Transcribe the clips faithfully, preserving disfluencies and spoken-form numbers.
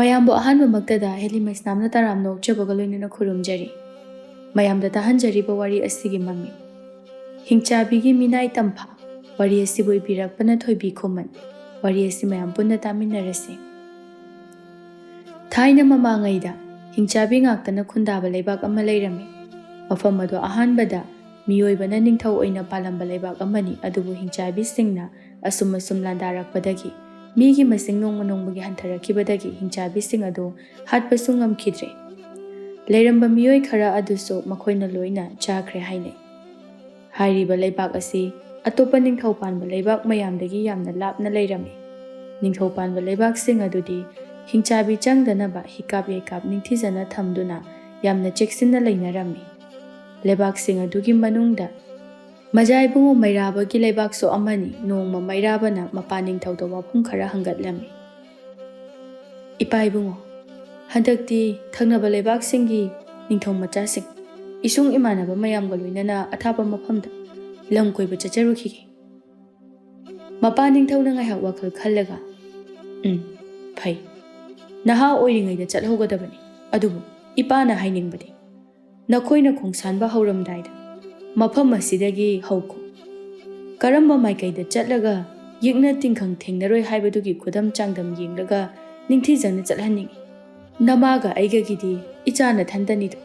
ꯃꯌꯥꯝꯕꯨ ꯑꯍꯥꯟꯕꯃꯛꯇꯗ ꯍꯦꯂꯤ ꯃꯩꯁꯅꯥꯝꯅ ꯇꯔꯥꯝꯅ ꯑꯣꯛꯆꯕꯒ ꯂꯣꯏꯅꯅ ꯈꯨꯔꯨꯝꯖꯔꯤ꯫ ꯃꯌꯥꯝꯗ ꯇꯥꯍꯟꯖꯔꯤꯕ ꯋꯥꯔꯤ ꯑꯁꯤꯒꯤ ꯃꯃꯤꯡ ꯍꯤꯡꯆꯥꯕꯤꯒꯤ ꯃꯤꯅꯥꯏ ꯇꯝꯐꯥ꯫ ꯋꯥꯔꯤ ꯑꯁꯤꯕꯨ ꯏꯕꯤꯔꯛꯄꯅ ꯊꯣꯏꯕꯤ ꯈꯨꯃꯟ꯫ ꯋꯥꯔꯤ ꯑꯁꯤ ꯃꯌꯥꯝ ꯄꯨꯟꯅ ꯇꯥꯃꯤꯟꯅꯔꯁꯤ꯫ ꯊꯥꯏꯅ ꯃꯃꯥꯡꯉꯩꯗ ꯍꯤꯡꯆꯥꯕꯤ ꯉꯥꯛꯇꯅ ꯈꯨꯟꯗꯥꯕ ꯂꯩꯕꯥꯛ ꯑꯃ ꯂꯩꯔꯝꯃꯤ꯫ ꯃꯐꯝ ꯑꯗꯨ ꯑꯍꯥꯟꯕꯗ ꯃꯤꯑꯣꯏꯕꯅ ꯅꯤꯡꯊꯧ ꯑꯣꯏꯅ ꯄꯥꯜꯂꯝꯕ ꯂꯩꯕꯥꯛ ꯑꯃꯅꯤ, ꯑꯗꯨꯕꯨ ꯍꯤꯡꯆꯥꯕꯤꯁꯤꯡꯅ ꯑꯁꯨꯝ ꯑꯁꯨꯝ ꯂꯥꯟꯗꯥꯔꯛꯄꯗꯒꯤ ꯃꯤꯒꯤ ꯃꯁꯤꯡ ꯅꯣꯡꯃ ꯅꯣꯡꯃꯒꯤ ꯍꯟꯊꯔꯛꯈꯤꯕꯗꯒꯤ ꯍꯤꯡꯆꯥꯕꯤꯁꯤꯡ ꯑꯗꯨ ꯍꯥꯠꯄꯁꯨ ꯉꯝꯈꯤꯗ꯭ꯔꯦ꯫ ꯂꯩꯔꯝꯕ ꯃꯤꯑꯣꯏ ꯈꯔ ꯑꯗꯨꯁꯨ ꯃꯈꯣꯏꯅ ꯂꯣꯏꯅ ꯆꯥꯈ꯭ꯔꯦ ꯍꯥꯏꯅꯩ꯫ ꯍꯥꯏꯔꯤꯕ ꯂꯩꯕꯥꯛ ꯑꯁꯤ ꯑꯇꯣꯞꯄ ꯅꯤꯡꯊꯧ ꯄꯥꯟꯕ ꯂꯩꯕꯥꯛ ꯃꯌꯥꯝꯗꯒꯤ ꯌꯥꯝꯅ ꯂꯥꯞꯅ ꯂꯩꯔꯝꯃꯤ꯫ ꯅꯤꯡꯊꯧ ꯄꯥꯟꯕ ꯂꯩꯕꯥꯛꯁꯤꯡ ꯑꯗꯨꯗꯤ ꯍꯤꯡꯆꯥꯕꯤ ꯆꯪꯗꯅꯕ ꯍꯤꯀꯥꯞ ꯌꯩꯀꯥꯞ ꯅꯤꯡꯊꯤꯖꯅ ꯊꯝꯗꯨꯅ ꯌꯥꯝꯅ ꯆꯦꯛꯁꯤꯟꯅ ꯂꯩꯅꯔꯝꯃꯤ꯫ ꯂꯩꯕꯥꯛꯁꯤꯡ ꯑꯗꯨꯒꯤ ꯃꯅꯨꯡꯗ ꯃꯖꯥ ꯏꯕꯨꯡꯉꯣ ꯃꯩꯔꯥꯕꯒꯤ ꯂꯩꯕꯥꯛꯁꯨ ꯑꯃꯅꯤ꯫ ꯅꯣꯡꯃ ꯃꯩꯔꯥꯕꯅ ꯃꯄꯥ ꯅꯤꯡꯊꯧꯗ ꯋꯥꯐꯝ ꯈꯔ ꯍꯪꯒꯠꯂꯝꯃꯤ꯫ "ꯏꯄꯥ ꯏꯕꯨꯡꯉꯣ, ꯍꯟꯗꯛꯇꯤ ꯊꯪꯅꯕ ꯂꯩꯕꯥꯛꯁꯤꯡꯒꯤ ꯅꯤꯡꯊꯧ ꯃꯆꯥꯁꯤꯡ, ꯏꯁꯨꯡ ꯏꯃꯥꯟꯅꯕ ꯃꯌꯥꯝꯒ ꯂꯣꯏꯅꯅ ꯑꯊꯥꯞꯄ ꯃꯐꯝꯗ ꯂꯝ ꯀꯣꯏꯕ ꯆꯠꯆꯔꯨꯈꯤꯒꯦ꯫ ꯃꯄꯥ ꯅꯤꯡꯊꯧꯅ ꯉꯥꯏꯍꯥꯛ ꯋꯥꯈꯜ ꯈꯜꯂꯒ, ꯎꯝ, ꯐꯩ꯫ ꯅꯍꯥ ꯑꯣꯏꯔꯤꯉꯩꯗ ꯆꯠꯍꯧꯒꯗꯕꯅꯤ꯫ ꯑꯗꯨꯕꯨ ꯏꯄꯥꯅ ꯍꯥꯏꯅꯤꯡꯕꯗꯤ, ꯅꯈꯣꯏꯅ ꯈꯣꯡꯁꯥꯟꯕ ꯍꯧꯔꯝꯗꯥꯏꯗ ꯃꯐꯝ ꯑꯁꯤꯗꯒꯤ ꯍꯧꯈꯣ꯫ ꯀꯔꯝꯕ ꯃꯥꯏꯀꯩꯗ ꯆꯠꯂꯒ ꯌꯦꯛꯅ ꯇꯤꯡꯈꯪ ꯊꯦꯡꯅꯔꯣꯏ ꯍꯥꯏꯕꯗꯨꯒꯤ ꯈꯨꯗꯝ ꯆꯥꯡꯗꯝ ꯌꯦꯡꯂꯒ ꯅꯤꯡꯊꯤꯖꯅ ꯆꯠꯍꯟꯅꯤꯡꯏ꯫ ꯅꯃꯥꯒ ꯑꯩꯒꯒꯤꯗꯤ ꯏꯆꯥ ꯅꯊꯟꯇꯅꯤꯗꯣ꯫"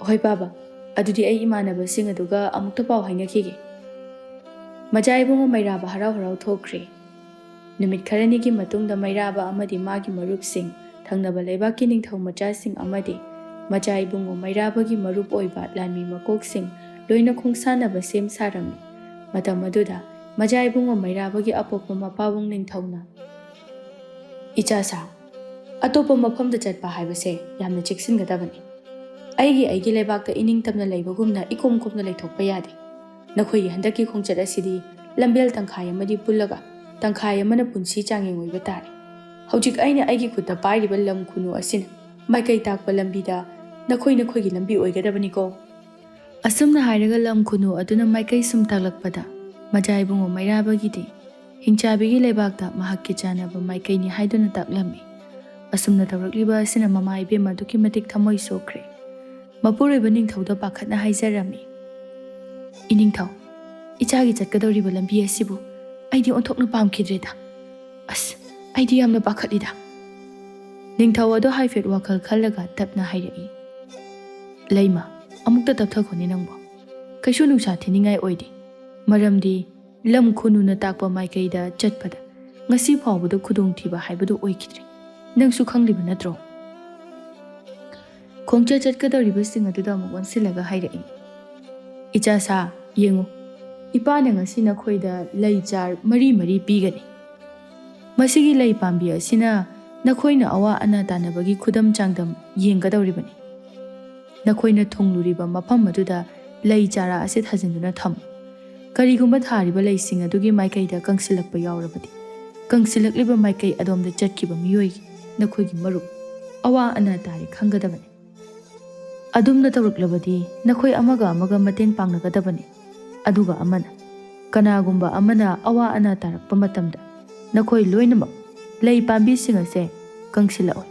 "ꯍꯣꯏ ꯕꯥꯕꯥ, ꯑꯗꯨꯗꯤ ꯑꯩ ꯏꯃꯥꯟꯅꯕꯁꯤꯡ ꯑꯗꯨꯒ ꯑꯃꯨꯛꯇ ꯄꯥꯎ ꯍꯥꯏꯅꯈꯤꯒꯦ꯫" ꯃꯖꯥ ꯏꯕꯨꯡꯉꯣ ꯃꯩꯔꯥꯕ ꯍꯔꯥꯎ ꯍꯔꯥꯎ ꯊꯣꯛꯈ꯭ꯔꯦ꯫ ꯅꯨꯃꯤꯠ ꯈꯔꯅꯤꯒꯤ ꯃꯇꯨꯡꯗ ꯃꯩꯔꯥꯕ ꯑꯃꯗꯤ ꯃꯥꯒꯤ ꯃꯔꯨꯞꯁꯤꯡ, ꯊꯪꯅꯕ ꯂꯩꯕꯥꯛꯀꯤ ꯅꯤꯡꯊꯧ ꯃꯆꯥꯁꯤꯡ ꯑꯃꯗꯤ ꯃꯆꯥ ꯏꯕꯨꯡꯉꯣ ꯃꯩꯔꯥꯕꯒꯤ ꯃꯔꯨꯞ ꯑꯣꯏꯕ ꯂꯥꯟꯃꯤ ꯃꯀꯣꯛꯁꯤꯡ ꯂꯣꯏꯅ ꯈꯣꯡꯁꯥꯟꯅꯕ ꯁꯦꯝ ꯁꯥꯔꯝꯃꯤ꯫ ꯃꯇꯝ ꯑꯗꯨꯗ ꯃꯆꯥ ꯏꯕꯨꯡꯉꯣ ꯃꯩꯔꯥꯕꯒꯤ ꯑꯄꯣꯛꯄ ꯃꯄꯥꯕꯨꯡ ꯅꯤꯡꯊꯧꯅ, "ꯏꯆꯥꯁꯥ, ꯑꯇꯣꯞꯄ ꯃꯐꯝꯗ ꯆꯠꯄ ꯍꯥꯏꯕꯁꯦ ꯌꯥꯝꯅ ꯆꯦꯛꯁꯤꯟꯒꯗꯕꯅꯤ꯫ ꯑꯩꯒꯤ ꯑꯩꯒꯤ ꯂꯩꯕꯥꯛꯇ ꯏꯅꯤꯡꯇꯝꯅ ꯂꯩꯕꯒꯨꯝꯅ ꯏꯀꯣꯝ ꯀꯣꯝꯅ ꯂꯩꯊꯣꯛꯄ ꯌꯥꯗꯦ꯫ ꯅꯈꯣꯏꯒꯤ ꯍꯟꯗꯛꯀꯤ ꯈꯣꯡꯆꯠ ꯑꯁꯤꯗꯤ ꯂꯝꯕꯦꯜ ꯇꯪꯈꯥꯏ ꯑꯃꯗꯤ ꯄꯨꯜꯂꯒ ꯇꯪꯈꯥꯏ ꯑꯃꯅ ꯄꯨꯟꯁꯤ ꯆꯥꯡꯌꯦꯡ ꯑꯣꯏꯕ ꯇꯥꯔꯦ꯫ ꯍꯧꯖꯤꯛ ꯑꯩꯅ ꯑꯩꯒꯤ ꯈꯨꯠꯇ ꯄꯥꯏꯔꯤꯕ ꯂꯝ ꯈꯨꯅꯨ ꯑꯁꯤꯅ ꯃꯥꯏꯀꯩ ꯇꯥꯛꯄ ꯂꯝꯕꯤꯗ ꯅꯈꯣꯏ ꯅꯈꯣꯏꯒꯤ ꯂꯝꯕꯤ ꯑꯣꯏꯒꯗꯕꯅꯤꯀꯣ꯫" ꯑꯁꯨꯝꯅ ꯍꯥꯏꯔꯒ ꯂꯝ ꯈꯨꯅꯨ ꯑꯗꯨꯅ ꯃꯥꯏꯀꯩ ꯁꯨꯝ ꯇꯥꯛꯂꯛꯄꯗ ꯃꯆꯥ ꯏꯕꯨꯡꯉꯣ ꯃꯩꯔꯥꯕꯒꯤꯗꯤ ꯍꯤꯡꯆꯥꯕꯤꯒꯤ ꯂꯩꯕꯥꯛꯇ ꯃꯍꯥꯛꯀꯤ ꯆꯥꯟꯅꯕ ꯃꯥꯏꯀꯩꯅꯤ ꯍꯥꯏꯗꯨꯅ ꯇꯥꯛꯂꯝꯃꯤ꯫ ꯑꯁꯨꯝꯅ ꯇꯧꯔꯛꯂꯤꯕ ꯑꯁꯤꯅ ꯃꯃꯥ ꯏꯕꯦꯝꯃ ꯑꯗꯨꯛꯀꯤ ꯃꯇꯤꯛ ꯊꯃꯣꯏ ꯁꯣꯛꯈ꯭ꯔꯦ꯫ ꯃꯄꯨꯔꯣꯏꯕ ꯅꯤꯡꯊꯧꯗ ꯄꯥꯈꯠꯅ ꯍꯥꯏꯖꯔꯝꯃꯤ, "ꯏꯅꯤꯡꯊꯧ, ꯏꯆꯥꯒꯤ ꯆꯠꯀꯗꯧꯔꯤꯕ ꯂꯝꯕꯤ ꯑꯁꯤꯕꯨ ꯑꯩꯗꯤ ꯑꯣꯟꯊꯣꯛꯅ ꯄꯥꯝꯈꯤꯗ꯭ꯔꯦꯗ꯫ ꯑꯁ, ꯑꯩꯗꯤ ꯌꯥꯝꯅ ꯄꯥꯈꯠꯂꯤꯗ꯫" ꯅꯤꯡꯊꯧ ꯑꯗꯣ ꯍꯥꯏꯐꯦꯠ ꯋꯥꯈꯜ ꯈꯜꯂꯒ ꯇꯞꯅ ꯍꯥꯏꯔꯛꯏ, "ꯂꯩꯃ, ꯑꯃꯨꯛꯇ ꯇꯞꯊꯈꯣꯅꯦ ꯅꯪꯕꯣ꯫ ꯀꯩꯁꯨ ꯅꯨꯡꯁꯥ ꯊꯤꯅꯤꯡꯉꯥꯏ ꯑꯣꯏꯗꯦ꯫ ꯃꯔꯝꯗꯤ ꯂꯝ ꯈꯨꯅꯨꯅ ꯇꯥꯛꯄ ꯃꯥꯏꯀꯩꯗ ꯆꯠꯄꯗ ꯉꯁꯤ ꯐꯥꯎꯕꯗ ꯈꯨꯗꯣꯡꯊꯤꯕ ꯍꯥꯏꯕꯗꯨ ꯑꯣꯏꯈꯤꯗ꯭ꯔꯤ꯫ ꯅꯪꯁꯨ ꯈꯪꯂꯤꯕ ꯅꯠꯇ꯭ꯔꯣ?" ꯈꯣꯡꯆꯠ ꯆꯠꯀꯗꯧꯔꯤꯕꯁꯤꯡ ꯑꯗꯨꯗ ꯑꯃꯨꯛ ꯑꯣꯟꯁꯤꯜꯂꯒ ꯍꯥꯏꯔꯛꯏ, "ꯏꯆꯥ ꯁꯥ, ꯌꯦꯡꯉꯨ, ꯏꯄꯥꯅ ꯉꯁꯤ ꯅꯈꯣꯏꯗ ꯂꯩ ꯆꯥꯔ ꯃꯔꯤ ꯃꯔꯤ ꯄꯤꯒꯅꯤ꯫ ꯃꯁꯤꯒꯤ ꯂꯩ ꯄꯥꯝꯕꯤ ꯑꯁꯤꯅ ꯅꯈꯣꯏꯅ ꯑꯋꯥ ꯑꯅꯥ ꯇꯥꯅꯕꯒꯤ ꯈꯨꯗꯝ ꯆꯥꯡꯗꯝ ꯌꯦꯡꯒꯗꯧꯔꯤꯕꯅꯤ꯫ ꯅꯈꯣꯏꯅ ꯊꯨꯡꯂꯨꯔꯤꯕ ꯃꯐꯝ ꯑꯗꯨꯗ ꯂꯩ ꯆꯥꯔꯥ ꯑꯁꯤ ꯊꯥꯖꯤꯟꯗꯨꯅ ꯊꯝꯃꯨ꯫ ꯀꯔꯤꯒꯨꯝꯕ ꯊꯥꯔꯤꯕ ꯂꯩꯁꯤꯡ ꯑꯗꯨꯒꯤ ꯃꯥꯏꯀꯩꯗ ꯀꯪꯁꯤꯜꯂꯛꯄ ꯌꯥꯎꯔꯕꯗꯤ, ꯀꯪꯁꯤꯜꯂꯛꯂꯤꯕ ꯃꯥꯏꯀꯩ ꯑꯗꯣꯝꯗ ꯆꯠꯈꯤꯕ ꯃꯤꯑꯣꯏ ꯅꯈꯣꯏꯒꯤ ꯃꯔꯨꯞ ꯑꯋꯥ ꯑꯅꯥ ꯇꯥꯔꯦ ꯈꯪꯒꯗꯕꯅꯤ꯫ ꯑꯗꯨꯝꯅ ꯇꯧꯔꯛꯂꯕꯗꯤ ꯅꯈꯣꯏ ꯑꯃꯒ ꯑꯃꯒ ꯃꯇꯦꯡ ꯄꯥꯡꯅꯒꯗꯕꯅꯤ꯫ ꯑꯗꯨꯒ ꯑꯃꯅ, ꯀꯅꯥꯒꯨꯝꯕ ꯑꯃꯅ ꯑꯋꯥ ꯑꯅꯥ ꯇꯥꯔꯛꯄ ꯃꯇꯝꯗ ꯅꯈꯣꯏ ꯂꯣꯏꯅꯃꯛ ꯂꯩ ꯄꯥꯝꯕꯤꯁꯤꯡ ꯑꯁꯦ ꯀꯪꯁꯤꯜꯂꯛꯑꯣꯏ꯫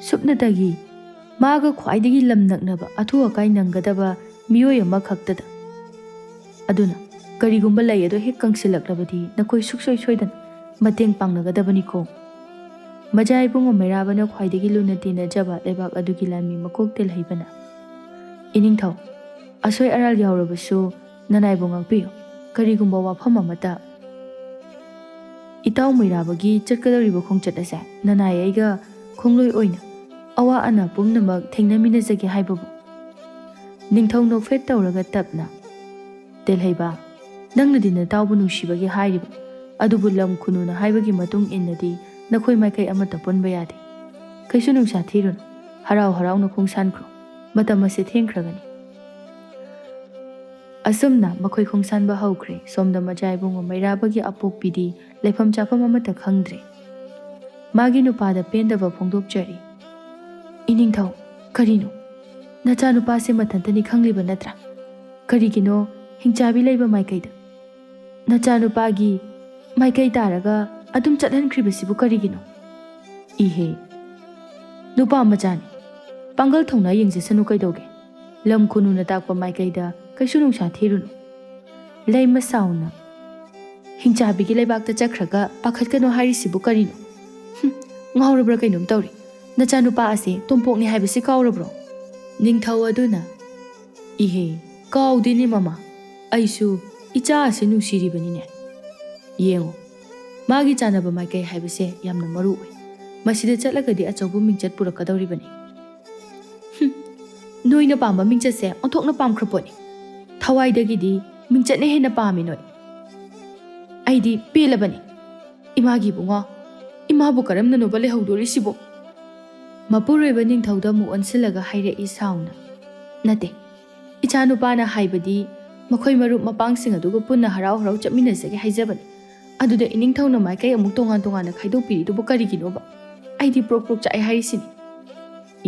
ꯁꯨꯞꯅꯇꯒꯤ ꯃꯥꯒ ꯈ꯭ꯋꯥꯏꯗꯒꯤ ꯂꯝ ꯅꯛꯅꯕ ꯑꯊꯨ ꯑꯀꯥꯏ ꯅꯪꯒꯗꯕ ꯃꯤꯑꯣꯏ ꯑꯃꯈꯛꯇꯗ꯫ ꯑꯗꯨꯅ ꯀꯔꯤꯒꯨꯝꯕ ꯂꯩ ꯑꯗꯨ ꯍꯦꯛ ꯀꯪꯁꯤꯜꯂꯛꯂꯕꯗꯤ ꯅꯈꯣꯏ ꯁꯨꯡꯁꯣꯏ ꯁꯣꯏꯗꯅ ꯃꯇꯦꯡ ꯄꯥꯡꯅꯒꯗꯕꯅꯤꯀꯣ꯫ ꯃꯖꯥ ꯏꯕꯨꯡꯉꯣ ꯃꯩꯔꯥꯕꯅ ꯈ꯭ꯋꯥꯏꯗꯒꯤ ꯂꯨꯅ ꯇꯤꯟꯅꯖꯕ ꯂꯩꯕꯥꯛ ꯑꯗꯨꯒꯤ ꯂꯥꯟꯃꯤ ꯃꯀꯣꯛ ꯇꯦꯜꯍꯩꯕꯅ, ꯏꯅꯤꯡꯊꯧ, ꯑꯁꯣꯏ ꯑꯔꯥꯜ ꯌꯥꯎꯔꯕꯁꯨ ꯅꯅꯥꯏꯕꯨ ꯉꯥꯛꯄꯤꯌꯨ꯫ ꯀꯔꯤꯒꯨꯝꯕ ꯋꯥꯐꯝ ꯑꯃꯠꯇ ꯏꯇꯥꯎ ꯃꯩꯔꯥꯕꯒꯤ ꯆꯠꯀꯗꯧꯔꯤꯕ ꯈꯣꯡꯆꯠ ꯑꯁꯦ ꯅꯅꯥꯏ ꯑꯩꯒ ꯈꯣꯡꯂꯣꯏ ꯑꯣꯏꯅ ꯑꯋꯥ ꯑꯅꯥ ꯄꯨꯝꯅꯃꯛ ꯊꯦꯡꯅꯃꯤꯟꯅꯖꯒꯦ ꯍꯥꯏꯕꯕꯨ꯫ ꯅꯤꯡꯊꯧ ꯅꯣꯛꯐꯦꯠ ꯇꯧꯔꯒ ꯇꯞꯅ, "ꯇꯦꯜꯍꯩꯕ, ꯅꯪꯅꯗꯤ ꯅꯇꯥꯎꯕꯨ ꯅꯨꯡꯁꯤꯕꯒꯤ ꯍꯥꯏꯔꯤꯕ, ꯑꯗꯨꯕꯨ ꯂꯝ ꯈꯨꯅꯨꯅ ꯍꯥꯏꯕꯒꯤ ꯃꯇꯨꯡ ꯏꯟꯅꯗꯤ ꯅꯈꯣꯏ ꯃꯥꯏꯀꯩ ꯑꯃꯠꯇ ꯄꯨꯟꯕ ꯌꯥꯗꯦ꯫ ꯀꯩꯁꯨ ꯅꯨꯡꯁꯥ ꯊꯤꯔꯨꯅꯨ, ꯍꯔꯥꯎ ꯍꯔꯥꯎꯅ ꯈꯣꯡꯁꯥꯟꯈ꯭ꯔꯣ, ꯃꯇꯝ ꯑꯁꯤ ꯊꯦꯡꯈ꯭ꯔꯒꯅꯤ꯫" ꯑꯁꯨꯝꯅ ꯃꯈꯣꯏ ꯈꯣꯡꯁꯥꯟꯕ ꯍꯧꯈ꯭ꯔꯦ꯫ ꯁꯣꯝꯗ ꯃꯖꯥ ꯏꯕꯨꯡꯉꯣ ꯃꯩꯔꯥꯕꯒꯤ ꯑꯄꯣꯛꯄꯤꯗꯤ ꯂꯩꯐꯝ ꯆꯥꯐꯝ ꯑꯃꯠꯇ ꯈꯪꯗ꯭ꯔꯦ꯫ ꯃꯥꯒꯤ ꯅꯨꯄꯥꯗ ꯄꯦꯟꯗꯕ ꯐꯣꯡꯗꯣꯛꯆꯔꯤ꯫ "ꯏꯅꯤꯡꯊꯧ, ꯀꯔꯤꯅꯣ? ꯅꯆꯥꯅꯨꯄꯥꯁꯦ ꯃꯊꯟꯇꯅꯤ ꯈꯪꯂꯤꯕ ꯅꯠꯇ꯭ꯔꯥ? ꯀꯔꯤꯒꯤꯅꯣ ꯍꯤꯡꯆꯥꯕꯤ ꯂꯩꯕ ꯃꯥꯏꯀꯩꯗ ꯅꯆꯥꯅꯨꯄꯥꯒꯤ ꯃꯥꯏꯀꯩ ꯇꯥꯔꯒ ꯑꯗꯨꯝ ꯆꯠꯍꯟꯈ꯭ꯔꯤꯕꯁꯤꯕꯨ ꯀꯔꯤꯒꯤꯅꯣ?" "ꯏꯍꯦ, ꯅꯨꯄꯥ ꯃꯆꯥꯅꯤ꯫ ꯄꯥꯡꯒꯜ ꯊꯧꯅꯥ ꯌꯦꯡꯖꯁꯅꯨ ꯀꯩꯗꯧꯒꯦ? ꯂꯝ ꯈꯨꯅꯨꯅ ꯇꯥꯛꯄ ꯃꯥꯏꯀꯩꯗ ꯀꯩꯁꯨ ꯅꯨꯡꯁꯥ ꯊꯤꯔꯨꯅꯨ꯫ ꯂꯩꯃ ꯁꯥꯎꯅ, "ꯍꯤꯡꯆꯥꯕꯤꯒꯤ ꯂꯩꯕꯥꯛꯇ ꯆꯠꯈ꯭ꯔꯒ ꯄꯥꯈꯠꯀꯅꯣ ꯍꯥꯏꯔꯤꯁꯤꯕꯨ ꯀꯔꯤꯅꯣ? ꯍꯨꯝ, ꯉꯥꯎꯔꯕ꯭ꯔꯥ ꯀꯩꯅꯣꯝ ꯇꯧꯔꯤ꯫ ꯅꯆꯥꯅꯨꯄꯥ ꯑꯁꯦ ꯇꯣꯝꯄꯣꯛꯅꯤ ꯍꯥꯏꯕꯁꯤ ꯀꯥꯎꯔꯕ꯭ꯔꯣ?" ꯅꯤꯡꯊꯧ ꯑꯗꯨꯅ, "ꯏꯍꯦ, ꯀꯥꯎꯗꯦꯅꯦ ꯃꯃꯥ, ꯑꯩꯁꯨ ꯏꯆꯥ ꯑꯁꯤ ꯅꯨꯡꯁꯤꯔꯤꯕꯅꯤꯅꯦ꯫ ꯌꯦꯡꯉꯨ, ꯃꯥꯒꯤ ꯆꯥꯟꯅꯕ ꯃꯥꯏꯀꯩ ꯍꯥꯏꯕꯁꯦ ꯌꯥꯝꯅ ꯃꯔꯨ ꯑꯣꯏ꯫ ꯃꯁꯤꯗ ꯆꯠꯂꯒꯗꯤ ꯑꯆꯧꯕ ꯃꯤꯡꯆꯠ ꯄꯨꯔꯛꯀꯗꯧꯔꯤꯕꯅꯤ꯫" "ꯍꯨꯝ, ꯅꯣꯏꯅ ꯄꯥꯝꯕ ꯃꯤꯡꯆꯠꯁꯦ ꯑꯣꯟꯊꯣꯛꯅ ꯄꯥꯝꯈ꯭ꯔ ꯄꯣꯠꯅꯤ꯫ ꯊꯋꯥꯏꯗꯒꯤꯗꯤ ꯃꯤꯡꯆꯠꯅ ꯍꯦꯟꯅ ꯄꯥꯝꯃꯤ ꯅꯣꯏ꯫ ꯑꯩꯗꯤ ꯄꯦꯜꯂꯕꯅꯤ꯫ ꯏꯃꯥꯒꯤ ꯏꯕꯨꯡꯉꯣ, ꯏꯃꯥꯕꯨ ꯀꯔꯝꯅꯅꯣꯕ ꯂꯩꯍꯧꯗꯣꯔꯤꯁꯤꯕꯣ?" ꯃꯄꯨꯔꯣꯏꯕ ꯅꯤꯡꯊꯧꯗ ꯑꯃꯨꯛ ꯑꯣꯟꯁꯤꯜꯂꯒ ꯍꯥꯏꯔꯛꯏ ꯁꯥꯎꯅ, "ꯅꯠꯇꯦ, ꯏꯆꯥꯅꯨꯄꯥꯅ ꯍꯥꯏꯕꯗꯤ ꯃꯈꯣꯏ ꯃꯔꯨꯞ ꯃꯄꯥꯡꯁꯤꯡ ꯑꯗꯨꯒ ꯄꯨꯟꯅ ꯍꯔꯥꯎ ꯍꯔꯥꯎ ꯆꯠꯃꯤꯟꯅꯖꯒꯦ ꯍꯥꯏꯖꯕꯅꯤ꯫ ꯑꯗꯨꯗ ꯏꯅꯤꯡꯊꯧꯅ ꯃꯥꯏꯀꯩ ꯑꯃꯨꯛ ꯇꯣꯉꯥꯟ ꯇꯣꯉꯥꯟꯅ ꯈꯥꯏꯗꯣꯛꯄꯤꯔꯤꯗꯨꯕꯨ ꯀꯔꯤꯒꯤꯅꯣꯕ? ꯑꯩꯗꯤ ꯄ꯭ꯔꯣꯛ ꯄ꯭ꯔꯣꯛ ꯆꯥꯛꯑꯦ ꯍꯥꯏꯔꯤꯁꯤꯅꯤ꯫"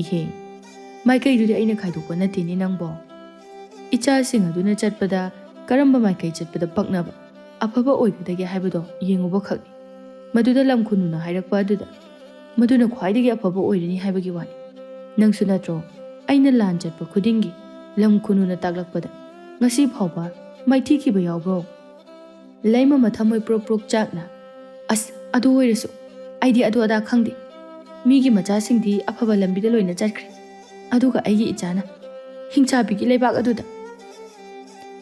"ꯏꯍꯦ, ꯃꯥꯏꯀꯩꯗꯨꯗꯤ ꯑꯩꯅ ꯈꯥꯏꯗꯣꯛꯄ ꯅꯠꯇꯦꯅꯦ ꯅꯪꯕꯣ꯫ ꯏꯆꯥꯁꯤꯡ ꯑꯗꯨꯅ ꯆꯠꯄꯗ ꯀꯔꯝꯕ ꯃꯥꯏꯀꯩ ꯆꯠꯄꯗ ꯄꯛꯅꯕ, ꯑꯐꯕ ꯑꯣꯏꯒꯗꯒꯦ ꯍꯥꯏꯕꯗꯣ ꯌꯦꯡꯉꯨꯕ ꯈꯛꯅꯤ꯫ ꯃꯗꯨꯗ ꯂꯝ ꯈꯨꯅꯨꯅ ꯍꯥꯏꯔꯛꯄ ꯑꯗꯨꯗ ꯃꯗꯨꯅ ꯈ꯭ꯋꯥꯏꯗꯒꯤ ꯑꯐꯕ ꯑꯣꯏꯔꯅꯤ ꯍꯥꯏꯕꯒꯤ ꯋꯥꯅꯤ꯫ ꯅꯪꯁꯨ ꯅꯠꯇ꯭ꯔꯣ ꯑꯩꯅ ꯂꯥꯟ ꯆꯠꯄ ꯈꯨꯗꯤꯡꯒꯤ ꯂꯝ ꯈꯨꯅꯨꯅ ꯇꯥꯛꯂꯛꯄꯗ ꯉꯁꯤ ꯐꯥꯎꯕ ꯃꯥꯏꯊꯤꯈꯤꯕ ꯌꯥꯎꯕ꯭ꯔꯣ?" ꯂꯩꯃ ꯃꯊꯃꯣꯏ ꯄ꯭ꯔꯣꯛ ꯄ꯭ꯔꯣꯛ ꯆꯥꯛꯅ, "ꯑꯁ, ꯑꯗꯨ ꯑꯣꯏꯔꯁꯨ ꯑꯩꯗꯤ ꯑꯗꯨ ꯑꯗꯥ ꯈꯪꯗꯦ꯫ ꯃꯤꯒꯤ ꯃꯆꯥꯁꯤꯡꯗꯤ ꯑꯐꯕ ꯂꯝꯕꯤꯗ ꯂꯣꯏꯅ ꯆꯠꯈ꯭ꯔꯦ꯫ ꯑꯗꯨꯒ ꯑꯩꯒꯤ ꯏꯆꯥꯅ ꯍꯤꯡꯆꯥꯕꯤꯒꯤ ꯂꯩꯕꯥꯛ ꯑꯗꯨꯗ꯫"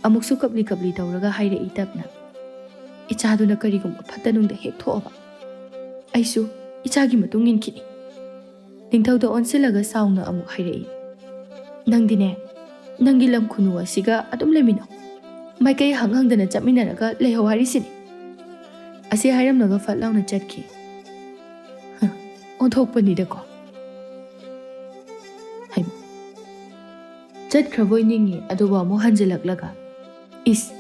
ꯑꯃꯨꯛꯁꯨ ꯀꯞꯂꯤ ꯀꯞꯂꯤ ꯇꯧꯔꯒ ꯍꯥꯏꯔꯛꯏ ꯇꯞꯅ, "ꯏꯆꯥꯗꯨꯅ ꯀꯔꯤꯒꯨꯝꯕ ꯐꯠꯇ ꯅꯨꯡꯗ ꯍꯦꯛ ꯊꯣꯛꯑꯕ, ꯑꯩꯁꯨ ꯏꯆꯥꯒꯤ ꯃꯇꯨꯡ ꯏꯟꯈꯤꯅꯤ꯫" ꯅꯤꯡꯊꯧꯗ ꯑꯣꯟꯁꯤꯜꯂꯒ ꯁꯥꯎꯅ ꯑꯃꯨꯛ ꯍꯥꯏꯔꯛꯏ, "ꯅꯪꯗꯤꯅꯦ, ꯅꯪꯒꯤ ꯂꯝ ꯈꯨꯅꯨ ꯑꯁꯤꯒ ꯑꯗꯨꯝ ꯂꯩꯃꯤꯟꯅꯧ꯫ ꯃꯥꯏꯀꯩ ꯍꯪ ꯍꯪꯗꯅ ꯆꯠꯃꯤꯟꯅꯔꯒ ꯂꯩꯍꯧ ꯍꯥꯏꯔꯤꯁꯤꯅꯤ꯫" ꯑꯁꯤ ꯍꯥꯏꯔꯝꯂꯒ ꯐꯠ ꯂꯥꯎꯅ ꯆꯠꯈꯤ꯫ ꯍ, ꯑꯣꯟꯊꯣꯛꯄꯅꯤꯗꯀꯣ꯫ ꯍꯩꯃꯥ꯫ ꯆꯠꯈ꯭ꯔꯕꯣꯏ ꯅꯤꯡꯉꯤ, ꯑꯗꯨꯕꯨ ꯑꯃꯨꯛ ꯍꯟꯖꯤꯜꯂꯛꯂꯒ, "ꯏꯁ,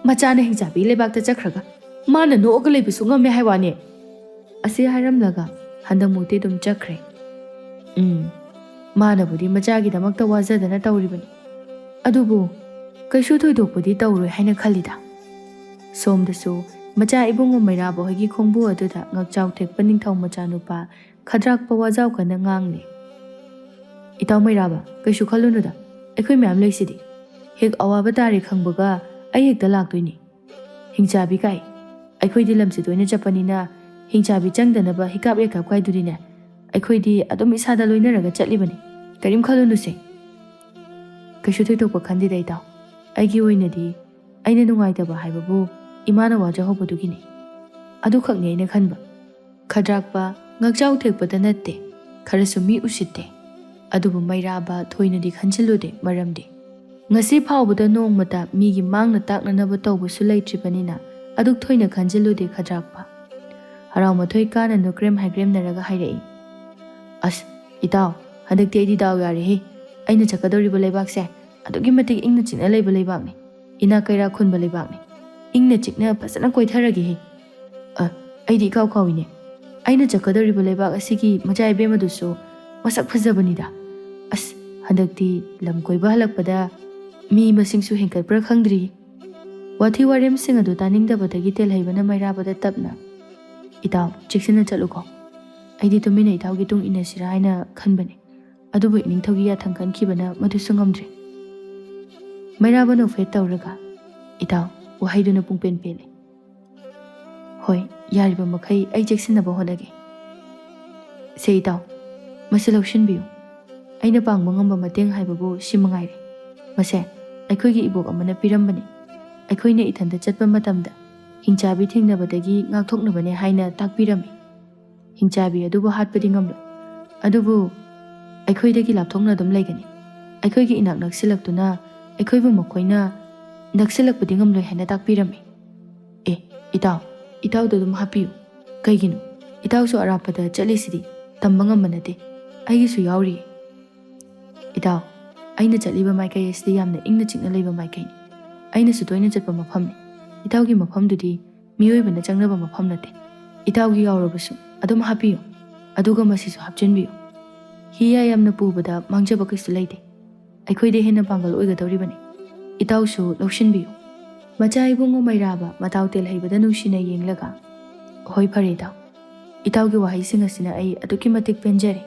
ꯃꯆꯥꯅ ꯍꯤꯡꯆꯥꯕꯤ ꯂꯩꯕꯥꯛꯇ ꯆꯠꯈ꯭ꯔꯒ ꯃꯥꯅ ꯅꯣꯛꯑꯒ ꯂꯩꯕꯁꯨ ꯉꯝꯃꯦ ꯍꯥꯏ ꯋꯥꯅꯦ꯫" ꯑꯁꯤ ꯍꯥꯏꯔꯝꯂꯒ ꯍꯟꯗꯛꯃꯨꯛꯇꯤ ꯑꯗꯨꯝ ꯆꯠꯈ꯭ꯔꯦ꯫ ꯎꯝ, ꯃꯥꯅꯕꯨꯗꯤ ꯃꯆꯥꯒꯤꯗꯃꯛꯇ ꯋꯥꯖꯗꯅ ꯇꯧꯔꯤꯕꯅꯤ, ꯑꯗꯨꯕꯨ ꯀꯩꯁꯨ ꯊꯣꯏꯗꯣꯛꯄꯗꯤ ꯇꯧꯔꯣꯏ ꯍꯥꯏꯅ ꯈꯜꯂꯤꯗ꯫ ꯁꯣꯝꯗꯁꯨ ꯃꯆꯥ ꯏꯕꯨꯡꯉꯣ ꯃꯩꯔꯥꯕ ꯍꯣꯏꯒꯤ ꯈꯣꯡꯕꯨ ꯑꯗꯨꯗ ꯉꯛꯆꯥꯎ ꯊꯦꯛꯄ ꯅꯤꯡꯊꯧ ꯃꯆꯥꯅꯨꯄꯥ ꯈꯗ꯭ꯔꯥꯛꯄ ꯋꯥꯖꯥꯎ ꯀꯟꯅ ꯉꯥꯡꯂꯤ꯫ "ꯏꯇꯥꯎ ꯃꯩꯔꯥꯕ, ꯀꯩꯁꯨ ꯈꯜꯂꯨꯅꯨꯗ, ꯑꯩꯈꯣꯏ ꯃꯌꯥꯝ ꯂꯩꯁꯤꯗꯤ꯫ ꯍꯦꯛ ꯑꯋꯥꯕ ꯇꯥꯔꯦ ꯈꯪꯕꯒ ꯑꯩ ꯍꯦꯛꯇ ꯂꯥꯛꯇꯣꯏꯅꯤ꯫ ꯍꯤꯡꯆꯥꯕꯤ ꯀꯥꯏ, ꯑꯩꯈꯣꯏꯗꯤ ꯂꯝꯁꯦ ꯇꯣꯏꯅ ꯆꯠꯄꯅꯤꯅ ꯍꯤꯡꯆꯥꯕꯤ ꯆꯪꯗꯅꯕ ꯍꯤꯀꯥꯞ ꯌꯦꯀꯥꯞ ꯀꯥꯏꯗꯨꯅꯤꯅꯦ꯫ ꯑꯩꯈꯣꯏꯗꯤ ꯑꯗꯨꯝ ꯏꯁꯥꯗ ꯂꯣꯏꯅꯔꯒ ꯆꯠꯂꯤꯕꯅꯤ꯫ ꯀꯔꯤꯝ ꯈꯜꯂꯨꯅꯨꯁꯦ꯫" "ꯀꯩꯁꯨ ꯊꯣꯏꯗꯣꯛꯄ ꯈꯟꯗꯦꯗ ꯏꯇꯥꯎ꯫ ꯑꯩꯒꯤ ꯑꯣꯏꯅꯗꯤ ꯑꯩꯅ ꯅꯨꯡꯉꯥꯏꯇꯕ ꯍꯥꯏꯕꯕꯨ ꯏꯃꯥꯅ ꯋꯥꯖꯍꯧꯕꯗꯨꯒꯤꯅꯤ꯫ ꯑꯗꯨꯈꯛꯅꯤ ꯑꯩꯅ ꯈꯟꯕ꯫" ꯈꯗ꯭ꯔꯥꯛꯄ ꯉꯛꯆꯥꯎ ꯊꯦꯛꯄꯗ ꯅꯠꯇꯦ, ꯈꯔꯁꯨ ꯃꯤ ꯎꯁꯤꯠꯇꯦ꯫ ꯑꯗꯨꯕꯨ ꯃꯩꯔꯥꯕ ꯊꯣꯏꯅꯗꯤ ꯈꯟꯖꯤꯜꯂꯨꯗꯦ, ꯃꯔꯝꯗꯤ ꯉꯁꯤ ꯐꯥꯎꯕꯗ ꯅꯣꯡꯃꯇ ꯃꯤꯒꯤ ꯃꯥꯡꯅ ꯇꯥꯛꯅꯅꯕ ꯇꯧꯕꯁꯨ ꯂꯩꯇ꯭ꯔꯤꯕꯅꯤꯅ ꯑꯗꯨꯛ ꯊꯣꯏꯅ ꯈꯟꯖꯤꯜꯂꯨꯗꯦ ꯈꯗ꯭ꯔꯥꯛꯄ꯫ ꯍꯔꯥꯎ ꯃꯊꯣꯏ ꯀꯥꯅ ꯅꯣꯀ꯭ꯔꯦꯝ ꯍꯥꯏꯒ꯭ꯔꯦꯝꯅꯔꯒ ꯍꯥꯏꯔꯛꯏ, "ꯑꯁ, ꯏꯇꯥꯎ, ꯍꯟꯗꯛꯇꯤ ꯑꯩꯗꯤ ꯗꯥꯎ ꯌꯥꯔꯦꯍꯦ꯫ ꯑꯩꯅ ꯆꯠꯀꯗꯧꯔꯤꯕ ꯂꯩꯕꯥꯛꯁꯦ ꯑꯗꯨꯛꯀꯤ ꯃꯇꯤꯛ ꯏꯪꯅ ꯆꯤꯛꯅ ꯂꯩꯕ ꯂꯩꯕꯥꯛꯅꯤ꯫ ꯏꯅꯥꯛ ꯀꯩꯔꯥꯛ ꯈꯨꯟꯕ ꯂꯩꯕꯥꯛꯅꯤ꯫ ꯏꯪꯅ ꯆꯤꯛꯅ ꯐꯖꯅ ꯀꯣꯏꯊꯔꯒꯦꯍꯦ꯫ ꯑ, ꯑꯩꯗꯤ ꯏꯀꯥꯎ ꯀꯥꯎꯏꯅꯦ꯫ ꯑꯩꯅ ꯆꯠꯀꯗꯧꯔꯤꯕ ꯂꯩꯕꯥꯛ ꯑꯁꯤꯒꯤ ꯃꯆꯥ ꯏꯕꯦꯝ ꯑꯗꯨꯁꯨ ꯃꯁꯛ ꯐꯖꯕꯅꯤꯗ꯫ ꯑꯁ, ꯍꯟꯗꯛꯇꯤ ꯂꯝ ꯀꯣꯏꯕ ꯍꯜꯂꯛꯄꯗ ꯃꯤ ꯃꯁꯤꯡꯁꯨ ꯍꯦꯟꯒꯠꯄ꯭ꯔꯥ ꯈꯪꯗ꯭ꯔꯤ꯫" ꯋꯥꯊꯤ ꯋꯥꯔꯦꯝꯁꯤꯡ ꯑꯗꯨ ꯇꯥꯅꯤꯡꯗꯕꯗꯒꯤ ꯇꯦꯜꯍꯩꯕꯅ ꯃꯩꯔꯥꯕꯗ ꯇꯞꯅ, "ꯏꯇꯥꯎ, ꯆꯦꯛꯁꯤꯟꯅ ꯆꯠꯂꯨꯀꯣ꯫ ꯑꯩꯗꯤ ꯇꯨꯃꯤꯟꯅ ꯏꯇꯥꯎꯒꯤ ꯇꯨꯡ ꯏꯟꯅꯁꯤꯔꯥ ꯍꯥꯏꯅ ꯈꯟꯕꯅꯤ꯫ ꯑꯗꯨꯕꯨ ꯏꯅꯤꯡꯊꯧꯒꯤ ꯌꯥꯊꯪ ꯈꯟꯈꯤꯕꯅ ꯃꯗꯨꯁꯨ ꯉꯝꯗ꯭ꯔꯦ꯫" ꯃꯩꯔꯥꯕ ꯅꯣꯛꯐꯦꯠ ꯇꯧꯔꯒ, "ꯏꯇꯥꯎ, ꯋꯥꯍꯩꯗꯨꯅ ꯄꯨꯡꯄꯦꯟ ꯄꯦꯜꯂꯦ꯫ ꯍꯣꯏ, ꯌꯥꯔꯤꯕ ꯃꯈꯩ ꯑꯩ ꯆꯦꯛꯁꯤꯟꯅꯕ ꯍꯣꯠꯅꯒꯦ꯫ ꯁꯦ ꯏꯇꯥꯎ, ꯃꯁꯤ ꯂꯧꯁꯤꯟꯕꯤꯌꯨ꯫ ꯑꯩꯅ ꯄꯥꯡꯕ ꯉꯝꯕ ꯃꯇꯦꯡ ꯍꯥꯏꯕꯕꯨ ꯁꯤ ꯃꯉꯥꯏꯔꯦ꯫ ꯃꯁꯦ ꯑꯩꯈꯣꯏꯒꯤ ꯏꯕꯣꯛ ꯑꯃꯅ ꯄꯤꯔꯝꯕꯅꯤ꯫ ꯑꯩꯈꯣꯏꯅ ꯏꯊꯟꯇ ꯆꯠꯄ ꯃꯇꯝꯗ ꯍꯤꯡꯆꯥꯕꯤ ꯊꯦꯡꯅꯕꯗꯒꯤ ꯉꯥꯛꯊꯣꯛꯅꯕꯅꯦ ꯍꯥꯏꯅ ꯇꯥꯛꯄꯤꯔꯝꯃꯤ꯫ ꯍꯤꯡꯆꯥꯕꯤ ꯑꯗꯨꯕꯨ ꯍꯥꯠꯄꯗꯤ ꯉꯝꯂꯣꯏ, ꯑꯗꯨꯕꯨ ꯑꯩꯈꯣꯏꯗꯒꯤ ꯂꯥꯞꯊꯣꯛꯅ ꯑꯗꯨꯝ ꯂꯩꯒꯅꯤ꯫ ꯑꯩꯈꯣꯏꯒꯤ ꯏꯅꯥꯛ ꯅꯛꯁꯤꯜꯂꯛꯇꯨꯅ ꯑꯩꯈꯣꯏꯕꯨ ꯃꯈꯣꯏꯅ ꯅꯛꯁꯤꯜꯂꯛꯄꯗꯤ ꯉꯝꯂꯣꯏ ꯍꯥꯏꯅ ꯇꯥꯛꯄꯤꯔꯝꯃꯤ꯫" "ꯑꯦ, ꯏꯇꯥꯎ, ꯏꯇꯥꯎꯗ ꯑꯗꯨꯝ ꯍꯥꯞꯄꯤꯌꯨ꯫ ꯀꯩꯒꯤꯅꯣ? ꯏꯇꯥꯎꯁꯨ ꯑꯔꯥꯞꯄꯗ ꯆꯠꯂꯤꯁꯤꯗꯤ ꯇꯝꯕ ꯉꯝꯕ ꯅꯠꯇꯦ꯫ ꯑꯩꯒꯤꯁꯨ ꯌꯥꯎꯔꯤꯌꯦ꯫" "ꯏꯇꯥꯎ, ꯑꯩꯅ ꯆꯠꯂꯤꯕ ꯃꯥꯏꯀꯩ ꯑꯁꯤꯗꯤ ꯌꯥꯝꯅ ꯏꯪꯅ ꯆꯤꯛꯅ ꯂꯩꯕ ꯃꯥꯏꯀꯩꯅꯤ꯫ ꯑꯩꯅꯁꯨ ꯇꯣꯏꯅ ꯆꯠꯄ ꯃꯐꯝꯅꯤ꯫ ꯏꯇꯥꯎꯒꯤ ꯃꯐꯝꯗꯨꯗꯤ ꯃꯤꯑꯣꯏꯕꯅ ꯆꯪꯅꯕ ꯃꯐꯝ ꯅꯠꯇꯦ꯫ ꯏꯇꯥꯎꯒꯤ ꯌꯥꯎꯔꯕꯁꯨ ꯑꯗꯨꯝ ꯍꯥꯞꯄꯤꯌꯨ꯫ ꯑꯗꯨꯒ ꯃꯁꯤꯁꯨ ꯍꯥꯞꯆꯤꯟꯕꯤꯌꯨ꯫ ꯍꯤ ꯌꯥꯝꯅ ꯄꯨꯕꯗ ꯃꯥꯡꯖꯕ ꯀꯩꯁꯨ ꯂꯩꯇꯦ꯫ ꯑꯩꯈꯣꯏꯗ ꯍꯦꯟꯅ ꯄꯥꯡꯒꯜ ꯑꯣꯏꯒꯗꯧꯔꯤꯕꯅꯤ꯫ ꯏꯇꯥꯎꯁꯨ ꯂꯧꯁꯤꯟꯕꯤꯌꯨ꯫" ꯃꯆꯥ ꯏꯕꯨꯡꯉꯣ ꯃꯩꯔꯥꯕ ꯃꯇꯥꯎ ꯇꯦꯜꯍꯩꯕꯗ ꯅꯨꯡꯁꯤꯅ ꯌꯦꯡꯂꯒ, "ꯍꯣꯏ, ꯐꯔꯦ ꯏꯇꯥꯎ꯫ ꯏꯇꯥꯎꯒꯤ ꯋꯥꯍꯩꯁꯤꯡ ꯑꯁꯤꯅ ꯑꯩ ꯑꯗꯨꯛꯀꯤ ꯃꯇꯤꯛ ꯄꯦꯟꯖꯔꯦ꯫"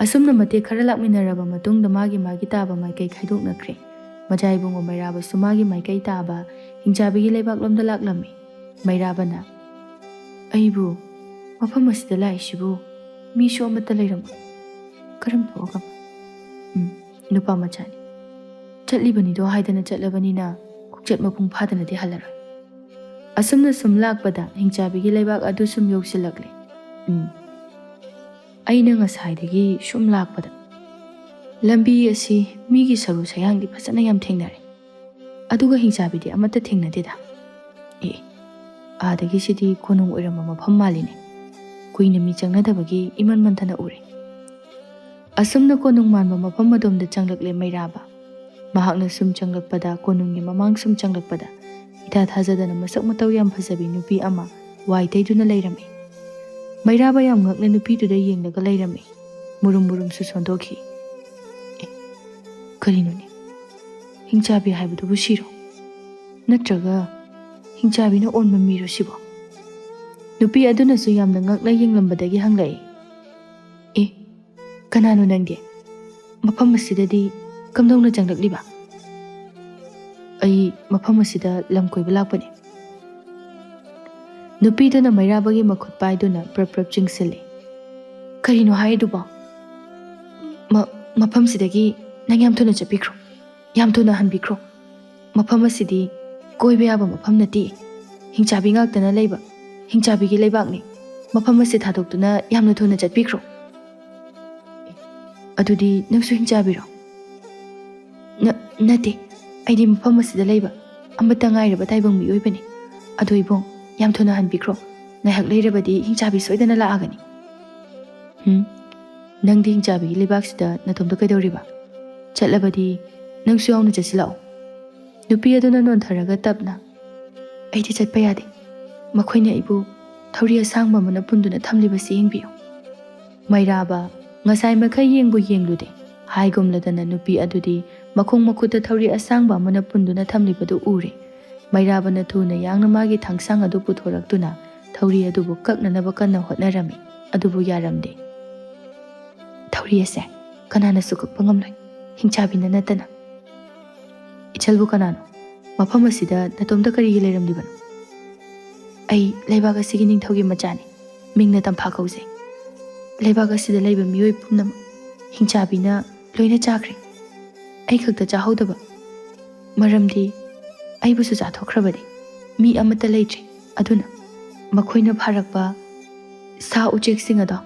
ꯑꯁꯨꯝꯅ ꯃꯇꯦꯛ ꯈꯔ ꯂꯥꯛꯃꯤꯟꯅꯔꯕ ꯃꯇꯨꯡꯗ ꯃꯥꯒꯤ ꯃꯥꯒꯤ ꯇꯥꯕ ꯃꯥꯏꯀꯩ ꯈꯥꯏꯗꯣꯛꯅꯈ꯭ꯔꯦ꯫ ꯃꯖꯥ ꯏꯕꯨꯡꯉꯣ ꯃꯩꯔꯥꯕꯁꯨ ꯃꯥꯒꯤ ꯃꯥꯏꯀꯩ ꯇꯥꯕ ꯍꯤꯡꯆꯥꯕꯤꯒꯤ ꯂꯩꯕꯥꯛꯂꯣꯝꯗ ꯂꯥꯛꯂꯝꯃꯤ꯫ ꯃꯩꯔꯥꯕꯅ, "ꯑꯩꯕꯨ ꯃꯐꯝ ꯑꯁꯤꯗ ꯂꯥꯛꯏꯁꯤꯕꯨ ꯃꯤꯁꯨ ꯑꯃꯠꯇ ꯂꯩꯔꯝꯃꯣꯏ꯫ ꯀꯔꯝ ꯊꯣꯛꯑꯒ? ꯎꯝ, ꯅꯨꯄꯥ ꯃꯆꯥꯅꯤ꯫ ꯆꯠꯂꯤꯕꯅꯤꯗꯣ ꯍꯥꯏꯗꯅ ꯆꯠꯂꯕꯅꯤꯅ ꯈꯣꯡꯆꯠ ꯃꯄꯨꯡ ꯐꯥꯗꯅꯗꯤ ꯍꯜꯂꯔꯣꯏ꯫" ꯑꯁꯨꯝꯅ ꯁꯨꯝ ꯂꯥꯛꯄꯗ ꯍꯤꯡꯆꯥꯕꯤꯒꯤ ꯂꯩꯕꯥꯛ ꯑꯗꯨ ꯁꯨꯝ ꯌꯧꯁꯤꯜꯂꯛꯂꯦ꯫ ꯎꯝ, ꯑꯩꯅ ꯉꯁꯥꯏꯗꯒꯤ ꯁꯨꯝ ꯂꯥꯛꯄꯗ ꯂꯝꯕꯤ ꯑꯁꯤ ꯃꯤꯒꯤ ꯁꯔꯨ ꯁꯌꯥꯡꯗꯤ ꯐꯖꯅ ꯌꯥꯝ ꯊꯦꯡꯅꯔꯦ, ꯑꯗꯨꯒ ꯍꯤꯡꯆꯥꯕꯤꯗꯤ ꯑꯃꯠꯇ ꯊꯦꯡꯅꯗꯦꯗ꯫ ꯑꯦ, ꯑꯥꯗꯒꯤ ꯁꯤꯗꯤ ꯀꯣꯅꯨꯡ ꯑꯣꯏꯔꯝꯕ ꯃꯐꯝ ꯃꯥꯜꯂꯤꯅꯦ꯫ ꯀꯨꯏꯅ ꯃꯤ ꯆꯪꯅꯗꯕꯒꯤ ꯏꯃꯟ ꯃꯟꯊꯅ ꯎꯔꯦ꯫ ꯑꯁꯨꯝꯅ ꯀꯣꯅꯨꯡ ꯃꯥꯟꯕ ꯃꯐꯝ ꯑꯗꯣꯝꯗ ꯆꯪꯂꯛꯂꯦ ꯃꯩꯔꯥꯕ꯫ ꯃꯍꯥꯛꯅ ꯁꯨꯝ ꯆꯪꯂꯛꯄꯗ, ꯀꯣꯅꯨꯡꯒꯤ ꯃꯃꯥꯡ ꯁꯨꯝ ꯆꯪꯂꯛꯄꯗ, ꯏꯊꯥ ꯊꯥꯖꯗꯅ ꯃꯁꯛ ꯃꯇꯧ ꯌꯥꯝ ꯐꯖꯕꯤ ꯅꯨꯄꯤ ꯑꯃ ꯋꯥꯏ ꯇꯩꯗꯨꯅ ꯂꯩꯔꯝꯃꯤ꯫ ꯃꯩꯔꯥꯕ ꯌꯥꯝ ꯉꯛꯅ ꯅꯨꯄꯤꯗꯨꯗ ꯌꯦꯡꯂꯒ ꯂꯩꯔꯝꯃꯤ꯫ ꯃꯨꯔꯨꯝ ꯃꯨꯔꯨꯝꯁꯨ ꯁꯣꯟꯗꯣꯛꯈꯤ꯫ "ꯑꯦ, ꯀꯔꯤꯅꯣꯅꯦ? ꯍꯤꯡꯆꯥꯕꯤ ꯍꯥꯏꯕꯗꯨꯕꯨ ꯁꯤꯔꯣ? ꯅꯠꯇ꯭ꯔꯒ ꯍꯤꯡꯆꯥꯕꯤꯅ ꯑꯣꯟꯕ ꯃꯤꯔꯣ ꯁꯤꯕꯣ?" ꯅꯨꯄꯤ ꯑꯗꯨꯅꯁꯨ ꯌꯥꯝꯅ ꯉꯛꯅ ꯌꯦꯡꯂꯝꯕꯗꯒꯤ ꯍꯪꯂꯛꯏ, "ꯑꯦ, ꯀꯅꯥꯅꯣ ꯅꯪꯗꯤ? ꯃꯐꯝ ꯑꯁꯤꯗꯗꯤ ꯀꯝꯗꯧꯅ ꯆꯪꯂꯛꯂꯤꯕ?" "ꯑꯩ ꯃꯐꯝ ꯑꯁꯤꯗ ꯂꯝ ꯀꯣꯏꯕ ꯂꯥꯛꯄꯅꯤ꯫" ꯅꯨꯄꯤꯗꯨꯅ ꯃꯩꯔꯥꯕꯒꯤ ꯃꯈꯨꯠ ꯄꯥꯏꯗꯨꯅ ꯄ꯭ꯔꯞ ꯄ꯭ꯔꯞ ꯆꯤꯡꯁꯤꯜꯂꯤ꯫ "ꯀꯔꯤꯅꯣ ꯍꯥꯏꯔꯤꯗꯨꯕꯣ? ꯃ-, ꯃꯐꯝꯁꯤꯗꯒꯤ ꯅꯪ ꯌꯥꯝ ꯊꯨꯅ ꯆꯠꯄꯤꯈ꯭ꯔꯣ, ꯌꯥꯝ ꯊꯨꯅ ꯍꯟꯕꯤꯈ꯭ꯔꯣ꯫ ꯃꯐꯝ ꯑꯁꯤꯗꯤ ꯀꯣꯏꯕ ꯌꯥꯕ ꯃꯐꯝ ꯅꯠꯇꯦ꯫ ꯍꯤꯡꯆꯥꯕꯤ ꯉꯥꯛꯇꯅ ꯂꯩꯕ, ꯍꯤꯡꯆꯥꯕꯤꯒꯤ ꯂꯩꯕꯥꯛꯅꯤ꯫ ꯃꯐꯝ ꯑꯁꯤ ꯊꯥꯗꯣꯛꯇꯨꯅ ꯌꯥꯝꯅ ꯊꯨꯅ ꯆꯠꯄꯤꯈ꯭ꯔꯣ꯫" "ꯑꯗꯨꯗꯤ ꯅꯪꯁꯨ ꯍꯤꯡꯆꯥꯕꯤꯔꯣ?" "ꯅ-, ꯅꯠꯇꯦ, ꯑꯩꯗꯤ ꯃꯐꯝ ꯑꯁꯤꯗ ꯂꯩꯕ ꯑꯃꯠꯇ ꯉꯥꯏꯔꯕ ꯇꯥꯏꯕꯪ ꯃꯤꯑꯣꯏꯕꯅꯤ꯫ ꯑꯗꯣ ꯏꯕꯨꯡ, ꯌꯥꯝ ꯊꯨꯅ ꯍꯟꯕꯤꯈ꯭ꯔꯣ꯫ ꯉꯥꯏꯍꯥꯛ ꯂꯩꯔꯕꯗꯤ ꯍꯤꯡꯆꯥꯕꯤ ꯁꯣꯏꯗꯅ ꯂꯥꯛꯑꯒꯅꯤ꯫" "ꯍꯨꯝ, ꯅꯪꯗꯤ ꯍꯤꯡꯆꯥꯕꯤꯒꯤ ꯂꯩꯕꯥꯛꯁꯤꯗ ꯅꯇꯣꯝꯇ ꯀꯩꯗꯧꯔꯤꯕ? ꯆꯠꯂꯕꯗꯤ ꯅꯪꯁꯨ ꯌꯥꯎꯅ ꯆꯠꯁꯤꯜꯂꯛꯑꯣ꯫" ꯅꯨꯄꯤ ꯑꯗꯨꯅ ꯅꯣꯟꯊꯔꯒ ꯇꯞꯅ, "ꯑꯩꯗꯤ ꯆꯠꯄ ꯌꯥꯗꯦ꯫ ꯃꯈꯣꯏꯅ ꯑꯩꯕꯨ ꯊꯧꯔꯤ ꯑꯁꯥꯡꯕ ꯑꯃꯅ ꯄꯨꯟꯗꯨꯅ ꯊꯝꯂꯤꯕꯁꯤ ꯌꯦꯡꯕꯤꯌꯨ꯫" ꯃꯩꯔꯥꯕ ꯉꯁꯥꯏ ꯃꯈꯩ ꯌꯦꯡꯕꯨ ꯌꯦꯡꯂꯨꯗꯦ꯫ ꯍꯥꯏꯒꯨꯝꯂꯗꯅ ꯅꯨꯄꯤ ꯑꯗꯨꯗꯤ ꯃꯈꯣꯡ ꯃꯈꯨꯠꯇ ꯊꯧꯔꯤ ꯑꯁꯥꯡꯕ ꯑꯃꯅ ꯄꯨꯟꯗꯨꯅ ꯊꯝꯂꯤꯕꯗꯨ ꯎꯔꯦ꯫ ꯃꯩꯔꯥꯕꯅ ꯊꯨꯅ ꯌꯥꯡꯅ ꯃꯥꯒꯤ ꯊꯥꯡꯁꯥꯡ ꯑꯗꯨ ꯄꯨꯊꯣꯔꯛꯇꯨꯅ ꯊꯧꯔꯤ ꯑꯗꯨꯕꯨ ꯀꯛꯅꯅꯕ ꯀꯟꯅ ꯍꯣꯠꯅꯔꯝꯃꯤ, ꯑꯗꯨꯕꯨ ꯌꯥꯔꯝꯗꯦ꯫ ꯄꯨꯈ꯭ꯔꯤ ꯑꯁꯦ ꯀꯅꯥꯅꯁꯨ ꯀꯛꯄ ꯉꯝꯂꯣꯏ, ꯍꯤꯡꯆꯥꯕꯤꯅ ꯅꯠꯇꯅ꯫ "ꯏꯆꯜꯕꯨ ꯀꯅꯥꯅꯣ? ꯃꯐꯝ ꯑꯁꯤꯗ ꯅꯇꯣꯝꯇ ꯀꯔꯤꯒꯤ ꯂꯩꯔꯝꯂꯤꯕꯅꯣ?" "ꯑꯩ ꯂꯩꯕꯥꯛ ꯑꯁꯤꯒꯤ ꯅꯤꯡꯊꯧꯒꯤ ꯃꯆꯥꯅꯤ꯫ ꯃꯤꯡꯅ ꯇꯝꯐꯥ ꯀꯧꯖꯩ꯫ ꯂꯩꯕꯥꯛ ꯑꯁꯤꯗ ꯂꯩꯕ ꯃꯤꯑꯣꯏ ꯄꯨꯝꯅꯃꯛ ꯍꯤꯡꯆꯥꯕꯤꯅ ꯂꯣꯏꯅ ꯆꯥꯈ꯭ꯔꯦ꯫ ꯑꯩ ꯈꯛꯇ ꯆꯥꯍꯧꯗꯕ꯫ ꯃꯔꯝꯗꯤ ꯑꯩꯕꯨꯁꯨ ꯆꯥꯊꯣꯛꯈ꯭ꯔꯕꯅꯤ꯫ ꯃꯤ ꯑꯃꯠꯇ ꯂꯩꯇ꯭ꯔꯦ꯫ ꯑꯗꯨꯅ ꯃꯈꯣꯏꯅ ꯐꯥꯔꯛꯄ ꯁꯥ ꯎꯆꯦꯛꯁꯤꯡ ꯑꯗꯣ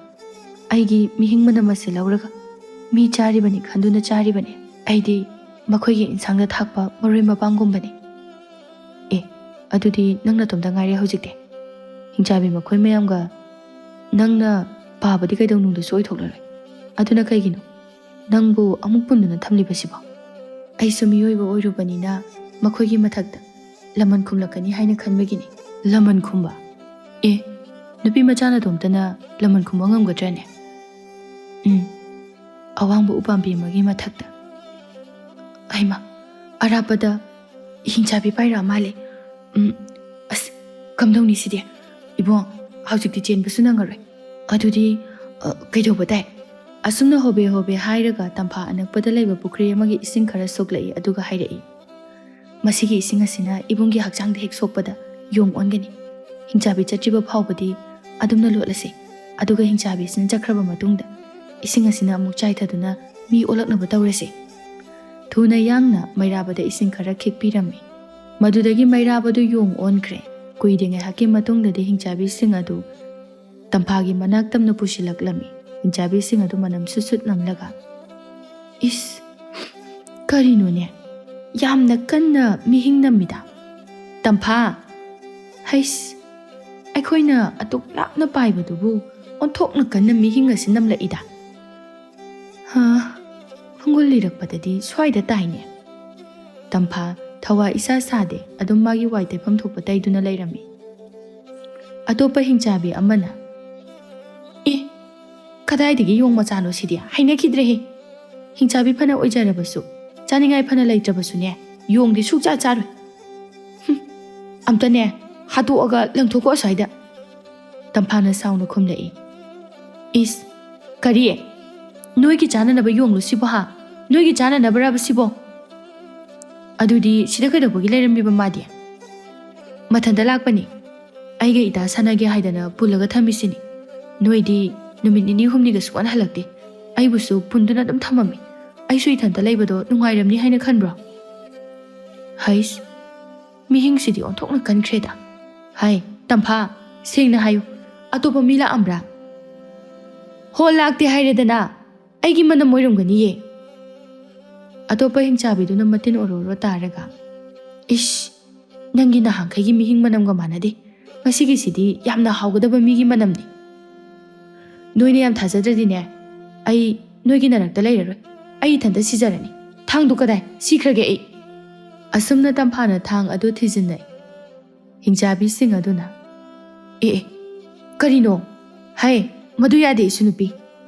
ꯑꯩꯒꯤ ꯃꯤꯍꯤꯡ ꯃꯅꯝ ꯑꯁꯤ ꯂꯧꯔꯒ ꯃꯤ ꯆꯥꯔꯤꯕꯅꯤ ꯈꯟꯗꯨꯅ ꯆꯥꯔꯤꯕꯅꯤ꯫ ꯑꯩꯗꯤ ꯃꯈꯣꯏꯒꯤ ꯏꯟꯁꯥꯡꯗ ꯊꯥꯛꯄ ꯃꯔꯣꯏ ꯃꯄꯥꯡꯒꯨꯝꯕꯅꯤ꯫" "ꯑꯦ, ꯑꯗꯨꯗꯤ ꯅꯪ ꯅꯇꯣꯝꯇ ꯉꯥꯏꯔꯦ ꯍꯧꯖꯤꯛꯇꯤ꯫ ꯍꯤꯡꯆꯥꯕꯤ ꯃꯈꯣꯏ ꯃꯌꯥꯝꯒ ꯅꯪꯅ ꯄꯥꯕꯗꯤ ꯀꯩꯗꯧꯅꯨꯡꯗꯁꯨ ꯑꯣꯏꯊꯣꯛꯂꯔꯣꯏ꯫ ꯑꯗꯨꯅ ꯀꯩꯒꯤꯅꯣ ꯅꯪꯕꯨ ꯑꯃꯨꯛ ꯄꯨꯟꯗꯨꯅ ꯊꯝꯂꯤꯕꯁꯤꯕꯣ?" "ꯑꯩꯁꯨ ꯃꯤꯑꯣꯏꯕ ꯑꯣꯏꯔꯨꯕꯅꯤꯅ ꯃꯈꯣꯏꯒꯤ ꯃꯊꯛꯇ ꯂꯃꯟ ꯈꯨꯝꯂꯛꯀꯅꯤ ꯍꯥꯏꯅ ꯈꯟꯕꯒꯤꯅꯤ꯫" "ꯂꯃꯟ ꯈꯨꯝꯕ? ꯑꯦ, ꯅꯨꯄꯤ ꯃꯆꯥ ꯅꯇꯣꯝꯇꯅ ꯂꯃꯟ ꯈꯨꯝꯕ ꯉꯝꯒꯗ꯭ꯔꯅꯦ?" "ꯎꯝ, ꯑꯋꯥꯡꯕ ꯎꯄꯥꯝꯕꯤ ꯑꯃꯒꯤ ꯃꯊꯛꯇ꯫" "ꯍꯩꯃꯥ, ꯑꯔꯥꯞꯄꯗ ꯍꯤꯡꯆꯥꯕꯤ ꯄꯥꯏꯔꯛꯑ ꯃꯥꯜꯂꯦ꯫ ꯎꯝ, ꯑꯁ, ꯀꯝꯗꯧꯅꯤ ꯁꯤꯗꯤ? ꯏꯕꯨꯡ, ꯍꯧꯖꯤꯛꯇꯤ ꯆꯦꯟꯕꯁꯨ ꯅꯪꯉꯔꯣꯏ꯫ ꯑꯗꯨꯗꯤ, ꯑ, ꯀꯩꯗꯧꯕ ꯇꯥꯏ?" ꯑꯁꯨꯝꯅ ꯍꯣꯕꯦ ꯍꯣꯕꯦ ꯍꯥꯏꯔꯒ ꯇꯝꯐꯥ ꯑꯅꯛꯄꯗ ꯂꯩꯕ ꯄꯨꯈ꯭ꯔꯤ ꯑꯃꯒꯤ ꯏꯁꯤꯡ ꯈꯔ ꯁꯣꯛꯂꯛꯏ, ꯑꯗꯨꯒ ꯍꯥꯏꯔꯛꯏ, "ꯃꯁꯤꯒꯤ ꯏꯁꯤꯡ ꯑꯁꯤꯅ ꯏꯕꯨꯡꯒꯤ ꯍꯛꯆꯥꯡꯗ ꯍꯦꯛ ꯁꯣꯛꯄꯗ ꯌꯣꯡ ꯑꯣꯟꯒꯅꯤ꯫ ꯍꯤꯡꯆꯥꯕꯤ ꯆꯠꯇ꯭ꯔꯤꯕ ꯐꯥꯎꯕꯗꯤ ꯑꯗꯨꯝꯅ ꯂꯣꯠꯂꯁꯤ꯫ ꯑꯗꯨꯒ ꯍꯤꯡꯆꯥꯕꯤꯁꯤꯅ ꯆꯠꯈ꯭ꯔꯕ ꯃꯇꯨꯡꯗ ꯏꯁꯤꯡ ꯑꯁꯤꯅ ꯑꯃꯨꯛ ꯆꯥꯏꯊꯗꯨꯅ ꯃꯤ ꯑꯣꯜꯂꯛꯅꯕ ꯇꯧꯔꯁꯤ꯫" ꯊꯨꯅ ꯌꯥꯡꯅ ꯃꯩꯔꯥꯕꯗ ꯏꯁꯤꯡ ꯈꯔ ꯈꯤꯛꯄꯤꯔꯝꯃꯤ꯫ ꯃꯗꯨꯗꯒꯤ ꯃꯩꯔꯥꯕꯗꯨ ꯌꯣꯡ ꯑꯣꯟꯈ꯭ꯔꯦ꯫ ꯀꯨꯏꯗꯦ ꯉꯥꯏꯍꯥꯛꯀꯤ ꯃꯇꯨꯡꯗꯗꯤ ꯍꯤꯡꯆꯥꯕꯤꯁꯤꯡ ꯑꯗꯨ ꯇꯝꯐꯥꯒꯤ ꯃꯅꯥꯛ ꯇꯝꯅ ꯄꯨꯁꯤꯜꯂꯛꯂꯝꯃꯤ꯫ ꯍꯤꯡꯆꯥꯕꯤꯁꯤꯡ ꯑꯗꯨ ꯃꯅꯝ ꯁꯨꯠ ꯁꯨꯠ ꯅꯝꯂꯒ, "ꯏꯁ, ꯀꯔꯤꯅꯣꯅꯦ? ꯌꯥꯝꯅ ꯀꯟꯅ ꯃꯤꯍꯤꯡ ꯅꯝꯃꯤꯗ꯫ ꯇꯝꯐꯥ! ꯍꯩꯁ, ꯑꯩꯈꯣꯏꯅ ꯑꯗꯨꯛ ꯂꯥꯞꯅ ꯄꯥꯏꯕꯗꯨꯕꯨ ꯑꯣꯟꯊꯣꯛꯅ ꯀꯟꯅ ꯃꯤꯍꯤꯡ ꯑꯁꯤ ꯅꯝꯂꯛꯏꯗ꯫ ꯍꯥ, ꯐꯨꯡꯒꯨꯜ ꯂꯤꯔꯛꯄꯗꯗꯤ ꯁ꯭ꯋꯥꯏꯗ ꯇꯥꯏꯅꯦ꯫" ꯇꯝꯐꯥ ꯊꯋꯥ ꯏꯁꯥ ꯁꯥꯗꯦ, ꯑꯗꯨꯝ ꯃꯥꯒꯤ ꯋꯥꯏ ꯇꯩꯐꯝ ꯊꯣꯛꯄ ꯇꯩꯗꯨꯅ ꯂꯩꯔꯝꯃꯤ꯫ ꯑꯇꯣꯞꯄ ꯍꯤꯡꯆꯥꯕꯤ ꯑꯃꯅ, "ꯑꯦ, ꯀꯗꯥꯏꯗꯒꯤ ꯌꯣꯡ ꯃꯆꯥꯅꯣ ꯁꯤꯗꯤ? ꯍꯩꯅꯈꯤꯗ꯭ꯔꯦꯍꯦ꯫ ꯍꯤꯡꯆꯥꯕꯤ ꯐꯅ ꯑꯣꯏꯖꯔꯕꯁꯨ, ꯆꯥꯅꯤꯡꯉꯥꯏ ꯐꯅ ꯂꯩꯇ꯭ꯔꯕꯁꯨꯅꯦ, ꯌꯣꯡꯗꯤ ꯁꯨꯛꯆꯥ ꯆꯥꯔꯣꯏ꯫ ꯍꯨꯝ, ꯑꯝꯇꯅꯦ ꯍꯥꯠꯇꯣꯛꯑꯒ ꯂꯪꯊꯣꯛꯈꯣ ꯑꯁ꯭ꯋꯥꯏꯗ꯫" ꯇꯝꯐꯥꯅ ꯁꯥꯎꯅ ꯈꯨꯝꯂꯛꯏ꯫ "ꯏꯁ, ꯀꯔꯤ? "ꯅꯣꯏꯒꯤ ꯆꯥꯅꯅꯕ ꯌꯣꯡꯂꯣ ꯁꯤꯕꯣ ꯍꯥ? ꯅꯣꯏꯒꯤ ꯆꯥꯅꯅꯕꯔꯕ ꯁꯤꯕꯣ?" "ꯑꯗꯨꯗꯤ ꯁꯤꯗ ꯀꯩꯗꯧꯕꯒꯤ ꯂꯩꯔꯝꯃꯤꯕ ꯃꯥꯗꯤ?" "ꯃꯊꯟꯇ ꯂꯥꯛꯄꯅꯤ꯫ ꯑꯩꯒ ꯏꯇꯥ ꯁꯥꯟꯅꯒꯦ ꯍꯥꯏꯗꯅ ꯄꯨꯜꯂꯒ ꯊꯝꯃꯤꯁꯤꯅꯤ꯫ ꯅꯣꯏꯗꯤ ꯅꯨꯃꯤꯠ ꯅꯤꯅꯤ ꯍꯨꯝꯅꯤꯒ ꯁꯨꯛꯍꯟ ꯍꯜꯂꯛꯇꯦ꯫ ꯑꯩꯕꯨꯁꯨ ꯄꯨꯟꯗꯨꯅ ꯑꯗꯨꯝ ꯊꯝꯃꯝꯃꯤ꯫ ꯑꯩꯁꯨ ꯏꯊꯟꯇ ꯂꯩꯕꯗꯣ ꯅꯨꯡꯉꯥꯏꯔꯝꯅꯤ ꯍꯥꯏꯅ ꯈꯟꯕ꯭ꯔꯣ?" ꯍꯩꯁ, ꯃꯤꯍꯤꯡꯁꯤꯗꯤ ꯑꯣꯟꯊꯣꯛꯅ ꯀꯟꯈ꯭ꯔꯦꯗ꯫ "ꯍꯥꯏ, ꯇꯝꯐꯥ, ꯁꯦꯡꯅ ꯍꯥꯏꯌꯨ, ꯑꯇꯣꯞꯄ ꯃꯤ ꯂꯥꯛꯑꯝꯕ꯭ꯔꯥ?" "ꯍꯣ, ꯂꯥꯛꯇꯦ ꯍꯥꯏꯔꯦꯗꯅ꯫ ꯑꯩꯒꯤ ꯃꯅꯝ ꯑꯣꯏꯔꯝꯒꯅꯤꯌꯦ꯫" ꯑꯇꯣꯞꯄ ꯍꯤꯡꯆꯥꯕꯤꯗꯨꯅ ꯃꯇꯤꯟ ꯑꯣꯔꯣ ꯑꯣꯔꯣ ꯇꯥꯔꯒ, "ꯏꯁ, ꯅꯪꯒꯤ ꯅꯍꯥꯟꯈꯩꯒꯤ ꯃꯤꯍꯤꯡ ꯃꯅꯝꯒ ꯃꯥꯟꯅꯗꯦ꯫ ꯉꯁꯤꯒꯤꯁꯤꯗꯤ ꯌꯥꯝꯅ ꯍꯥꯎꯒꯗꯕ ꯃꯤꯒꯤ ꯃꯅꯝꯅꯤ꯫ ꯅꯣꯏꯅ ꯌꯥꯝ ꯊꯥꯖꯗ꯭ꯔꯗꯤꯅꯦ, ꯑꯩ ꯅꯣꯏꯒꯤ ꯅꯔꯛꯇ ꯂꯩꯔꯔꯣꯏ꯫ ꯑꯩ ꯏꯊꯟꯇ ꯁꯤꯖꯔꯅꯤ꯫ ꯊꯥꯡꯗꯨ ꯀꯗꯥꯏ? ꯁꯤꯈ꯭ꯔꯒꯦ ꯑꯩ꯫" ꯑꯁꯨꯝꯅ ꯇꯝꯐꯥꯅ ꯊꯥꯡ ꯑꯗꯨ ꯊꯤꯖꯤꯟꯅꯩ꯫ ꯍꯤꯡꯆꯥꯕꯤꯁꯤꯡ ꯑꯗꯨꯅ, "ꯑꯦ, ꯑꯦ, ꯀꯔꯤꯅꯣ? ꯍꯩ, ꯃꯗꯨ ꯌꯥꯗꯦ, ꯏꯁꯨ ꯅꯨꯄꯤ꯫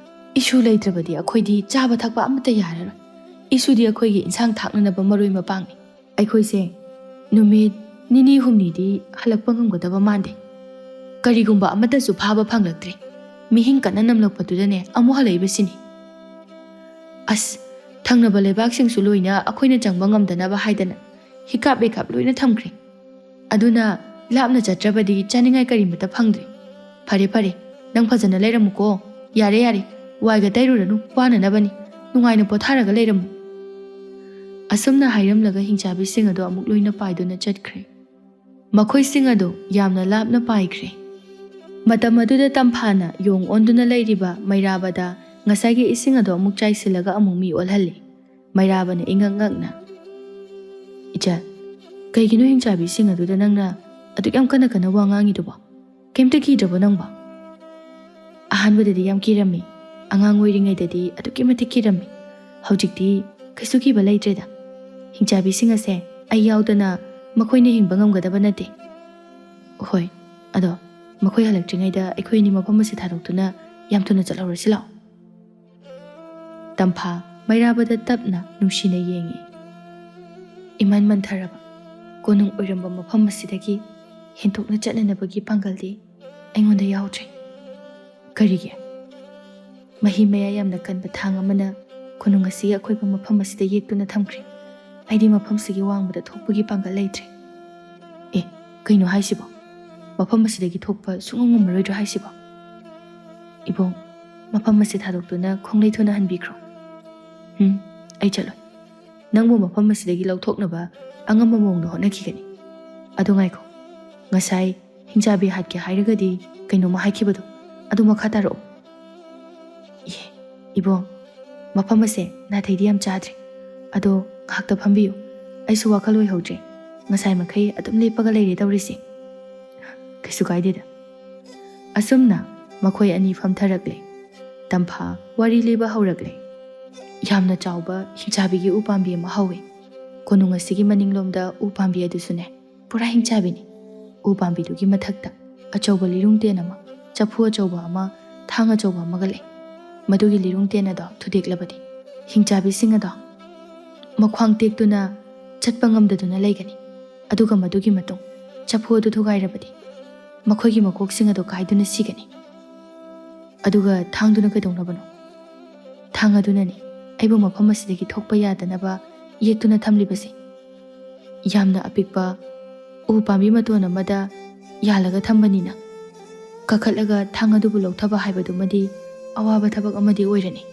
ꯏꯁꯨ ꯂꯩꯇ꯭ꯔꯕꯗꯤ ꯑꯩꯈꯣꯏꯗꯤ ꯆꯥꯕ ꯊꯛꯄ ꯑꯃꯠꯇ ꯌꯥꯔꯔꯣꯏ꯫ ꯏꯁꯨꯗꯤ ꯑꯩꯈꯣꯏꯒꯤ ꯏꯟꯁꯥꯡ ꯊꯥꯛꯅꯅꯕ ꯃꯔꯣꯏ ꯃꯄꯥꯡꯅꯤ꯫ ꯑꯩꯈꯣꯏꯁꯦ ꯅꯨꯃꯤꯠ ꯅꯤꯅꯤ ꯍꯨꯝꯅꯤꯗꯤ ꯍꯜꯂꯛꯄ ꯉꯝꯒꯗꯕ ꯃꯥꯟꯗꯦ꯫ ꯀꯔꯤꯒꯨꯝꯕ ꯑꯃꯠꯇꯁꯨ ꯐꯥꯕ ꯐꯪꯂꯛꯇ꯭ꯔꯦ꯫ ꯃꯤꯍꯤꯡ ꯀꯟꯅ ꯅꯝꯂꯛꯄꯗꯨꯗꯅꯦ ꯑꯃꯨꯛ ꯍꯜꯂꯛꯏꯕꯁꯤꯅꯤ꯫ ꯑꯁ, ꯊꯪꯅꯕ ꯂꯩꯕꯥꯛꯁꯤꯡꯁꯨ ꯂꯣꯏꯅ ꯑꯩꯈꯣꯏꯅ ꯆꯪꯕ ꯉꯝꯗꯅꯕ ꯍꯥꯏꯗꯅ ꯍꯤꯀꯥꯞ ꯂꯩꯀꯥꯞ ꯂꯣꯏꯅ ꯊꯝꯈ꯭ꯔꯦ꯫ ꯑꯗꯨꯅ ꯂꯥꯞꯅ ꯆꯠꯇ꯭ꯔꯕꯗꯤ ꯆꯥꯅꯤꯡꯉꯥꯏ ꯀꯔꯤꯃꯠꯇ ꯐꯪꯗ꯭ꯔꯦ꯫ ꯐꯔꯦ, ꯐꯔꯦ, ꯅꯪ ꯐꯖꯅ ꯂꯩꯔꯝꯃꯨꯀꯣ꯫ ꯌꯥꯔꯦ, ꯌꯥꯔꯦ, ꯋꯥꯏꯒ ꯇꯩꯔꯨꯔꯅꯨ, ꯋꯥꯅꯅꯕꯅꯤ꯫ ꯅꯨꯡꯉꯥꯏꯅ ꯄꯣꯊꯥꯔꯒ ꯂꯩꯔꯝꯃꯨ꯫" ꯑꯁꯨꯝꯅ ꯍꯥꯏꯔꯝꯂꯒ ꯍꯤꯡꯆꯥꯕꯤꯁꯤꯡ ꯑꯗꯨ ꯑꯃꯨꯛ ꯂꯣꯏꯅ ꯄꯥꯏꯗꯨꯅ ꯆꯠꯈ꯭ꯔꯦ꯫ ꯃꯈꯣꯏꯁꯤꯡ ꯑꯗꯨ ꯌꯥꯝꯅ ꯂꯥꯞꯅ ꯄꯥꯏꯈ꯭ꯔꯦ꯫ ꯃꯇꯝ ꯑꯗꯨꯗ ꯇꯝꯐꯥꯅ ꯌꯣꯡ ꯑꯣꯟꯗꯨꯅ ꯂꯩꯔꯤꯕ ꯃꯩꯔꯥꯕꯗ ꯉꯁꯥꯏꯒꯤ ꯏꯁꯤꯡ ꯑꯗꯨ ꯑꯃꯨꯛ ꯆꯥꯏꯁꯤꯜꯂꯒ ꯑꯃꯨꯛ ꯃꯤ ꯑꯣꯜꯍꯜꯂꯤ꯫ ꯃꯩꯔꯥꯕꯅ ꯏꯉꯛ ꯉꯛꯅ, "ꯏꯆꯜ, ꯀꯩꯒꯤꯅꯣ ꯍꯤꯡꯆꯥꯕꯤꯁꯤꯡ ꯑꯗꯨꯗ ꯅꯪꯅ ꯑꯗꯨꯛ ꯌꯥꯝ ꯀꯟꯅ ꯀꯟꯅ ꯋꯥ ꯉꯥꯡꯉꯤꯗꯨꯕꯣ? ꯀꯩꯝꯇ ꯀꯤꯗ꯭ꯔꯕꯣ ꯅꯪꯕꯣ?" "ꯑꯍꯥꯟꯕꯗꯗꯤ ꯌꯥꯝ ꯀꯤꯔꯝꯃꯤ꯫ ꯑꯉꯥꯡ ꯑꯣꯏꯔꯤꯉꯩꯗꯗꯤ ꯑꯗꯨꯛꯀꯤ ꯃꯇꯤꯛ ꯀꯤꯔꯝꯃꯤ꯫ ꯍꯧꯖꯤꯛꯇꯤ ꯀꯩꯁꯨ ꯀꯤꯕ ꯂꯩꯇ꯭ꯔꯦꯗ꯫ ꯍꯤꯡꯆꯥꯕꯤꯁꯤꯡ ꯑꯁꯦ ꯑꯩ ꯌꯥꯎꯗꯅ ꯃꯈꯣꯏꯅ ꯍꯤꯡꯕ ꯉꯝꯒꯗꯕ ꯅꯠꯇꯦ꯫ ꯍꯣꯏ, ꯑꯗꯣ ꯃꯈꯣꯏ ꯍꯜꯂꯛꯇ꯭ꯔꯤꯉꯩꯗ ꯑꯩꯈꯣꯏ ꯑꯅꯤ ꯃꯐꯝ ꯑꯁꯤ ꯊꯥꯗꯣꯛꯇꯨꯅ ꯌꯥꯝ ꯊꯨꯅ ꯆꯠꯍꯧꯔꯁꯤ ꯂꯥꯛꯑꯣ꯫" ꯇꯝꯐꯥ ꯃꯩꯔꯥꯕꯗ ꯇꯞꯅ ꯅꯨꯡꯁꯤꯅ ꯌꯦꯡꯉꯤ꯫ "ꯏꯃꯟ ꯃꯟꯊꯔꯕ ꯀꯣꯅꯨꯡ ꯑꯣꯏꯔꯝꯕ ꯃꯐꯝ ꯑꯁꯤꯗꯒꯤ ꯍꯦꯟꯗꯣꯛꯅ ꯆꯠꯅꯅꯕꯒꯤ ꯄꯥꯡꯒꯜꯗꯤ ꯑꯩꯉꯣꯟꯗ ꯌꯥꯎꯗ꯭ꯔꯦ꯫" "ꯀꯔꯤꯒꯤ?" ꯃꯍꯤ ꯃꯌꯥꯏ ꯌꯥꯝꯅ ꯀꯟꯕ ꯊꯥꯡ ꯑꯃꯅ ꯀꯣꯅꯨꯡ ꯑꯁꯤꯒꯤ ꯑꯀꯣꯏꯕ ꯃꯐꯝ ꯑꯁꯤꯗ ꯌꯦꯛꯇꯨꯅ ꯊꯝꯈ꯭ꯔꯦ꯫ ꯑꯩꯗꯤ ꯃꯐꯝꯁꯤꯒꯤ ꯋꯥꯡꯃꯗ ꯊꯣꯛꯄꯒꯤ ꯄꯥꯡꯒꯜ ꯂꯩꯇ꯭ꯔꯦ꯫ ꯑꯦ, ꯀꯩꯅꯣ ꯍꯥꯏꯁꯤꯕꯣ? ꯃꯐꯝ ꯑꯁꯤꯗꯒꯤ ꯊꯣꯛꯄ ꯁꯨꯡꯉꯝ ꯉꯝꯃꯔꯣꯏꯗ꯭ꯔꯣ ꯍꯥꯏꯁꯤꯕꯣ? ꯏꯕꯣꯡ, ꯃꯐꯝ ꯑꯁꯤ ꯊꯥꯗꯣꯛꯇꯨꯅ ꯈꯣꯡꯂꯩ ꯊꯨꯅ ꯍꯟꯕꯤꯈ꯭ꯔꯣ꯫ ꯎꯝ, ꯑꯩ ꯆꯠꯂꯣꯏ꯫ ꯅꯪꯕꯨ ꯃꯐꯝ ꯑꯁꯤꯗꯒꯤ ꯂꯧꯊꯣꯛꯅꯕ ꯑꯉꯝꯕ ꯃꯑꯣꯡꯗ ꯍꯣꯠꯅꯈꯤꯒꯅꯤ꯫ ꯑꯗꯣ ꯉꯥꯏꯈꯣ, ꯉꯁꯥꯏ ꯍꯤꯡꯆꯥꯕꯤ ꯍꯥꯠꯀꯦ ꯍꯥꯏꯔꯒꯗꯤ ꯀꯩꯅꯣꯝꯃ ꯍꯥꯏꯈꯤꯕꯗꯣ, ꯑꯗꯨ ꯃꯈꯥ ꯇꯥꯔꯛꯑꯣ꯫ ꯏꯍꯦ, ꯏꯕꯣꯡ, ꯃꯐꯝ ꯑꯁꯦ ꯅꯥꯊꯩꯗꯤ ꯌꯥꯝ ꯆꯥꯗ꯭ꯔꯦ꯫ ꯑꯗꯣ ꯉꯥꯏꯍꯥꯛꯇ ꯐꯝꯕꯤꯌꯨ, ꯑꯩꯁꯨ ꯋꯥꯈꯜ ꯑꯣꯏꯍꯧꯗ꯭ꯔꯦ꯫ ꯉꯁꯥꯏ ꯃꯈꯩ ꯑꯗꯨꯝ ꯂꯦꯞꯄꯒ ꯂꯩꯔꯦ ꯇꯧꯔꯤꯁꯦ꯫ ꯀꯩꯁꯨ ꯀꯥꯏꯗꯦꯗ꯫ ꯑꯁꯨꯝꯅ ꯃꯈꯣꯏ ꯑꯅꯤ ꯐꯝꯊꯔꯛꯂꯦ꯫ ꯇꯝꯐꯥ ꯋꯥꯔꯤ ꯂꯤꯕ ꯍꯧꯔꯛꯂꯦ꯫ ꯌꯥꯝꯅ ꯆꯥꯎꯕ ꯍꯤꯡꯆꯥꯕꯤꯒꯤ ꯎꯄꯥꯝꯕꯤ ꯑꯃ ꯍꯧꯋꯤ꯫ ꯀꯣꯅꯨꯡ ꯑꯁꯤꯒꯤ ꯃꯅꯤꯡꯂꯣꯝꯗ ꯎꯄꯥꯝꯕꯤ ꯑꯗꯨꯁꯨꯅꯦ, ꯄꯨꯔꯥ ꯍꯤꯡꯆꯥꯕꯤꯅꯤ꯫ ꯎꯄꯥꯝꯕꯤꯗꯨꯒꯤ ꯃꯊꯛꯇ ꯑꯆꯧꯕ ꯂꯤꯔꯨꯡ ꯇꯦꯟ ꯑꯃ, ꯆꯐꯨ ꯑꯆꯧꯕ ꯑꯃ, ꯊꯥꯡ ꯑꯆꯧꯕ ꯑꯃꯒ ꯂꯩ꯫ ꯃꯗꯨꯒꯤ ꯂꯤꯔꯨꯡ ꯇꯦꯟ ꯑꯗꯣ ꯊꯨꯗꯦꯛꯂꯕꯗꯤ ꯍꯤꯡꯆꯥꯕꯤꯁꯤꯡ ꯑꯗꯣ ꯃꯈ꯭ꯋꯥꯡ ꯇꯦꯛꯇꯨꯅ ꯆꯠꯄ ꯉꯝꯗꯗꯨꯅ ꯂꯩꯒꯅꯤ꯫ ꯑꯗꯨꯒ ꯃꯗꯨꯒꯤ ꯃꯇꯨꯡ ꯆꯐꯨ ꯑꯗꯨ ꯊꯨꯒꯥꯏꯔꯕꯗꯤ ꯃꯈꯣꯏꯒꯤ ꯃꯀꯣꯛꯁꯤꯡ ꯑꯗꯨ ꯀꯥꯏꯗꯨꯅ ꯁꯤꯒꯅꯤ꯫ ꯑꯗꯨꯒ ꯊꯥꯡꯗꯨꯅ ꯀꯩꯗꯧꯅꯕꯅꯣ? ꯊꯥꯡ ꯑꯗꯨꯅꯅꯤ ꯑꯩꯕꯨ ꯃꯐꯝ ꯑꯁꯤꯗꯒꯤ ꯊꯣꯛꯄ ꯌꯥꯗꯅꯕ ꯌꯦꯛꯇꯨꯅ ꯊꯝꯂꯤꯕꯁꯦ꯫ ꯌꯥꯝꯅ ꯑꯄꯤꯛꯄ ꯎ ꯄꯥꯝꯕꯤ ꯃꯇꯣꯟ ꯑꯃꯗ ꯌꯥꯜꯂꯒ ꯊꯝꯕꯅꯤꯅ, ꯀꯥꯈꯠꯂꯒ ꯊꯥꯡ ꯑꯗꯨꯕꯨ ꯂꯧꯊꯕ ꯍꯥꯏꯕꯗꯨꯃꯗꯤ ꯑꯋꯥꯕ ꯊꯕꯛ ꯑꯃꯗꯤ ꯑꯣꯏꯔꯅꯤ꯫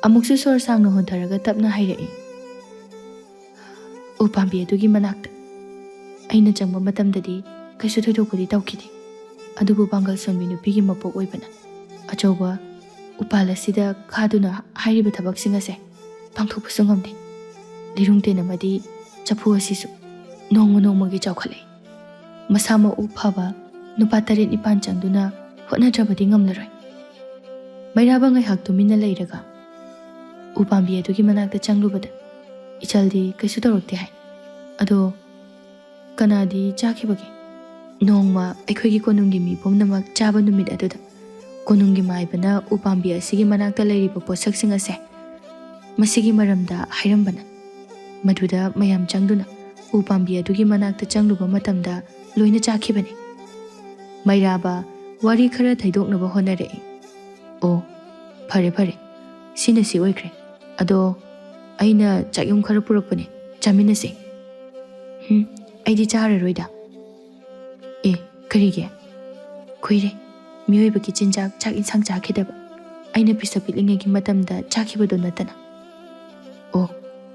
ꯑꯃꯨꯛꯁꯨ ꯁꯣꯔ ꯁꯥꯡꯅ ꯍꯣꯟꯊꯔꯒ ꯇꯞꯅ ꯍꯥꯏꯔꯛꯏ, "ꯎ ꯄꯥꯝꯕꯤ ꯑꯗꯨꯒꯤ ꯃꯅꯥꯛꯇ꯫ ꯑꯩꯅ ꯆꯪꯕ ꯃꯇꯝꯗꯗꯤ ꯀꯩꯁꯨ ꯊꯣꯏꯗꯣꯛꯄꯗꯤ ꯇꯧꯈꯤꯗꯦ, ꯑꯗꯨꯕꯨ ꯄꯥꯡꯒꯜ ꯁꯣꯟꯕꯤ ꯅꯨꯄꯤꯒꯤ ꯃꯄꯣꯛ ꯑꯣꯏꯕꯅ ꯑꯆꯧꯕ ꯎꯄꯥꯜ ꯑꯁꯤꯗ ꯈꯥꯗꯨꯅ ꯍꯥꯏꯔꯤꯕ ꯊꯕꯛꯁꯤꯡ ꯑꯁꯦ ꯄꯥꯡꯊꯣꯛꯄꯁꯨ ꯉꯝꯗꯦ꯫ ꯂꯤꯔꯨꯡ ꯇꯦꯟ ꯑꯃꯗꯤ ꯆꯐꯨ ꯑꯁꯤꯁꯨ ꯅꯣꯡꯃ ꯅꯣꯡꯃꯒꯤ ꯆꯥꯎꯈꯠꯂꯛꯏ꯫ ꯃꯁꯥ ꯃꯎ ꯐꯕ ꯅꯨꯄꯥ ꯇꯔꯦꯠ ꯅꯤꯄꯥꯟ ꯆꯪꯗꯨꯅ ꯍꯣꯠꯅꯗ꯭ꯔꯕꯗꯤ ꯉꯝꯂꯔꯣꯏ꯫" ꯃꯩꯔꯥꯕ ꯉꯥꯏꯍꯥꯛ ꯇꯨꯃꯤꯟꯅ ꯂꯩꯔꯒ ꯎ ꯄꯥꯝꯕꯤ ꯑꯗꯨꯒꯤ ꯃꯅꯥꯛꯇ ꯆꯪꯂꯨꯕꯗ, "ꯏꯆꯜꯗꯤ ꯀꯩꯁꯨ ꯇꯧꯔꯛꯇꯦ ꯍꯥꯏ꯫ ꯑꯗꯣ ꯀꯅꯥꯗꯤ ꯆꯥꯈꯤꯕꯒꯦ?" "ꯅꯣꯡꯃ ꯑꯩꯈꯣꯏꯒꯤ ꯀꯣꯅꯨꯡꯒꯤ ꯃꯤ ꯄꯨꯝꯅꯃꯛ ꯆꯥꯕ ꯅꯨꯃꯤꯠ ꯑꯗꯨꯗ ꯀꯣꯅꯨꯡꯒꯤ ꯃꯥꯏꯕꯅ ꯎ ꯄꯥꯝꯕꯤ ꯑꯁꯤꯒꯤ ꯃꯅꯥꯛꯇ ꯂꯩꯔꯤꯕ ꯄꯣꯠꯁꯛꯁꯤꯡ ꯑꯁꯦ ꯃꯁꯤꯒꯤ ꯃꯔꯝꯗ ꯍꯥꯏꯔꯝꯕꯅ꯫ ꯃꯗꯨꯗ ꯃꯌꯥꯝ ꯆꯪꯗꯨꯅ ꯎ ꯄꯥꯝꯕꯤ ꯑꯗꯨꯒꯤ ꯃꯅꯥꯛꯇ ꯆꯪꯂꯨꯕ ꯃꯇꯝꯗ ꯂꯣꯏꯅ ꯆꯥꯈꯤꯕꯅꯤ꯫" ꯃꯩꯔꯥꯕ ꯋꯥꯔꯤ ꯈꯔ ꯊꯩꯗꯣꯛꯅꯕ ꯍꯣꯠꯅꯔꯛꯏ꯫ ꯑꯣ, ꯐꯔꯦ ꯐꯔꯦ, ꯁꯤꯅ ꯁꯤ ꯑꯣꯏꯈ꯭ꯔꯦ꯫ ꯑꯗꯣ ꯑꯩꯅ ꯆꯥꯛꯌꯨꯝ ꯈꯔ ꯄꯨꯔꯛꯄꯅꯦ, ꯆꯥꯃꯤꯟꯅꯁꯦ꯫ ꯎꯝ, ꯑꯩꯗꯤ ꯆꯥꯔꯔꯣꯏꯗ꯫ ꯑꯦ, ꯀꯔꯤꯒꯤ? ꯀꯨꯏꯔꯦ ꯃꯤꯑꯣꯏꯕꯒꯤ ꯆꯤꯟꯖꯥꯛ, ꯆꯥꯛ ꯏꯟꯁꯥꯡ ꯆꯥꯈꯤꯗꯕ꯫ ꯑꯩꯅ ꯄꯤꯁꯛ ꯄꯤꯛꯂꯤꯉꯩꯒꯤ ꯃꯇꯝꯗ ꯆꯥꯈꯤꯕꯗꯣ ꯅꯠꯇꯅ꯫ ꯑꯣ,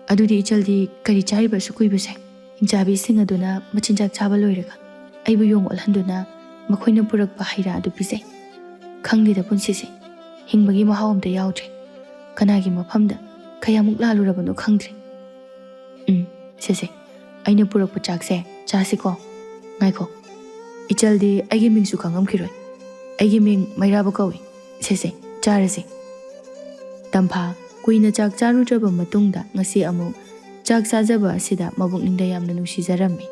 ꯑꯗꯨꯗꯤ ꯏꯆꯜꯗꯤ ꯀꯔꯤ ꯆꯥꯔꯤꯕ ꯑꯁꯨꯛ ꯀꯨꯏꯕꯁꯦ? ꯍꯤꯡꯆꯥꯕꯤꯁꯤꯡ ꯑꯗꯨꯅ ꯃꯆꯤꯟꯖꯥꯛ ꯆꯥꯕ ꯂꯣꯏꯔꯒ ꯑꯩꯕꯨ ꯌꯣꯡ ꯑꯣꯜꯍꯟꯗꯨꯅ ꯃꯈꯣꯏꯅ ꯄꯨꯔꯛꯄ ꯍꯩ ꯔꯥ ꯑꯗꯨ ꯄꯤꯖꯩ꯫ ꯈꯪꯗꯦꯗ ꯄꯨꯟꯁꯤꯁꯦ, ꯍꯤꯡꯕꯒꯤ ꯃꯍꯥꯎ ꯑꯝꯇ ꯌꯥꯎꯗ꯭ꯔꯦ꯫ ꯀꯅꯥꯒꯤ ꯃꯐꯝꯗ ꯀꯌꯥꯃꯨꯛ ꯂꯥꯜꯂꯨꯔꯕꯅꯣ ꯈꯪꯗ꯭ꯔꯦ꯫ ꯎꯝ, ꯁꯦ ꯁꯦ, ꯑꯩꯅ ꯄꯨꯔꯛꯄ ꯆꯥꯛꯁꯦ ꯆꯥꯁꯤꯀꯣ꯫ ꯉꯥꯏꯈꯣ, ꯏꯆꯜꯗꯤ ꯑꯩꯒꯤ ꯃꯤꯡꯁꯨ ꯈꯪꯉꯝꯈꯤꯔꯣꯏ꯫ ꯑꯩꯒꯤ ꯃꯤꯡ ꯃꯩꯔꯥꯕ ꯀꯧꯏ꯫ ꯁꯦ ꯁꯦ, ꯆꯥꯔꯁꯦ꯫ ꯇꯝꯐꯥ ꯀꯨꯏꯅ ꯆꯥꯛ ꯆꯥꯔꯨꯗ꯭ꯔꯕ ꯃꯇꯨꯡꯗ ꯉꯁꯤ ꯑꯃꯨꯛ ꯆꯥꯛ ꯆꯥꯖꯕ ꯑꯁꯤꯗ ꯃꯕꯨꯛꯅꯤꯡꯗ ꯌꯥꯝꯅ ꯅꯨꯡꯁꯤꯖꯔꯝꯃꯤ꯫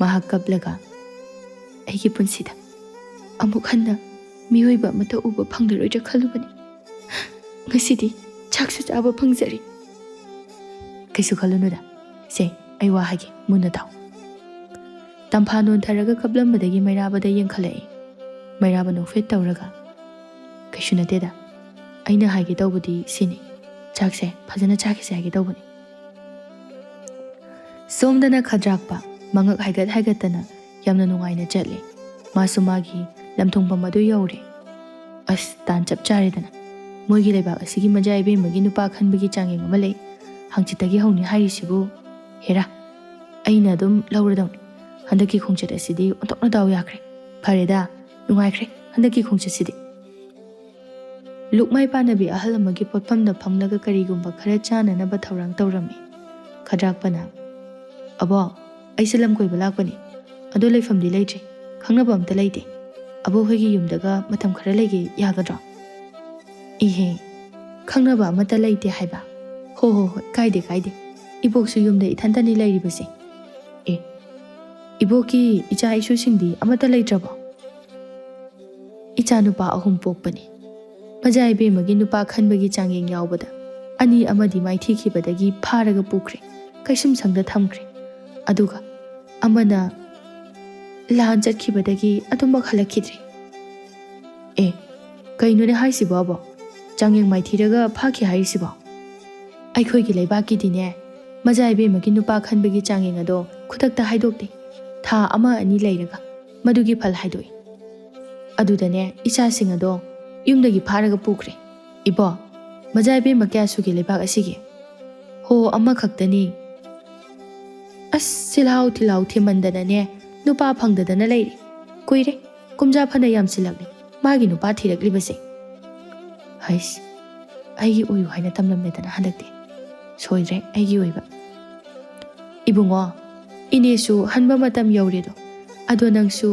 ꯃꯍꯥꯛ ꯀꯞꯂꯒ, "ꯑꯩꯒꯤ ꯄꯨꯟꯁꯤꯗ ꯑꯃꯨꯛ ꯍꯟꯅ ꯃꯤꯑꯣꯏꯕ ꯑꯃꯠꯇ ꯎꯕ ꯐꯪꯂꯔꯣꯏꯗ꯭ꯔꯥ ꯈꯜꯂꯨꯕꯅꯤ꯫ ꯉꯁꯤꯗꯤ ꯆꯥꯛꯁꯨ ꯆꯥꯕ ꯐꯪꯖꯔꯦ꯫" "ꯀꯩꯁꯨ ꯈꯜꯂꯨꯅꯨꯗ꯫ ꯁꯦ, ꯑꯩ ꯋꯥ ꯍꯥꯏꯒꯦ, ꯃꯨꯟꯅ ꯇꯥꯎ꯫" ꯇꯝꯐꯥ ꯅꯣꯟꯊꯔꯒ ꯀꯞꯂꯝꯕꯗꯒꯤ ꯃꯩꯔꯥꯕꯗ ꯌꯦꯡꯈꯠꯂꯛꯏ꯫ ꯃꯩꯔꯥꯕ ꯅꯣꯛꯐꯦꯠ ꯇꯧꯔꯒ, "ꯀꯩꯁꯨ ꯅꯠꯇꯦꯗ, ꯑꯩꯅ ꯍꯥꯏꯒꯦ ꯇꯧꯕꯗꯤ ꯁꯤꯅꯤ, ꯆꯥꯛꯁꯦ ꯐꯖꯅ ꯆꯥꯈꯤꯁꯦ ꯍꯥꯏꯒꯦ ꯇꯧꯕꯅꯤ꯫" ꯁꯣꯝꯗꯅ ꯈꯗ꯭ꯔꯥꯛꯄ ꯃꯉꯛ ꯍꯥꯏꯒꯠ ꯍꯥꯏꯒꯠꯇꯅ ꯌꯥꯝꯅ ꯅꯨꯡꯉꯥꯏꯅ ꯆꯠꯂꯤ꯫ ꯃꯥꯁꯨ ꯃꯥꯒꯤ ꯂꯝꯊꯨꯡꯐꯝ ꯑꯗꯨ ꯌꯧꯔꯦ꯫ "ꯑꯁ, ꯇꯥꯟ ꯆꯞ ꯆꯥꯔꯦꯗꯅ꯫ ꯃꯣꯏꯒꯤ ꯂꯩꯕꯥꯛ ꯑꯁꯤꯒꯤ ꯃꯖꯥ ꯏꯕꯦꯝꯃꯒꯤ ꯅꯨꯄꯥ ꯈꯟꯕꯒꯤ ꯆꯥꯡꯌꯦꯡ ꯑꯃ ꯂꯩ꯫ ꯍꯪꯆꯤꯠꯇꯒꯤ ꯍꯧꯅꯤ ꯍꯥꯏꯔꯤꯁꯤꯕꯨ꯫ ꯍꯦꯔꯥ, ꯑꯩꯅ ꯑꯗꯨꯝ ꯂꯧꯔꯗꯧꯅꯤ꯫ ꯍꯟꯗꯛꯀꯤ ꯈꯣꯡꯆꯠ ꯑꯁꯤꯗꯤ ꯑꯣꯟꯊꯣꯛꯅ ꯗꯥꯎ ꯌꯥꯈ꯭ꯔꯦ꯫ ꯐꯔꯦꯗ, ꯅꯨꯡꯉꯥꯏꯈ꯭ꯔꯦ ꯍꯟꯗꯛꯀꯤ ꯈꯣꯡꯆꯠꯁꯤꯗꯤ꯫" ꯂꯨꯛꯃꯥꯏ ꯄꯥꯟꯅꯕꯤ ꯑꯍꯜ ꯑꯃꯒꯤ ꯄꯣꯠꯐꯝꯗ ꯐꯝꯂꯒ ꯀꯔꯤꯒꯨꯝꯕ ꯈꯔ ꯆꯥꯅꯅꯕ ꯊꯧꯔꯥꯡ ꯇꯧꯔꯝꯃꯤ꯫ ꯈꯗ꯭ꯔꯥꯛꯄꯅ, "ꯑꯕꯣ, ꯑꯩꯁꯦ ꯂꯝ ꯀꯣꯏꯕ ꯂꯥꯛꯄꯅꯤ꯫ ꯑꯗꯣ ꯂꯩꯐꯝꯗꯤ ꯂꯩꯇ꯭ꯔꯤ꯫ ꯈꯪꯅꯕ ꯑꯝꯇ ꯂꯩꯇꯦ꯫ ꯑꯕꯣꯛ ꯍꯣꯏꯒꯤ ꯌꯨꯝꯗꯒ ꯃꯇꯝ ꯈꯔ ꯂꯩꯒꯦ ꯌꯥꯒꯗ꯭ꯔꯣ?" "ꯏꯍꯦ, ꯈꯪꯅꯕ ꯑꯃꯠꯇ ꯂꯩꯇꯦ ꯍꯥꯏꯕ? ꯍꯣ ꯍꯣ ꯍꯣꯏ, ꯀꯥꯏꯗꯦ ꯀꯥꯏꯗꯦ꯫ ꯏꯕꯣꯛꯁꯨ ꯌꯨꯝꯗ ꯏꯊꯟꯇꯅꯤ ꯂꯩꯔꯤꯕꯁꯦ꯫" "ꯑꯦ, ꯏꯕꯣꯛꯀꯤ ꯏꯆꯥ ꯏꯁꯨꯁꯤꯡꯗꯤ ꯑꯃꯠꯇ ꯂꯩꯇ꯭ꯔꯕꯣ?" "ꯏꯆꯥꯅꯨꯄꯥ ꯑꯍꯨꯝ ꯄꯣꯛꯄꯅꯤ꯫ ꯃꯖꯥ ꯏꯕꯦꯝꯃꯒꯤ ꯅꯨꯄꯥ ꯈꯟꯕꯒꯤ ꯆꯥꯡꯌꯦꯡ ꯌꯥꯎꯕꯗ ꯑꯅꯤ ꯑꯃꯗꯤ ꯃꯥꯏꯊꯤꯈꯤꯕꯗꯒꯤ ꯐꯥꯔꯒ ꯄꯨꯈ꯭ꯔꯦ, ꯀꯩꯁꯨꯝꯁꯪꯗ ꯊꯝꯈ꯭ꯔꯦ꯫ ꯑꯗꯨꯒ ꯑꯃꯅ ꯂꯥꯟ ꯆꯠꯈꯤꯕꯗꯒꯤ ꯑꯗꯨꯃꯛ ꯍꯜꯂꯛꯈꯤꯗ꯭ꯔꯦ꯫" "ꯑꯦ, "ꯀꯩꯅꯣꯅꯦ ꯍꯥꯏꯁꯤꯕꯣ, ꯑꯕꯣ? ꯆꯥꯡꯌꯦꯡ ꯃꯥꯏꯊꯤꯔꯒ ꯐꯥꯈꯤ ꯍꯥꯏꯔꯤꯁꯤꯕꯣ?" "ꯑꯩꯈꯣꯏꯒꯤ ꯂꯩꯕꯥꯛꯀꯤꯗꯤꯅꯦ, ꯃꯖꯥ ꯏꯕꯦꯝꯃꯒꯤ ꯅꯨꯄꯥ ꯈꯟꯕꯒꯤ ꯆꯥꯡꯌꯦꯡ ꯑꯗꯣ ꯈꯨꯗꯛꯇ ꯍꯥꯏꯗꯣꯛꯇꯦ꯫ ꯊꯥ ꯑꯃ ꯑꯅꯤ ꯂꯩꯔꯒ ꯃꯗꯨꯒꯤ ꯐꯜ ꯍꯥꯏꯗꯣꯛꯏ꯫ ꯑꯗꯨꯗꯅꯦ ꯏꯆꯥꯁꯤꯡ ꯑꯗꯣ ꯌꯨꯝꯗꯒꯤ ꯐꯥꯔꯒ ꯄꯨꯈ꯭ꯔꯦ꯫ ꯏꯕꯣ, ꯃꯖꯥ ꯏꯕꯦꯝꯃ ꯀꯌꯥ ꯁꯨꯒꯦ ꯂꯩꯕꯥꯛ ꯑꯁꯤꯒꯤ?" "ꯍꯣ, ꯑꯃꯈꯛꯇꯅꯤ꯫ ꯑꯁ, ꯆꯤꯜꯍꯥꯎ ꯊꯤꯜꯍꯥꯎ ꯊꯤꯃꯟꯗꯅꯅꯦ ꯅꯨꯄꯥ ꯐꯪꯗꯗꯅ ꯂꯩꯔꯦ꯫ ꯀꯨꯏꯔꯦ, ꯀꯨꯝꯖꯥ ꯐꯅ ꯌꯥꯝꯁꯤꯜꯂꯛꯂꯦ ꯃꯥꯒꯤ ꯅꯨꯄꯥ ꯊꯤꯔꯛꯂꯤꯕꯁꯦ꯫" ꯍꯩꯁ, ꯑꯩꯒꯤ ꯑꯣꯏꯌꯨ ꯍꯥꯏꯅ ꯇꯝꯂꯝꯃꯦꯗꯅ ꯍꯟꯗꯛꯇꯤ꯫ ꯁꯣꯏꯗ꯭ꯔꯦ ꯑꯩꯒꯤ ꯑꯣꯏꯕ꯫ "ꯏꯕꯨꯡꯉꯣ, ꯏꯅꯦꯁꯨ ꯍꯟꯕ ꯃꯇꯝ ꯌꯧꯔꯦꯗꯣ꯫ ꯑꯗꯣ ꯅꯪꯁꯨ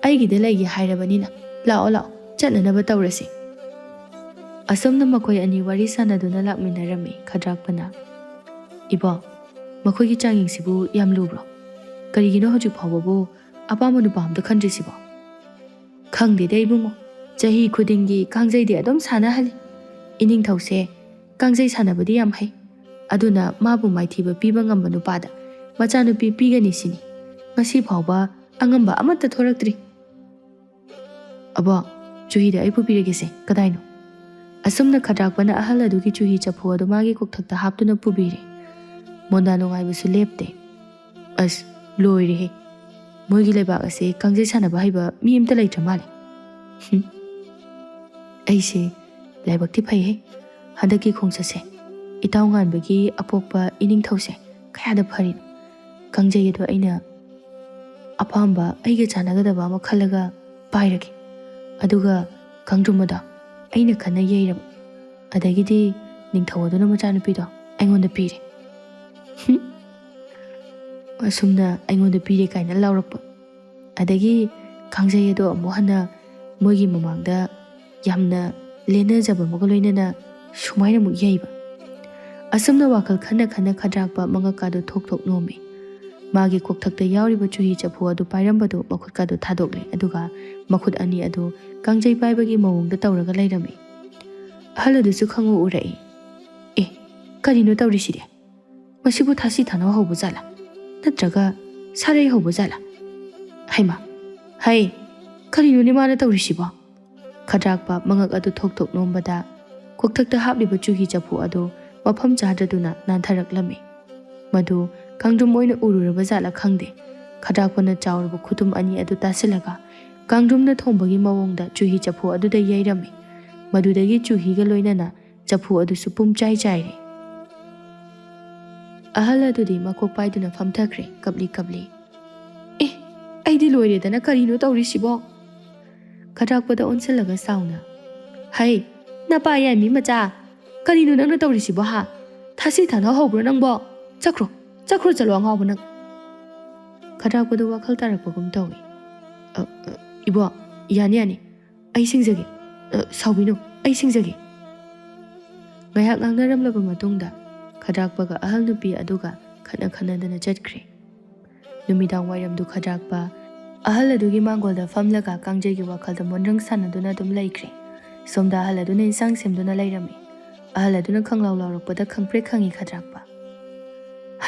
ꯑꯩꯒꯤꯗ ꯂꯩꯒꯦ ꯍꯥꯏꯔꯕꯅꯤꯅ ꯂꯥꯛꯑꯣ ꯂꯥꯛꯑꯣ, ꯆꯠꯅꯅꯕ ꯇꯧꯔꯁꯤ꯫" ꯑꯁꯨꯝꯅ ꯃꯈꯣꯏ ꯑꯅꯤ ꯋꯥꯔꯤ ꯁꯥꯟꯅꯗꯨꯅ ꯂꯥꯛꯃꯤꯟꯅꯔꯝꯃꯤ ꯈꯗ꯭ꯔꯥꯛꯄꯅ꯫ "ꯏꯕꯣ, ꯃꯈꯣꯏꯒꯤ ꯆꯥꯡꯌꯦꯡꯁꯤꯕꯨ ꯌꯥꯝ ꯂꯨꯕ꯭ꯔꯣ? ꯀꯔꯤꯒꯤꯅꯣ ꯍꯧꯖꯤꯛ ꯐꯥꯎꯕꯕꯨ ꯑꯄꯥꯝꯕ ꯅꯨꯄꯥ ꯑꯝꯇ ꯈꯟꯗ꯭ꯔꯤꯁꯤꯕꯣ?" "ꯈꯪꯗꯦꯗ ꯏꯕꯨꯡꯉꯣ, ꯆꯍꯤ ꯈꯨꯗꯤꯡꯒꯤ ꯀꯥꯡꯖꯩꯗꯤ ꯑꯗꯨꯝ ꯁꯥꯟꯅꯍꯜꯂꯤ꯫ ꯏꯅꯤꯡꯊꯧꯁꯦ ꯀꯥꯡꯖꯩ ꯁꯥꯟꯅꯕꯗꯤ ꯌꯥꯝ ꯍꯩ꯫ ꯑꯗꯨꯅ ꯃꯥꯕꯨ ꯃꯥꯏꯊꯤꯕ ꯄꯤꯕ ꯉꯝꯕ ꯅꯨꯄꯥꯗ ꯃꯆꯥꯅꯨꯄꯤ ꯄꯤꯒꯅꯤ ꯁꯤꯅꯤ꯫ ꯉꯁꯤ ꯐꯥꯎꯕ ꯑꯉꯝꯕ ꯑꯃꯠꯇ ꯊꯣꯔꯛꯇ꯭ꯔꯤ꯫" "ꯑꯕꯣ, ꯆꯨꯍꯤꯗ ꯑꯩ ꯄꯨꯕꯤꯔꯒꯦꯁꯦ, ꯀꯗꯥꯏꯅꯣ?" ꯑꯁꯨꯝꯅ ꯈꯗ꯭ꯔꯥꯛꯄꯅ ꯑꯍꯜ ꯑꯗꯨꯒꯤ ꯆꯨꯍꯤ ꯆꯐꯨ ꯑꯗꯨ ꯃꯥꯒꯤ ꯀꯣꯛꯊꯛꯇ ꯍꯥꯞꯇꯨꯅ ꯄꯨꯕꯤꯔꯦ꯫ ꯃꯣꯟꯗꯥ ꯅꯨꯡꯉꯥꯏꯕꯁꯨ ꯂꯦꯞꯇꯦ꯫ "ꯑꯁ, ꯂꯣꯏꯔꯦꯍꯦ꯫ ꯃꯣꯏꯒꯤ ꯂꯩꯕꯥꯛ ꯑꯁꯦ ꯀꯥꯡꯖꯩ ꯁꯥꯟꯅꯕ ꯍꯩꯕ ꯃꯤ ꯑꯝꯇ ꯂꯩꯇ꯭ꯔ ꯃꯥꯜꯂꯦ꯫ ꯍꯨꯝ꯫ ꯑꯩꯁꯦ ꯂꯥꯏꯕꯛꯇꯤ ꯐꯩꯍꯦ꯫ ꯍꯟꯗꯛꯀꯤ ꯈꯣꯡꯆꯠꯁꯦ ꯏꯇꯥꯎ ꯉꯥꯟꯕꯒꯤ ꯑꯄꯣꯛꯄ ꯏꯅꯤꯡꯊꯧꯁꯦ ꯀꯌꯥꯗ ꯐꯔꯤꯅꯣ꯫ ꯀꯥꯡꯖꯩ ꯑꯗꯣ ꯑꯩꯅ ꯑꯄꯥꯝꯕ, ꯑꯩꯒ ꯆꯥꯟꯅꯒꯗꯕ ꯑꯃ ꯈꯜꯂꯒ ꯄꯥꯏꯔꯒꯦ꯫ ꯑꯗꯨꯒ ꯀꯥꯡꯗ꯭ꯔꯨꯝ ꯑꯗꯣ ꯑꯩꯅ ꯈꯟꯅ ꯌꯩꯔꯕ꯫ ꯑꯗꯒꯤꯗꯤ ꯅꯤꯡꯊꯧ ꯑꯗꯨꯅ ꯃꯆꯥꯅꯨꯄꯤꯗꯣ ꯑꯩꯉꯣꯟꯗ ꯄꯤꯔꯦ꯫" ꯍꯨꯝ꯫ ꯑꯁꯨꯝꯅ ꯑꯩꯉꯣꯟꯗ ꯄꯤꯔꯦ ꯀꯥꯏꯅ ꯂꯥꯎꯔꯛꯄ꯫ ꯑꯗꯒꯤ ꯀꯥꯡꯖꯩ ꯑꯗꯣ ꯑꯃꯨꯛ ꯍꯟꯅ ꯃꯣꯏꯒꯤ ꯃꯃꯥꯡꯗ ꯌꯥꯝꯅ ꯂꯦꯟꯅꯖꯕ ꯑꯃꯒ ꯂꯣꯏꯅꯅ ꯁꯨꯃꯥꯏꯅ ꯑꯃꯨꯛ ꯌꯩꯕ꯫ ꯑꯁꯨꯝꯅ ꯋꯥꯈꯜ ꯈꯟꯅ ꯈꯟꯅ ꯈꯗ꯭ꯔꯥꯛꯄ ꯃꯉꯛꯀꯥꯗꯣ ꯊꯣꯛ ꯊꯣꯛ ꯅꯣꯝꯃꯤ꯫ ꯃꯥꯒꯤ ꯀꯣꯛꯊꯛꯇ ꯌꯥꯎꯔꯤꯕ ꯆꯨꯍꯤ ꯆꯐꯨ ꯑꯗꯨ ꯄꯥꯏꯔꯝꯕꯗꯨ ꯃꯈꯨꯠꯀꯥꯗꯨ ꯊꯥꯗꯣꯛꯂꯦ, ꯑꯗꯨꯒ ꯃꯈꯨꯠ ꯑꯅꯤ ꯑꯗꯨ ꯀꯥꯡꯖꯩ ꯄꯥꯏꯕꯒꯤ ꯃꯑꯣꯡꯗ ꯇꯧꯔꯒ ꯂꯩꯔꯝꯃꯤ꯫ ꯑꯍꯜ ꯑꯗꯨꯁꯨ ꯈꯪꯎ ꯎꯔꯛꯏ꯫ "ꯑꯦ, ꯀꯔꯤꯅꯣ ꯇꯧꯔꯤꯁꯤꯗꯤ? ꯃꯁꯤꯕꯨ ꯊꯥꯁꯤ ꯊꯥꯅꯧ ꯍꯧꯕ ꯖꯥꯠꯂꯥ? ꯅꯠꯇ꯭ꯔꯒ ꯁꯥꯔꯩ ꯍꯧꯕ ꯖꯥꯠꯂꯥ? ꯍꯩꯃꯥ, ꯍꯩ, ꯀꯔꯤꯅꯣꯅꯦ ꯃꯥꯅ ꯇꯧꯔꯤꯁꯤꯕꯣ?" ꯈꯗ꯭ꯔꯥꯛꯄ ꯃꯉꯛ ꯑꯗꯨ ꯊꯣꯛ ꯊꯣꯛ ꯅꯣꯝꯕꯗ ꯀꯣꯛꯊꯛꯇ ꯍꯥꯞꯂꯤꯕ ꯆꯨꯍꯤ ꯆꯐꯨ ꯑꯗꯨ ꯃꯐꯝ ꯆꯥꯗꯗꯨꯅ ꯅꯥꯟꯊꯔꯛꯂꯝꯃꯤ꯫ ꯃꯗꯨ ꯀꯥꯡꯗ꯭ꯔꯨꯝ ꯑꯣꯏꯅ ꯎꯔꯨꯔꯕ ꯖꯥꯠꯂ ꯈꯪꯗꯦ, ꯈꯗ꯭ꯔꯥꯛꯄꯅ ꯆꯥꯎꯔꯕ ꯈꯨꯇꯨꯝ ꯑꯅꯤ ꯑꯗꯨ ꯇꯥꯁꯤꯜꯂꯒ ꯀꯥꯡꯗ꯭ꯔꯨꯝꯅ ꯊꯣꯡꯕꯒꯤ ꯃꯑꯣꯡꯗ ꯆꯨꯍꯤ ꯆꯐꯨ ꯑꯗꯨꯗ ꯌꯩꯔꯝꯃꯤ꯫ ꯃꯗꯨꯗꯒꯤ ꯆꯨꯍꯤꯒ ꯂꯣꯏꯅꯅ ꯆꯐꯨ ꯑꯗꯨꯁꯨ ꯄꯨꯝꯆꯥꯏ ꯆꯥꯏꯔꯦ꯫ ꯑꯍꯜ ꯑꯗꯨꯗꯤ ꯃꯀꯣꯛ ꯄꯥꯏꯗꯨꯅ ꯐꯝꯊꯈ꯭ꯔꯦ, ꯀꯞꯂꯤ ꯀꯞꯂꯤ꯫ "ꯑꯦ, ꯑꯩꯗꯤ ꯂꯣꯏꯔꯦꯗꯅ, ꯀꯔꯤꯅꯣ ꯇꯧꯔꯤꯁꯤꯕꯣ?" ꯈꯗ꯭ꯔꯥꯛꯄꯗ ꯑꯣꯟꯁꯤꯜꯂꯒ ꯁꯥꯎꯅ, "ꯍꯩ, ꯅꯄꯥ ꯌꯥꯏꯃꯤ ꯃꯆꯥ, ꯀꯔꯤꯅꯣ ꯅꯪꯅ ꯇꯧꯔꯤꯁꯤꯕꯣ ꯍꯥ? ꯊꯥꯁꯤ ꯊꯥꯅꯧ ꯍꯧꯕ꯭ꯔꯣ ꯅꯪꯕꯣ? ꯆꯠꯈ꯭ꯔꯣ, ꯆꯠꯈ꯭ꯔꯣ, ꯆꯠꯂꯣ ꯑꯉꯥꯎꯕ ꯅꯪ!" ꯈꯗ꯭ꯔꯥꯛꯄꯗ ꯋꯥꯈꯜ ꯇꯥꯔꯛꯄꯒꯨꯝ ꯇꯧꯏ꯫ "ꯑ, ꯑ, ꯏꯕꯣ, ꯌꯥꯅꯤ, ꯌꯥꯅꯤ, ꯑꯩ ꯁꯤꯡꯖꯒꯦ꯫ ꯑ, ꯁꯥꯎꯕꯤꯅꯨ, ꯑꯩ ꯁꯤꯡꯖꯒꯦ꯫" ꯉꯥꯏꯍꯥꯛ ꯉꯥꯡꯅꯔꯝꯂꯕ ꯃꯇꯨꯡꯗ ꯈꯗ꯭ꯔꯥꯛꯄꯒ ꯑꯍꯜ ꯅꯨꯄꯤ ꯑꯗꯨꯒ ꯈꯠꯅ ꯈꯠꯅꯗꯅ ꯆꯠꯈ꯭ꯔꯦ꯫ ꯅꯨꯃꯤꯗꯥꯡ ꯋꯥꯏꯔꯝꯗꯨ ꯈꯗ꯭ꯔꯥꯛꯄ ꯑꯍꯜ ꯑꯗꯨꯒꯤ ꯃꯥꯡꯒꯣꯜꯗ ꯐꯝꯂꯒ ꯀꯥꯡꯖꯩꯒꯤ ꯋꯥꯈꯜꯗ ꯃꯣꯟꯗ꯭ꯔꯪ ꯁꯥꯟꯅꯗꯨꯅ ꯑꯗꯨꯝ ꯂꯩꯈ꯭ꯔꯦ꯫ ꯁꯣꯝꯗ ꯑꯍꯜ ꯑꯗꯨꯅ ꯏꯟꯁꯥꯡ ꯁꯦꯝꯗꯨꯅ ꯂꯩꯔꯝꯃꯤ꯫ ꯑꯍꯜ ꯑꯗꯨꯅ ꯈꯪꯂꯥꯎ ꯂꯥꯎꯔꯛꯄꯗ ꯈꯪꯄ꯭ꯔꯦꯛ ꯈꯪꯉꯤ ꯈꯗ꯭ꯔꯥꯛꯄ꯫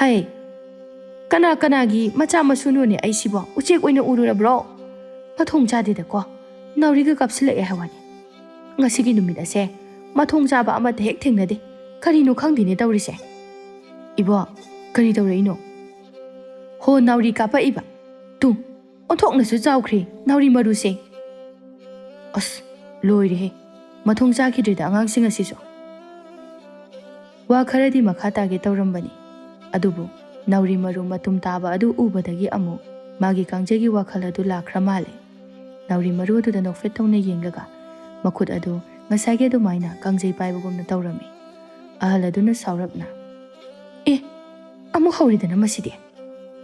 "ꯍꯩ, ꯀꯅꯥ ꯀꯅꯥꯒꯤ ꯃꯆꯥ ꯃꯁꯨꯅꯣꯅꯦ ꯑꯩꯁꯤꯕꯣ? ꯎꯆꯦꯛ ꯑꯣꯏꯅ ꯎꯔꯨꯔꯕ꯭ꯔꯣ? ꯃꯊꯣꯡ ꯆꯥꯗꯦꯗꯀꯣ, ꯅꯥꯎꯔꯤꯒ ꯀꯥꯞꯁꯤꯜꯂꯛꯑꯦ ꯍꯥꯏꯋꯥꯅꯤ꯫ ꯉꯁꯤꯒꯤ ꯅꯨꯃꯤꯠ ꯑꯁꯦ ꯃꯊꯣꯡ ꯆꯥꯕ ꯑꯃꯠꯇ ꯍꯦꯛ ꯊꯦꯡꯅꯗꯦ꯫ ꯀꯔꯤꯅꯣ ꯈꯪꯗꯦꯅꯦ ꯇꯧꯔꯤꯁꯦ꯫ ꯏꯕꯣ, ꯀꯔꯤ ꯇꯧꯔꯛꯏꯅꯣ?" "ꯍꯣ, ꯅꯥꯎꯔꯤ ꯀꯥꯞꯄꯛꯏꯕ꯫ ꯇꯨ, ꯑꯣꯟꯊꯣꯛꯅꯁꯨ ꯆꯥꯎꯈ꯭ꯔꯦ ꯅꯥꯎꯔꯤ ꯃꯔꯨꯁꯦ꯫ ꯑꯁ, ꯂꯣꯏꯔꯦꯍꯦ, ꯃꯊꯣꯡ ꯆꯥꯈꯤꯗ꯭ꯔꯦꯗ ꯑꯉꯥꯡꯁꯤꯡ ꯑꯁꯤꯁꯨ꯫" ꯋꯥ ꯈꯔꯗꯤ ꯃꯈꯥ ꯇꯥꯒꯦ ꯇꯧꯔꯝꯕꯅꯤ, ꯑꯗꯨꯕꯨ ꯅꯥꯎꯔꯤ ꯃꯔꯨ ꯃꯇꯨꯝ ꯇꯥꯕ ꯑꯗꯨ ꯎꯕꯗꯒꯤ ꯑꯃꯨꯛ ꯃꯥꯒꯤ ꯀꯥꯡꯖꯩꯒꯤ ꯋꯥꯈꯜ ꯑꯗꯨ ꯂꯥꯛꯈ꯭ꯔ ꯃꯥꯜꯂꯦ꯫ ꯅꯥꯎꯔꯤ ꯃꯔꯨ ꯑꯗꯨꯗ ꯅꯣꯛꯐꯦꯠ ꯇꯧꯅ ꯌꯦꯡꯂꯒ ꯃꯈꯨꯠ ꯑꯗꯨ ꯉꯁꯥꯏꯒꯤ ꯑꯗꯨꯃꯥꯏꯅ ꯀꯥꯡꯖꯩ ꯄꯥꯏꯕꯒꯨꯝꯅ ꯇꯧꯔꯝꯃꯤ꯫ ꯑꯍꯜ ꯑꯗꯨꯅ ꯁꯥꯎꯔꯞꯅ, "ꯑꯦ, ꯑꯃꯨꯛ ꯍꯧꯔꯦꯗꯅ ꯃꯁꯤꯗꯤ꯫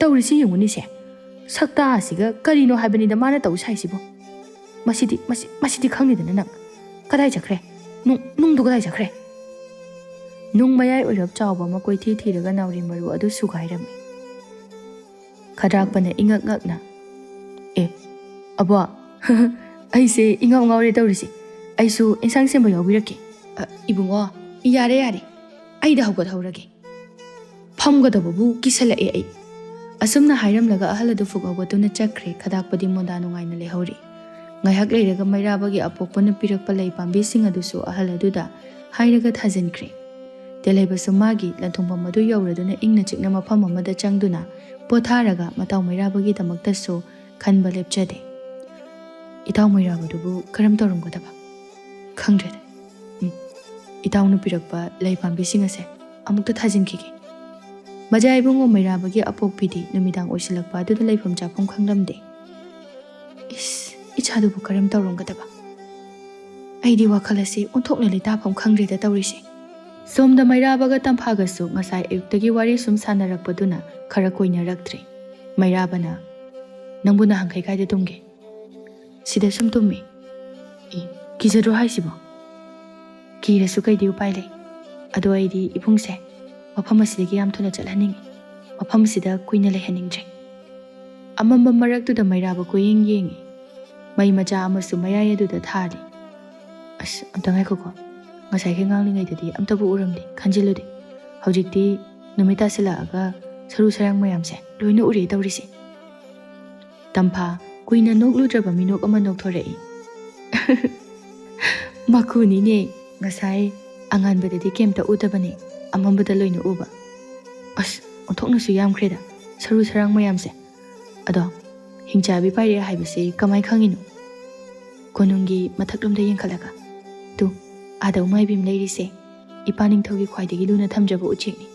ꯇꯧꯔꯤꯁꯤ ꯌꯦꯡꯉꯨꯅꯦꯁꯦ꯫ ꯁꯛꯇꯥ ꯑꯁꯤꯒ ꯀꯔꯤꯅꯣ ꯍꯥꯏꯕꯅꯤꯗ ꯃꯥꯅ ꯇꯧ ꯁꯥꯏꯁꯤꯕꯣ? ꯃꯁꯤꯗꯤ, ꯃꯁꯤ, ꯃꯁꯤꯗꯤ ꯈꯪꯗꯦꯗꯅ ꯅꯪ꯫ ꯀꯗꯥꯏ ꯆꯠꯈ꯭ꯔꯦ? ꯅꯨꯡ, ꯅꯨꯡꯗꯨ ꯀꯗꯥꯏ ꯆꯠꯈ꯭ꯔꯦ?" ꯅꯨꯡ ꯃꯌꯥꯏ ꯑꯣꯏꯔꯞ ꯆꯥꯎꯕ ꯑꯃ ꯀꯣꯏꯊꯤ ꯊꯤꯔꯒ ꯅꯥꯎꯔꯤ ꯃꯔꯨ ꯑꯗꯨ ꯁꯨꯒꯥꯏꯔꯝꯃꯤ꯫ ꯈꯗ꯭ꯔꯥꯛꯄꯅ ꯏꯉꯛ ꯉꯛꯅ, "ꯑꯦ, ꯑꯕꯣ, ꯑꯩꯁꯦ ꯏꯉꯥꯎ ꯉꯥꯎꯔꯦ ꯇꯧꯔꯤꯁꯦ꯫ ꯑꯩꯁꯨ ꯏꯟꯁꯥꯡ ꯁꯦꯝꯕ ꯌꯥꯎꯕꯤꯔꯛꯀꯦ꯫" "ꯑ, ꯏꯕꯨꯡꯉꯣ, ꯌꯥꯔꯦ, ꯌꯥꯔꯦ꯫ ꯑꯩꯗ ꯍꯧꯒꯠꯍꯧꯔꯒꯦ꯫ ꯐꯝꯒꯗꯕꯕꯨ ꯀꯤꯁꯜꯂꯛꯑꯦ ꯑꯩ꯫" ꯑꯁꯨꯝꯅ ꯍꯥꯏꯔꯝꯂꯒ ꯑꯍꯜ ꯑꯗꯨ ꯐꯨꯛ ꯍꯧꯒꯠꯇꯨꯅ ꯆꯠꯈ꯭ꯔꯦ꯫ ꯈꯗ꯭ꯔꯥꯛꯄꯗꯤ ꯃꯣꯟꯗꯥ ꯅꯨꯡꯉꯥꯏꯅ ꯂꯩꯍꯧꯔꯤ꯫ ꯉꯥꯏꯍꯥꯛ ꯂꯩꯔꯒ ꯃꯩꯔꯥꯕꯒꯤ ꯑꯄꯣꯛꯄꯅ ꯄꯤꯔꯛꯄ ꯂꯩ ꯄꯥꯝꯕꯤꯁꯤꯡ ꯑꯗꯨꯁꯨ ꯑꯍꯜ ꯑꯗꯨꯗ ꯍꯥꯏꯔꯒ ꯊꯥꯖꯤꯟꯈ꯭ꯔꯦ꯫ ꯇꯦꯂꯩꯕꯁꯨ ꯃꯥꯒꯤ ꯂꯟꯊꯨꯡꯐꯝ ꯑꯗꯨ ꯌꯧꯔꯗꯨꯅ ꯏꯪꯅ ꯆꯤꯛꯅ ꯃꯐꯝ ꯑꯃꯗ ꯆꯪꯗꯨꯅ ꯄꯣꯊꯥꯔꯒ ꯃꯇꯥꯎ ꯃꯩꯔꯥꯕꯒꯤꯗꯃꯛꯇꯁꯨ ꯈꯟꯕ ꯂꯦꯞꯆꯗꯦ꯫ ꯏꯇꯥꯎ ꯃꯩꯔꯥꯕꯗꯨꯕꯨ ꯀꯔꯝ ꯇꯧꯔꯝꯒꯗꯕ? ꯈꯪꯗ꯭ꯔꯦꯗ꯫ ꯎꯝ, ꯏꯇꯥꯎꯅ ꯄꯤꯔꯛꯄ ꯂꯩ ꯄꯥꯝꯕꯤꯁꯤꯡ ꯑꯁꯦ ꯑꯃꯨꯛꯇ ꯊꯥꯖꯤꯟꯈꯤꯒꯦ꯫ ꯃꯖꯥ ꯏꯕꯨꯡꯉꯣ ꯃꯩꯔꯥꯕꯒꯤ ꯑꯄꯣꯛꯄꯤꯗꯤ ꯅꯨꯃꯤꯗꯥꯡ ꯑꯣꯏꯁꯤꯜꯂꯛꯄ ꯑꯗꯨꯗ ꯂꯩꯐꯝ ꯆꯥꯐꯝ ꯈꯪꯂꯝꯗꯦ꯫ ꯏꯁ, ꯏꯆꯥꯗꯨꯕꯨ ꯀꯔꯝ ꯇꯧꯔꯝꯒꯗꯕ? ꯑꯩꯗꯤ ꯋꯥꯈꯜ ꯑꯁꯤ ꯑꯣꯟꯊꯣꯛꯅ ꯂꯩꯇꯥꯐꯝ ꯈꯪꯗ꯭ꯔꯦꯗ ꯇꯧꯔꯤꯁꯦ꯫ ꯁꯣꯝꯗ ꯃꯩꯔꯥꯕꯒ ꯇꯝꯐꯥꯒꯁꯨ ꯉꯁꯥꯏ ꯑꯌꯨꯛꯇꯒꯤ ꯋꯥꯔꯤ ꯁꯨꯝ ꯁꯥꯟꯅꯔꯛꯄꯗꯨꯅ ꯈꯔ ꯀꯣꯏꯅꯔꯛꯇ꯭ꯔꯦ꯫ ꯃꯩꯔꯥꯕꯅ, "ꯅꯪꯕꯨ ꯅꯍꯥꯟꯈꯩ ꯀꯥꯏꯗ ꯇꯨꯝꯒꯦ?" "ꯁꯤꯗ ꯁꯨꯝ ꯇꯨꯝꯃꯤ꯫" "ꯑꯦ, ꯀꯤꯖꯗ꯭ꯔꯣ ꯍꯥꯏꯁꯤꯕꯣ?" "ꯀꯤꯔꯁꯨ ꯀꯩꯗꯤ ꯎꯄꯥꯏ ꯂꯩ? ꯑꯗꯣ ꯑꯩꯗꯤ ꯏꯕꯨꯡꯁꯦ ꯃꯐꯝ ꯑꯁꯤꯗꯒꯤ ꯌꯥꯝ ꯊꯨꯅ ꯆꯠꯍꯟꯅꯤꯡꯉꯤ꯫ ꯃꯐꯝ ꯑꯁꯤꯗ ꯀꯨꯏꯅ ꯂꯩꯍꯟꯅꯤꯡꯗ꯭ꯔꯦ꯫" ꯑꯃꯝꯕ ꯃꯔꯛꯇꯨꯗ ꯃꯩꯔꯥꯕ ꯀꯣꯏꯌꯦꯡ ꯌꯦꯡꯉꯤ꯫ ꯃꯩ ꯃꯆꯥ ꯑꯃꯁꯨ ꯃꯌꯥꯏ ꯑꯗꯨꯗ ꯊꯥꯜꯂꯤ꯫ "ꯑꯁ, ꯑꯝꯇ ꯉꯥꯏꯈꯣꯀꯣ꯫ ꯉꯁꯥꯏꯒꯤ ꯉꯥꯡꯂꯤꯉꯩꯗꯗꯤ ꯑꯝꯇꯕꯨ ꯎꯔꯝꯗꯦ, ꯈꯟꯖꯤꯜꯂꯨꯗꯦ꯫ ꯍꯧꯖꯤꯛꯇꯤ ꯅꯨꯃꯤꯠ ꯇꯥꯁꯤꯜꯂꯛꯑꯒ ꯁꯔꯨ ꯁꯔꯥꯡ ꯃꯌꯥꯝꯁꯦ ꯂꯣꯏꯅ ꯎꯔꯦ ꯇꯧꯔꯤꯁꯦ꯫" ꯇꯝꯐꯥ ꯀꯨꯏꯅ ꯅꯣꯛꯂꯨꯗ꯭ꯔꯕ ꯃꯤꯅꯣꯛ ꯑꯃ ꯅꯣꯛꯊꯣꯔꯛꯏ꯫ "ꯃꯀꯨꯅꯤꯅꯦ, ꯉꯁꯥꯏ ꯑꯉꯥꯟꯕꯗꯗꯤ ꯀꯩꯝꯇ ꯎꯗꯕꯅꯦ, ꯑꯃꯝꯕꯗ ꯂꯣꯏꯅ ꯎꯕ꯫ ꯑꯁ, ꯑꯣꯟꯊꯣꯛꯅꯁꯨ ꯌꯥꯝꯈ꯭ꯔꯦꯗ ꯁꯔꯨ ꯁꯔꯥꯡ ꯃꯌꯥꯝꯁꯦ꯫ ꯑꯗꯣ, ꯍꯤꯡꯆꯥꯕꯤ ꯄꯥꯏꯔꯛꯑꯦ ꯍꯥꯏꯕꯁꯤ ꯀꯃꯥꯏ ꯈꯪꯉꯤꯅꯣ?" ꯀꯣꯅꯨꯡꯒꯤ ꯃꯊꯛꯂꯣꯝꯗ ꯌꯦꯡꯈꯠꯂꯒ, "ꯇꯨ, ꯑꯥꯗ ꯎꯃꯥꯏꯕꯦꯝ ꯂꯩꯔꯤꯁꯦ ꯏꯄꯥ ꯅꯤꯡꯊꯧꯒꯤ ꯈ꯭ꯋꯥꯏꯗꯒꯤ ꯂꯨꯅ ꯊꯝꯖꯕ ꯎꯆꯦꯛꯅꯤ꯫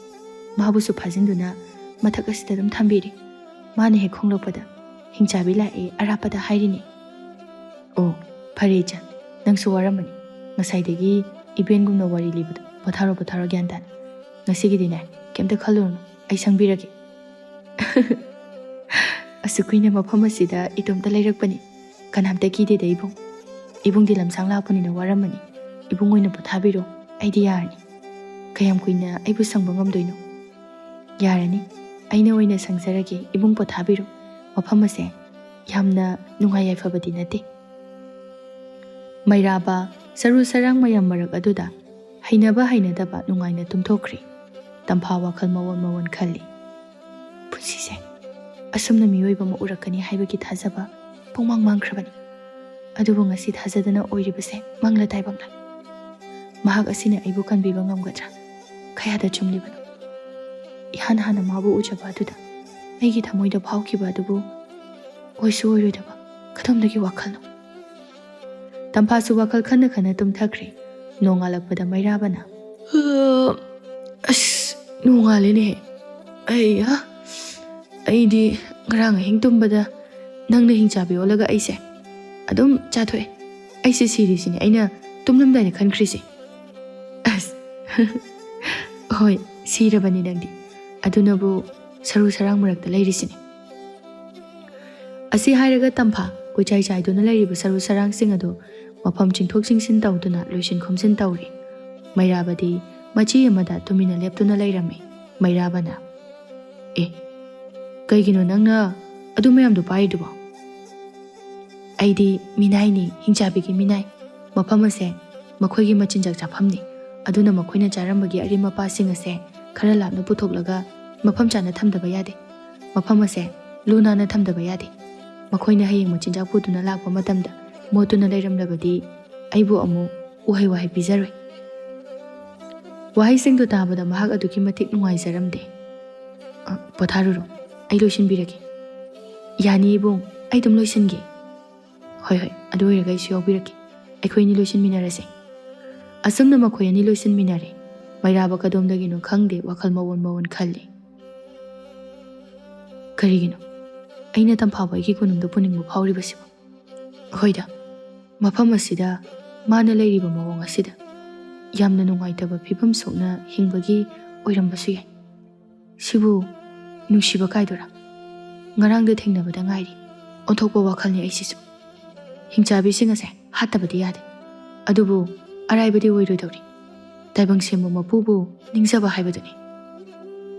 ꯃꯍꯥꯛꯄꯨꯁꯨ ꯐꯥꯖꯤꯟꯗꯨꯅ ꯃꯊꯛ ꯑꯁꯤꯗ ꯑꯗꯨꯝ ꯊꯝꯕꯤꯔꯦ꯫ ꯃꯥꯅ ꯍꯦꯛ ꯈꯣꯡꯂꯛꯄꯗ, 'ꯍꯤꯡꯆꯥꯕꯤ ꯂꯥꯛꯑꯦ' ꯑꯔꯥꯞꯄꯗ ꯍꯥꯏꯔꯤꯅꯦ꯫" "ꯑꯣ, ꯐꯔꯦ ꯏꯆꯟ, ꯅꯪꯁꯨ ꯋꯥꯔꯝꯃꯅꯤ꯫ ꯉꯁꯥꯏꯗꯒꯤ ꯏꯕꯦꯟꯒꯨꯝꯅ ꯋꯥꯔꯤ ꯂꯤꯕꯗꯣ꯫ ꯄꯣꯊꯥꯔꯣ, ꯄꯣꯊꯥꯔꯣ, ꯒ꯭ꯌꯥꯟ ꯇꯥꯅ꯫ ꯉꯁꯤꯒꯤꯗꯤꯅꯦ, ꯀꯩꯝꯇ ꯈꯜꯂꯨꯔꯅꯨ, ꯑꯩ ꯁꯪꯕꯤꯔꯒꯦ꯫" "ꯑꯁꯨꯛ ꯀꯨꯏꯅ ꯃꯐꯝ ꯑꯁꯤꯗ ꯏꯇꯣꯝꯇ ꯂꯩꯔꯛꯄꯅꯤ꯫ ꯀꯅꯥꯝꯇ ꯀꯤꯗꯦꯗ ꯏꯕꯨꯡ꯫ ꯏꯕꯨꯡꯗꯤ ꯂꯝꯁꯥꯡ ꯂꯥꯛꯄꯅꯤꯅ ꯋꯥꯔꯝꯃꯅꯤ꯫ ꯏꯕꯨꯡ ꯑꯣꯏꯅ ꯄꯣꯊꯥꯕꯤꯔꯣ, ꯑꯩꯗꯤ ꯌꯥꯔꯅꯤ꯫" "ꯀꯌꯥꯝ ꯀꯨꯏꯅ ꯑꯩꯕꯨ ꯁꯪꯕ ꯉꯝꯗꯣꯏꯅꯣ?" "ꯌꯥꯔꯅꯤ, ꯑꯩꯅ ꯑꯣꯏꯅ ꯁꯪꯖꯔꯒꯦ, ꯏꯕꯨꯡ ꯄꯣꯊꯥꯕꯤꯔꯣ꯫ ꯃꯐꯝ ꯑꯁꯦ ꯌꯥꯝꯅ ꯅꯨꯡꯉꯥꯏ ꯌꯥꯏꯐꯕꯗꯤ ꯅꯠꯇꯦ꯫" ꯃꯩꯔꯥꯕ ꯁꯔꯨ ꯁꯔꯥꯡ ꯃꯌꯥꯝ ꯃꯔꯛ ꯑꯗꯨꯗ ꯍꯩꯅꯕ ꯍꯩꯅꯗꯕ ꯅꯨꯡꯉꯥꯏꯅ ꯇꯨꯝꯊꯣꯛꯈ꯭ꯔꯦ꯫ ꯇꯝꯐꯥ ꯋꯥꯈꯜ ꯃꯑꯣꯟ ꯃꯑꯣꯟ ꯈꯜꯂꯤ꯫ "ꯄꯨꯟꯁꯤꯁꯦ ꯑꯁꯨꯝꯅ ꯃꯤꯑꯣꯏꯕ ꯑꯃ ꯎꯔꯛꯀꯅꯤ ꯍꯥꯏꯕꯒꯤ ꯊꯥꯖꯕ ꯄꯨꯡꯃꯥꯡ ꯃꯥꯡꯈ꯭ꯔꯕꯅꯤ꯫ ꯑꯗꯨꯕꯨ ꯉꯁꯤ ꯊꯥꯖꯗꯅ ꯑꯣꯏꯔꯤꯕꯁꯦ ꯃꯪꯂ ꯇꯥꯏꯕꯪꯂ꯫ ꯃꯍꯥꯛ ꯑꯁꯤꯅ ꯑꯩꯕꯨ ꯀꯟꯕꯤꯕ ꯉꯝꯒꯗ꯭ꯔꯥ? ꯀꯌꯥꯗ ꯆꯨꯝꯂꯤꯕꯅꯣ? ꯏꯍꯥꯟ ꯍꯥꯟꯅ ꯃꯥꯕꯨ ꯎꯖꯕ ꯑꯗꯨꯗ ꯑꯩꯒꯤ ꯊꯃꯣꯏꯗ ꯐꯥꯎꯈꯤꯕ ꯑꯗꯨꯕꯨ ꯑꯣꯏꯁꯨ ꯑꯣꯏꯔꯣꯏꯗꯕ ꯀꯗꯣꯝꯗꯒꯤ ꯋꯥꯈꯜꯅꯣ? ꯇꯝꯐꯥꯁꯨ ꯋꯥꯈꯜ ꯈꯟꯅ ꯈꯟꯅ ꯇꯨꯝꯊꯈ꯭ꯔꯦ꯫ ꯅꯣꯡꯉꯥꯜꯂꯛꯄꯗ ꯃꯩꯔꯥꯕꯅ, "ꯑꯁ, ꯅꯣꯡꯉꯥꯜꯂꯦꯅꯦꯍꯦ꯫ ꯑꯩ, ꯑ, ꯑꯩꯗꯤ ꯉꯔꯥꯡ ꯑꯍꯤꯡ ꯇꯨꯝꯕꯗ ꯅꯪꯅ ꯍꯤꯡꯆꯥꯕꯤ ꯑꯣꯜꯂꯒ ꯑꯩꯁꯦ ꯑꯗꯨꯝ ꯆꯥꯊꯣꯛꯑꯦ꯫ ꯑꯩꯁꯦ ꯁꯤꯔꯤꯁꯤꯅꯦ ꯑꯩꯅ ꯇꯨꯝꯂꯝꯗꯥꯏꯗ ꯈꯟꯈ꯭ꯔꯤꯁꯦ꯫ ꯑꯁ, ꯍꯣꯏ, ꯁꯤꯔꯕꯅꯤ ꯅꯪꯗꯤ꯫ ꯑꯗꯨꯅꯕꯨ ꯁꯔꯨ ꯁꯔꯥꯡ ꯃꯔꯛꯇ ꯂꯩꯔꯤꯁꯤꯅꯤ"꯫ ꯑꯁꯤ ꯍꯥꯏꯔꯒ ꯇꯝꯐꯥ ꯀꯣꯏꯆꯥꯏ ꯆꯥꯏꯗꯨꯅ ꯂꯩꯔꯤꯕ ꯁꯔꯨ ꯁꯔꯥꯡꯁꯤꯡ ꯑꯗꯨ ꯃꯐꯝ ꯆꯤꯡꯊꯣꯛ ꯆꯤꯡꯁꯤꯟ ꯇꯧꯗꯨꯅ ꯂꯣꯏꯁꯤꯟ ꯈꯣꯝꯖꯤꯟ ꯇꯧꯔꯤ꯫ ꯃꯩꯔꯥꯕꯗꯤ ꯃꯆꯤ ꯑꯃꯗ ꯇꯨꯃꯤꯟꯅ ꯂꯦꯞꯇꯨꯅ ꯂꯩꯔꯝꯃꯤ꯫ ꯃꯩꯔꯥꯕꯅ, "ꯑꯦ, ꯀꯩꯒꯤꯅꯣ ꯅꯪꯅ ꯑꯗꯨ ꯃꯌꯥꯝꯗꯣ ꯄꯥꯏꯔꯤꯗꯨꯕꯣ?" "ꯑꯩꯗꯤ ꯃꯤꯅꯥꯏꯅꯤ, ꯍꯤꯡꯆꯥꯕꯤꯒꯤ ꯃꯤꯅꯥꯏ꯫ ꯃꯐꯝ ꯑꯁꯦ ꯃꯈꯣꯏꯒꯤ ꯃꯆꯤꯟꯖꯥꯛ ꯆꯥꯐꯝꯅꯤ꯫ ꯑꯗꯨꯅ ꯃꯈꯣꯏꯅ ꯆꯥꯔꯝꯕꯒꯤ ꯑꯔꯦꯝ ꯑꯄꯥꯁꯤꯡ ꯑꯁꯦ ꯈꯔ ꯂꯥꯞꯅ ꯄꯨꯊꯣꯛꯂꯒ ꯃꯐꯝ ꯆꯥꯅ ꯊꯝꯗꯕ ꯌꯥꯗꯦ꯫ ꯃꯐꯝ ꯑꯁꯦ ꯂꯨ ꯅꯥꯟꯅ ꯊꯝꯗꯕ ꯌꯥꯗꯦ꯫ ꯃꯈꯣꯏꯅ ꯍꯌꯦꯡ ꯃꯆꯤꯟꯖꯥꯛ ꯄꯨꯗꯨꯅ ꯂꯥꯛꯄ ꯃꯇꯝꯗ ꯃꯣꯠꯇꯨꯅ ꯂꯩꯔꯝꯂꯕꯗꯤ ꯑꯩꯕꯨ ꯑꯃꯨꯛ ꯎꯍꯩ ꯋꯥꯍꯩ ꯄꯤꯖꯔꯣꯏ"꯫ ꯋꯥꯍꯩꯁꯤꯡꯗꯨ ꯇꯥꯕꯗ ꯃꯍꯥꯛ ꯑꯗꯨꯛꯀꯤ ꯃꯇꯤꯛ ꯅꯨꯡꯉꯥꯏꯖꯔꯝꯗꯦ꯫ "ꯑ, ꯄꯣꯊꯥꯔꯨꯔꯣ, ꯑꯩ ꯂꯣꯏꯁꯤꯟꯕꯤꯔꯒꯦ"꯫ "ꯌꯥꯅꯤ ꯏꯕꯨꯡ, ꯑꯩ ꯑꯗꯨꯝ ꯂꯣꯏꯁꯤꯟꯒꯦ"꯫ "ꯍꯣꯏ ꯍꯣꯏ, ꯑꯗꯨ ꯑꯣꯏꯔꯒ ꯑꯩꯁꯨ ꯌꯥꯎꯕꯤꯔꯛꯀꯦ, ꯑꯩꯈꯣꯏ ꯑꯅꯤ ꯂꯣꯏꯁꯤꯟꯃꯤꯟꯅꯔꯁꯦ"꯫ ꯑꯁꯨꯝꯅ ꯃꯈꯣꯏ ꯑꯅꯤ ꯂꯣꯏꯁꯤꯟꯃꯤꯟꯅꯔꯦ꯫ ꯃꯩꯔꯥꯕ ꯀꯗꯣꯝꯗꯒꯤꯅꯣ ꯈꯪꯗꯦ ꯋꯥꯈꯜ ꯃꯑꯣꯟ ꯃꯑꯣꯟ ꯈꯜꯂꯤ꯫ "ꯀꯔꯤꯒꯤꯅꯣ ꯑꯩꯅ ꯇꯝꯐꯥꯕ ꯑꯩꯒꯤ ꯀꯣꯅꯨꯡꯗ ꯄꯨꯅꯤꯡꯕ ꯐꯥꯎꯔꯤꯕꯁꯤꯕꯣ? ꯍꯣꯏꯗ, ꯃꯐꯝ ꯑꯁꯤꯗ ꯃꯥꯅ ꯂꯩꯔꯤꯕ ꯃꯑꯣꯡ ꯑꯁꯤꯗ ꯌꯥꯝꯅ ꯅꯨꯡꯉꯥꯏꯇꯕ ꯐꯤꯕꯝ ꯁꯣꯛꯅ ꯍꯤꯡꯕꯒꯤ ꯑꯣꯏꯔꯝꯕꯁꯨ ꯌꯥꯏ꯫ ꯁꯤꯕꯨ ꯅꯨꯡꯁꯤꯕ ꯀꯥꯏꯗꯨꯔꯥ? ꯉꯔꯥꯡꯗ ꯊꯦꯡꯅꯕꯗ ꯉꯥꯏꯔꯤ꯫ ꯑꯣꯟꯊꯣꯛꯄ ꯋꯥꯈꯜꯅꯤ ꯑꯩꯁꯤꯁꯨ꯫ ꯍꯤꯡꯆꯥꯕꯤꯁꯤꯡ ꯑꯁꯦ ꯍꯥꯠꯇꯕꯗꯤ ꯌꯥꯗꯦ꯫ ꯑꯗꯨꯕꯨ ꯑꯔꯥꯏꯕꯗꯤ ꯑꯣꯏꯔꯣꯏꯗꯧꯔꯤ꯫ ꯇꯥꯏꯕꯪ ꯁꯦꯝꯕ ꯃꯄꯨꯕꯨ ꯅꯤꯡꯖꯕ ꯍꯥꯏꯕꯗꯨꯅꯤ"꯫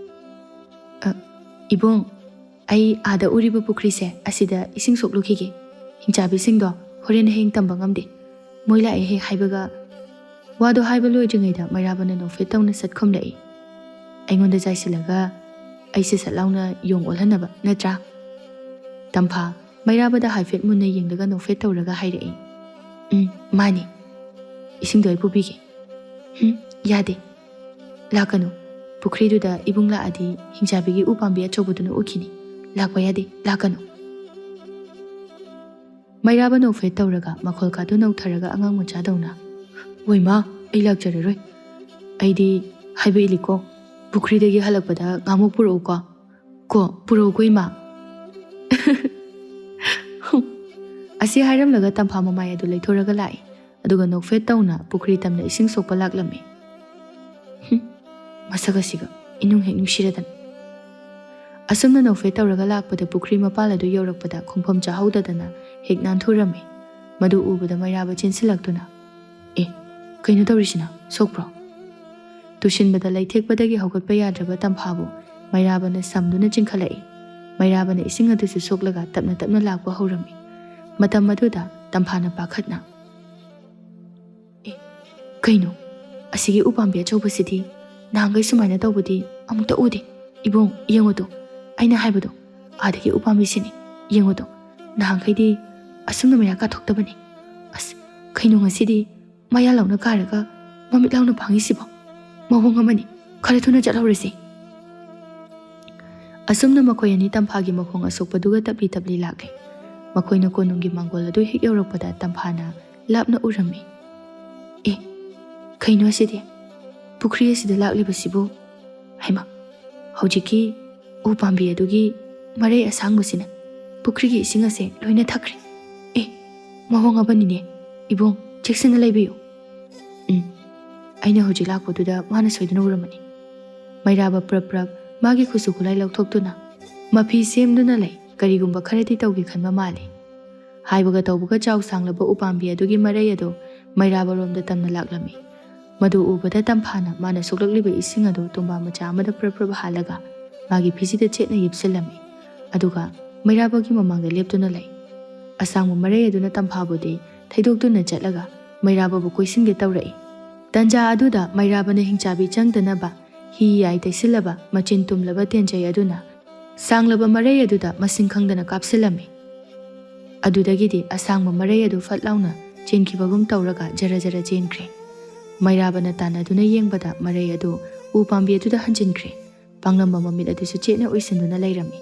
"ꯑ, ꯏꯕꯨꯡ, ꯑꯩ ꯑꯥꯗ ꯎꯔꯤꯕ ꯄꯨꯈ꯭ꯔꯤꯁꯦ ꯑꯁꯤꯗ ꯏꯁꯤꯡ ꯁꯣꯛꯂꯨꯈꯤꯒꯦ꯫ ꯍꯤꯡꯆꯥꯕꯤꯁꯤꯡꯗꯣ ꯍꯣꯔꯦꯟ ꯍꯌꯦꯡ ꯇꯝꯕ ꯉꯝꯗꯦ꯫ ꯃꯣꯏ ꯂꯥꯛꯑꯦ ꯍꯦꯛ ꯍꯥꯏꯕꯒ"꯫ ꯋꯥꯗꯣ ꯍꯥꯏꯕ ꯂꯣꯏꯗ꯭ꯔꯤꯉꯩꯗ ꯃꯩꯔꯥꯕꯅ ꯅꯣꯛꯐꯦꯠ ꯇꯧꯅ ꯁꯠ ꯈꯨꯝꯂꯛꯏ꯫ "ꯑꯩꯉꯣꯟꯗ ꯆꯥꯏꯁꯤꯜꯂꯒ ꯑꯩꯁꯦ ꯁꯠ ꯂꯥꯎꯅ ꯌꯣꯡ ꯑꯣꯜꯍꯟꯅꯕ ꯅꯠꯇ꯭ꯔꯥ?" ꯇꯝꯐꯥ ꯃꯩꯔꯥꯕꯗ ꯍꯥꯏꯐꯦꯠ ꯃꯨꯟꯅ ꯌꯦꯡꯂꯒ ꯅꯣꯛꯐꯦꯠ ꯇꯧꯔꯒ ꯍꯥꯏꯔꯛꯏ, "ꯎꯝ, ꯃꯥꯅꯤ꯫ ꯏꯁꯤꯡꯗꯣ ꯑꯩ ꯄꯨꯕꯤꯒꯦ꯫" "ꯎꯝ, ꯌꯥꯗꯦ꯫ ꯂꯥꯛꯀꯅꯨ꯫ ꯄꯨꯈ꯭ꯔꯤꯗꯨꯗ ꯏꯕꯨꯡ ꯂꯥꯛꯑꯗꯤ ꯍꯤꯡꯆꯥꯕꯤꯒꯤ ꯎ ꯄꯥꯝꯕꯤ ꯑꯆꯧꯕꯗꯨꯅ ꯎꯈꯤꯅꯤ꯫ ꯂꯥꯛꯄ ꯌꯥꯗꯦ꯫ ꯂꯥꯛꯀꯅꯨ꯫" ꯃꯩꯔꯥꯕ ꯅꯣꯛꯐꯦꯠ ꯇꯧꯔꯒ ꯃꯈꯣꯜ ꯀꯥꯗꯨ ꯅꯧꯊꯔꯒ ꯑꯉꯥꯡ ꯃꯆꯥꯗꯧꯅ, "ꯍꯣꯏ ꯃꯥ, ꯑꯩ ꯂꯥꯛꯆꯔꯔꯣꯏ꯫ ꯑꯩꯗꯤ ꯍꯥꯏꯕ ꯏꯜꯂꯤꯀꯣ꯫ ꯄꯨꯈ꯭ꯔꯤꯗꯒꯤ ꯍꯜꯂꯛꯄꯗ ꯉꯥꯃꯨꯛ ꯄꯨꯔꯛꯎꯀꯣ꯫ ꯀꯣ, ꯄꯨꯔꯛꯎꯀꯣ ꯏꯃꯥ꯫" ꯑꯁꯤ ꯍꯥꯏꯔꯝꯂꯒ ꯇꯝꯐꯥ ꯃꯃꯥꯏ ꯑꯗꯨ ꯂꯩꯊꯣꯔꯒ ꯂꯥꯛꯏ꯫ ꯑꯗꯨꯒ ꯅꯣꯛꯐꯦꯠ ꯇꯧꯅ ꯄꯨꯈ꯭ꯔꯤ ꯇꯝꯅ ꯏꯁꯤꯡ ꯁꯣꯛꯄ ꯂꯥꯛꯂꯝꯃꯤ꯫ ꯍꯨꯝ, ꯃꯁꯛ ꯑꯁꯤꯒ ꯏꯅꯨꯡ ꯍꯦꯛ ꯅꯨꯡꯁꯤꯔꯗꯅ꯫ ꯑꯁꯨꯝꯅ ꯅꯣꯛꯐꯦꯠ ꯇꯧꯔꯒ ꯂꯥꯛꯄꯗ ꯄꯨꯈ꯭ꯔꯤ ꯃꯄꯥꯜ ꯑꯗꯨ ꯌꯧꯔꯛꯄꯗ ꯈꯣꯡꯐꯝ ꯆꯥꯍꯧꯗꯗꯅ ꯍꯦꯛ ꯅꯥꯟꯊꯨꯔꯝꯃꯤ꯫ ꯃꯗꯨ ꯎꯕꯗ ꯃꯩꯔꯥꯕ ꯆꯦꯟꯁꯤꯜꯂꯛꯇꯨꯅ, "ꯑꯦ, ꯀꯩꯅꯣ ꯇꯧꯔꯤꯁꯤꯅ? ꯁꯣꯛꯄ꯭ꯔꯣ?" ꯇꯨꯁꯤꯟꯕꯗ ꯂꯩꯊꯦꯛꯄꯗꯒꯤ ꯍꯧꯒꯠꯄ ꯌꯥꯗ꯭ꯔꯕ ꯇꯝꯐꯥꯕꯨ ꯃꯩꯔꯥꯕꯅ ꯁꯝꯗꯨꯅ ꯆꯤꯡꯈꯠꯂꯛꯏ꯫ ꯃꯩꯔꯥꯕꯅ ꯏꯁꯤꯡ ꯑꯗꯨꯁꯨ ꯁꯣꯛꯂꯒ ꯇꯞꯅ ꯇꯞꯅ ꯂꯥꯛꯄ ꯍꯧꯔꯝꯃꯤ꯫ ꯃꯇꯝ ꯑꯗꯨꯗ ꯇꯝꯐꯥꯅ ꯄꯥꯈꯠꯅ, "ꯑꯦ, ꯀꯩꯅꯣ? ꯑꯁꯤꯒꯤ ꯎꯄꯥꯝꯕꯤ ꯑꯆꯧꯕꯁꯤꯗꯤ ꯅꯍꯥꯟꯈꯩ ꯁꯨꯃꯥꯏꯅ ꯇꯧꯕꯗꯤ ꯑꯃꯨꯛꯇ ꯎꯗꯦ꯫ ꯏꯕꯨꯡ, ꯌꯦꯡꯉꯨꯗꯣ, ꯑꯩꯅ ꯍꯥꯏꯕꯗꯣ, ꯑꯥꯗꯒꯤ ꯎꯄꯥꯝꯕꯤꯁꯤꯅꯤ꯫ ꯌꯦꯡꯉꯨꯗꯣ, ꯅꯍꯥꯟꯈꯩꯗꯤ ꯑꯁꯨꯝꯅ ꯃꯌꯥ ꯀꯥꯊꯣꯛꯇꯕꯅꯤ꯫ ꯑꯁ, ꯀꯩꯅꯣ ꯉꯁꯤꯗꯤ ꯃꯌꯥ ꯂꯥꯎꯅ ꯀꯥꯔꯒ ꯃꯃꯤꯠ ꯂꯥꯎꯅ ꯄꯥꯡꯉꯤꯁꯤꯕꯣ? ꯃꯑꯣꯡ ꯑꯃꯅꯤ꯫ ꯈꯔ ꯊꯨꯅ ꯆꯠꯍꯧꯔꯁꯤ꯫" ꯑꯁꯨꯝꯅ ꯃꯈꯣꯏ ꯑꯅꯤ ꯇꯝꯐꯥꯒꯤ ꯃꯈꯣꯡ ꯑꯁꯣꯛꯄꯗꯨꯒ ꯇꯞꯂꯤ ꯇꯞꯂꯤ ꯂꯥꯛꯂꯤ꯫ ꯃꯈꯣꯏꯅ ꯀꯣꯅꯨꯡꯒꯤ ꯃꯥꯡꯒꯣꯜ ꯑꯗꯨ ꯍꯦꯛ ꯌꯧꯔꯛꯄꯗ ꯇꯝꯐꯥꯅ ꯂꯥꯞꯅ ꯎꯔꯝꯃꯤ꯫ "ꯑꯦ, ꯀꯩꯅꯣ ꯑꯁꯤꯗꯤ? ꯄꯨꯈ꯭ꯔꯤ ꯑꯁꯤꯗ ꯂꯥꯛꯂꯤꯕꯁꯤꯕꯨ? ꯍꯩꯃꯥ, ꯍꯧꯖꯤꯛꯀꯤ ꯎ ꯄꯥꯝꯕꯤ ꯑꯗꯨꯒꯤ ꯃꯔꯩ ꯑꯁꯥꯡꯕꯁꯤꯅ ꯄꯨꯈ꯭ꯔꯤꯒꯤ ꯏꯁꯤꯡ ꯑꯁꯦ ꯂꯣꯏꯅ ꯊꯛꯈ꯭ꯔꯦ꯫ ꯑꯦ, ꯃꯑꯣꯡ ꯑꯃꯅꯤꯅꯦ꯫ ꯏꯕꯨꯡ, ꯆꯦꯛꯁꯤꯟꯅ ꯂꯩꯕꯤꯌꯨ꯫" "ꯎꯝ, ꯑꯩꯅ ꯍꯧꯖꯤꯛ ꯂꯥꯛꯄꯗꯨꯗ ꯃꯥꯅ ꯁꯣꯏꯗꯅ ꯎꯔꯝꯃꯅꯤ꯫" ꯃꯩꯔꯥꯕ ꯄ꯭ꯔꯞ ꯄ꯭ꯔꯞ ꯃꯥꯒꯤ ꯈꯨꯠꯁꯨ ꯈꯨꯠꯂꯥꯏ ꯂꯧꯊꯣꯛꯇꯨꯅ ꯃꯐꯤ ꯁꯦꯝꯗꯨꯅ ꯂꯩ꯫ ꯀꯔꯤꯒꯨꯝꯕ ꯈꯔꯗꯤ ꯇꯧꯒꯦ ꯈꯟꯕ ꯃꯥꯜꯂꯤ꯫ ꯍꯥꯏꯕꯒ ꯇꯧꯕꯒ ꯆꯥꯎ ꯁꯥꯡꯂꯕ ꯎꯄꯥꯝꯕꯤ ꯑꯗꯨꯒꯤ ꯃꯔꯩ ꯑꯗꯨ ꯃꯩꯔꯥꯕꯔꯣꯝꯗ ꯇꯝꯅ ꯂꯥꯛꯂꯝꯃꯤ꯫ ꯃꯗꯨ ꯎꯕꯗ ꯇꯝꯐꯥꯅ ꯃꯥꯅ ꯁꯣꯛꯂꯛꯂꯤꯕ ꯏꯁꯤꯡ ꯑꯗꯨ ꯇꯨꯝꯕꯥ ꯃꯆꯥ ꯑꯃꯗ ꯄ꯭ꯔꯞ ꯄ꯭ꯔꯞ ꯍꯥꯜꯂꯒ ꯃꯥꯒꯤ ꯐꯤꯖꯤꯗ ꯆꯦꯠꯅ ꯌꯦꯞꯁꯤꯜꯂꯝꯃꯤ꯫ ꯑꯗꯨꯒ ꯃꯩꯔꯥꯕꯒꯤ ꯃꯃꯥꯡꯗ ꯂꯦꯞꯇꯨꯅ ꯂꯩ꯫ ꯑꯁꯥꯡꯕ ꯃꯔꯩ ꯑꯗꯨꯅ ꯇꯝꯐꯥꯕꯨꯗꯤ ꯊꯩꯗꯣꯛꯇꯨꯅ ꯆꯠꯂꯒ ꯃꯩꯔꯥꯕꯕꯨ ꯀꯣꯏꯁꯤꯟꯒꯦ ꯇꯧꯔꯛꯏ꯫ ꯇꯟꯖꯥ ꯑꯗꯨꯗ ꯃꯩꯔꯥꯕꯅ ꯍꯤꯡꯆꯥꯕꯤ ꯆꯪꯗꯅꯕ ꯍꯤ ꯌꯥꯏ ꯇꯩꯁꯤꯜꯂꯕ ꯃꯆꯤꯟ ꯇꯨꯝꯂꯕ ꯇꯦꯟꯖꯩ ꯑꯗꯨꯅ ꯁꯥꯡꯂꯕ ꯃꯔꯩ ꯑꯗꯨꯗ ꯃꯁꯤꯡ ꯈꯪꯗꯅ ꯀꯥꯞꯁꯤꯜꯂꯝꯃꯤ꯫ ꯑꯗꯨꯗꯒꯤꯗꯤ ꯑꯁꯥꯡꯕ ꯃꯔꯩ ꯑꯗꯨ ꯐꯠ ꯂꯥꯎꯅ ꯆꯦꯟꯈꯤꯕꯒꯨꯝ ꯇꯧꯔꯒ ꯖꯔ ꯖꯔ ꯆꯦꯟꯈ꯭ꯔꯦ꯫ ꯃꯩꯔꯥꯕꯅ ꯇꯥꯟꯅꯗꯨꯅ ꯌꯦꯡꯕꯗ ꯃꯔꯩ ꯑꯗꯨ ꯎ ꯄꯥꯝꯕꯤ ꯑꯗꯨꯗ ꯍꯟꯖꯤꯟꯈ꯭ꯔꯦ꯫ ꯄꯥꯡꯂꯝꯕ ꯃꯃꯤꯠ ꯑꯗꯨꯁꯨ ꯆꯦꯠꯅ ꯎꯏꯁꯤꯟꯗꯨꯅ ꯂꯩꯔꯝꯃꯤ꯫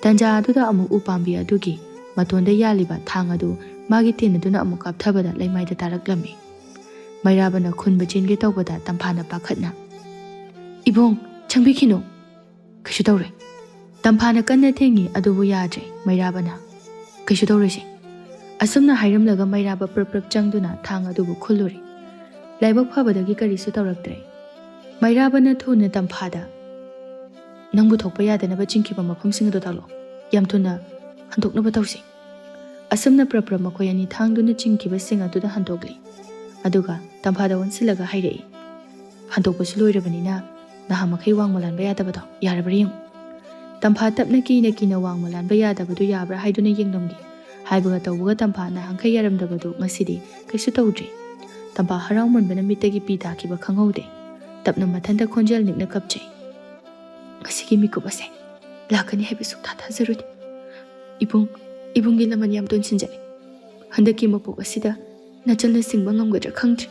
ꯇꯟꯖꯥ ꯑꯗꯨꯗ ꯑꯃꯨꯛ ꯎ ꯄꯥꯝꯕꯤ ꯑꯗꯨꯒꯤ ꯃꯇꯣꯟꯗ ꯌꯥꯜꯂꯤꯕ ꯊꯥꯡ ꯑꯗꯨ ꯃꯥꯒꯤ ꯇꯦꯟ ꯑꯗꯨꯅ ꯑꯃꯨꯛ ꯀꯥꯞꯊꯕꯗ ꯂꯩꯃꯥꯏꯗ ꯇꯥꯔꯛꯂꯝꯃꯤ꯫ ꯃꯩꯔꯥꯕꯅ ꯈꯨꯟꯕ ꯆꯦꯟꯒꯦ ꯇꯧꯕꯗ ꯇꯝꯐꯥꯅ ꯄꯥꯈꯠꯅ, "ꯏꯕꯨꯡ, ꯆꯪꯕꯤꯈꯤꯅꯨ꯫ ꯀꯩꯁꯨ ꯇꯧꯔꯣꯏ꯫" ꯇꯝꯐꯥꯅ ꯀꯟꯅ ꯊꯦꯡꯉꯤ, ꯑꯗꯨꯕꯨ ꯌꯥꯗ꯭ꯔꯦ꯫ ꯃꯩꯔꯥꯕꯅ, "ꯀꯩꯁꯨ ꯇꯧꯔꯣꯏꯁꯦ꯫" ꯑꯁꯨꯝꯅ ꯍꯥꯏꯔꯝꯂꯒ ꯃꯩꯔꯥꯕ ꯄ꯭ꯔꯞ ꯄ꯭ꯔꯞ ꯆꯪꯗꯨꯅ ꯊꯥꯡ ꯑꯗꯨꯕꯨ ꯈꯨꯜꯂꯨꯔꯦ꯫ ꯂꯥꯏꯕꯛ ꯐꯕꯗꯒꯤ ꯀꯔꯤꯁꯨ ꯇꯧꯔꯛꯇ꯭ꯔꯦ꯫ ꯃꯩꯔꯥꯕꯅ ꯊꯨꯅ ꯇꯝꯐꯥꯗ, "ꯅꯪꯕꯨ ꯊꯣꯛꯄ ꯌꯥꯗꯅꯕ ꯆꯤꯡꯈꯤꯕ ꯃꯐꯝꯁꯤꯡ ꯑꯗꯨ ꯇꯥꯛꯂꯣ꯫ ꯌꯥꯝ ꯊꯨꯅ ꯍꯟꯗꯣꯛꯅꯕ ꯇꯧꯁꯤ꯫" ꯑꯁꯨꯝꯅ ꯄ꯭ꯔꯞ ꯄ꯭ꯔꯞ ꯃꯈꯣꯏ ꯑꯅꯤ ꯊꯥꯡꯗꯨꯅ ꯆꯤꯡꯈꯤꯕꯁꯤꯡ ꯑꯗꯨꯗ ꯍꯟꯗꯣꯛꯂꯤ꯫ ꯑꯗꯨꯒ ꯇꯝꯐꯥꯗ ꯑꯣꯟꯁꯤꯜꯂꯒ ꯍꯥꯏꯔꯛꯏ, "ꯍꯟꯗꯣꯛꯄꯁꯨ ꯂꯣꯏꯔꯕꯅꯤꯅ ꯅꯍꯥ ꯃꯈꯩ ꯋꯥꯡꯃ ꯂꯥꯟꯕ ꯌꯥꯗꯕꯗꯣ ꯌꯥꯔꯕ꯭ꯔꯥ ꯌꯦꯡꯉꯨ꯫" ꯇꯝꯐꯥ ꯇꯞꯅ ꯀꯤꯅ ꯀꯤꯅ ꯋꯥꯡꯃ ꯂꯥꯟꯕ ꯌꯥꯗꯕꯗꯨ ꯌꯥꯕ꯭ꯔꯥ ꯍꯥꯏꯗꯨꯅ ꯌꯦꯡꯂꯝꯒꯦ ꯍꯥꯏꯕꯒ ꯇꯧꯕꯒ ꯇꯝꯐꯥ ꯅꯍꯥꯟꯈꯩ ꯌꯥꯔꯝꯗꯕꯗꯨ ꯉꯁꯤꯗꯤ ꯀꯩꯁꯨ ꯇꯧꯗ꯭ꯔꯦ꯫ ꯇꯝꯐꯥ ꯍꯔꯥꯎꯃꯟꯕꯅ ꯃꯤꯠꯇꯒꯤ ꯄꯤ ꯇꯥꯈꯤꯕ ꯈꯪꯍꯧꯗꯦ꯫ ꯇꯞꯅ ꯃꯊꯟꯇ ꯈꯣꯟꯖꯦꯜ ꯅꯤꯛꯅ ꯀꯞꯆꯩ꯫ "ꯉꯁꯤꯒꯤ ꯃꯤꯀꯨꯞ ꯑꯁꯦ ꯂꯥꯛꯀꯅꯤ ꯍꯥꯏꯕ ꯁꯨꯛꯊꯥ ꯊꯥꯖꯔꯨꯗꯦ꯫ ꯏꯕꯨꯡ, ꯏꯕꯨꯡꯒꯤ ꯂꯃꯟ ꯌꯥꯝ ꯇꯣꯟꯁꯤꯟꯖꯔꯦ꯫ ꯍꯟꯗꯛꯀꯤ ꯃꯄꯣꯛ ꯑꯁꯤꯗ ꯅꯆꯜꯅ ꯁꯤꯡꯕ ꯉꯝꯒꯗ꯭ꯔꯥ ꯈꯪꯗ꯭ꯔꯦ꯫"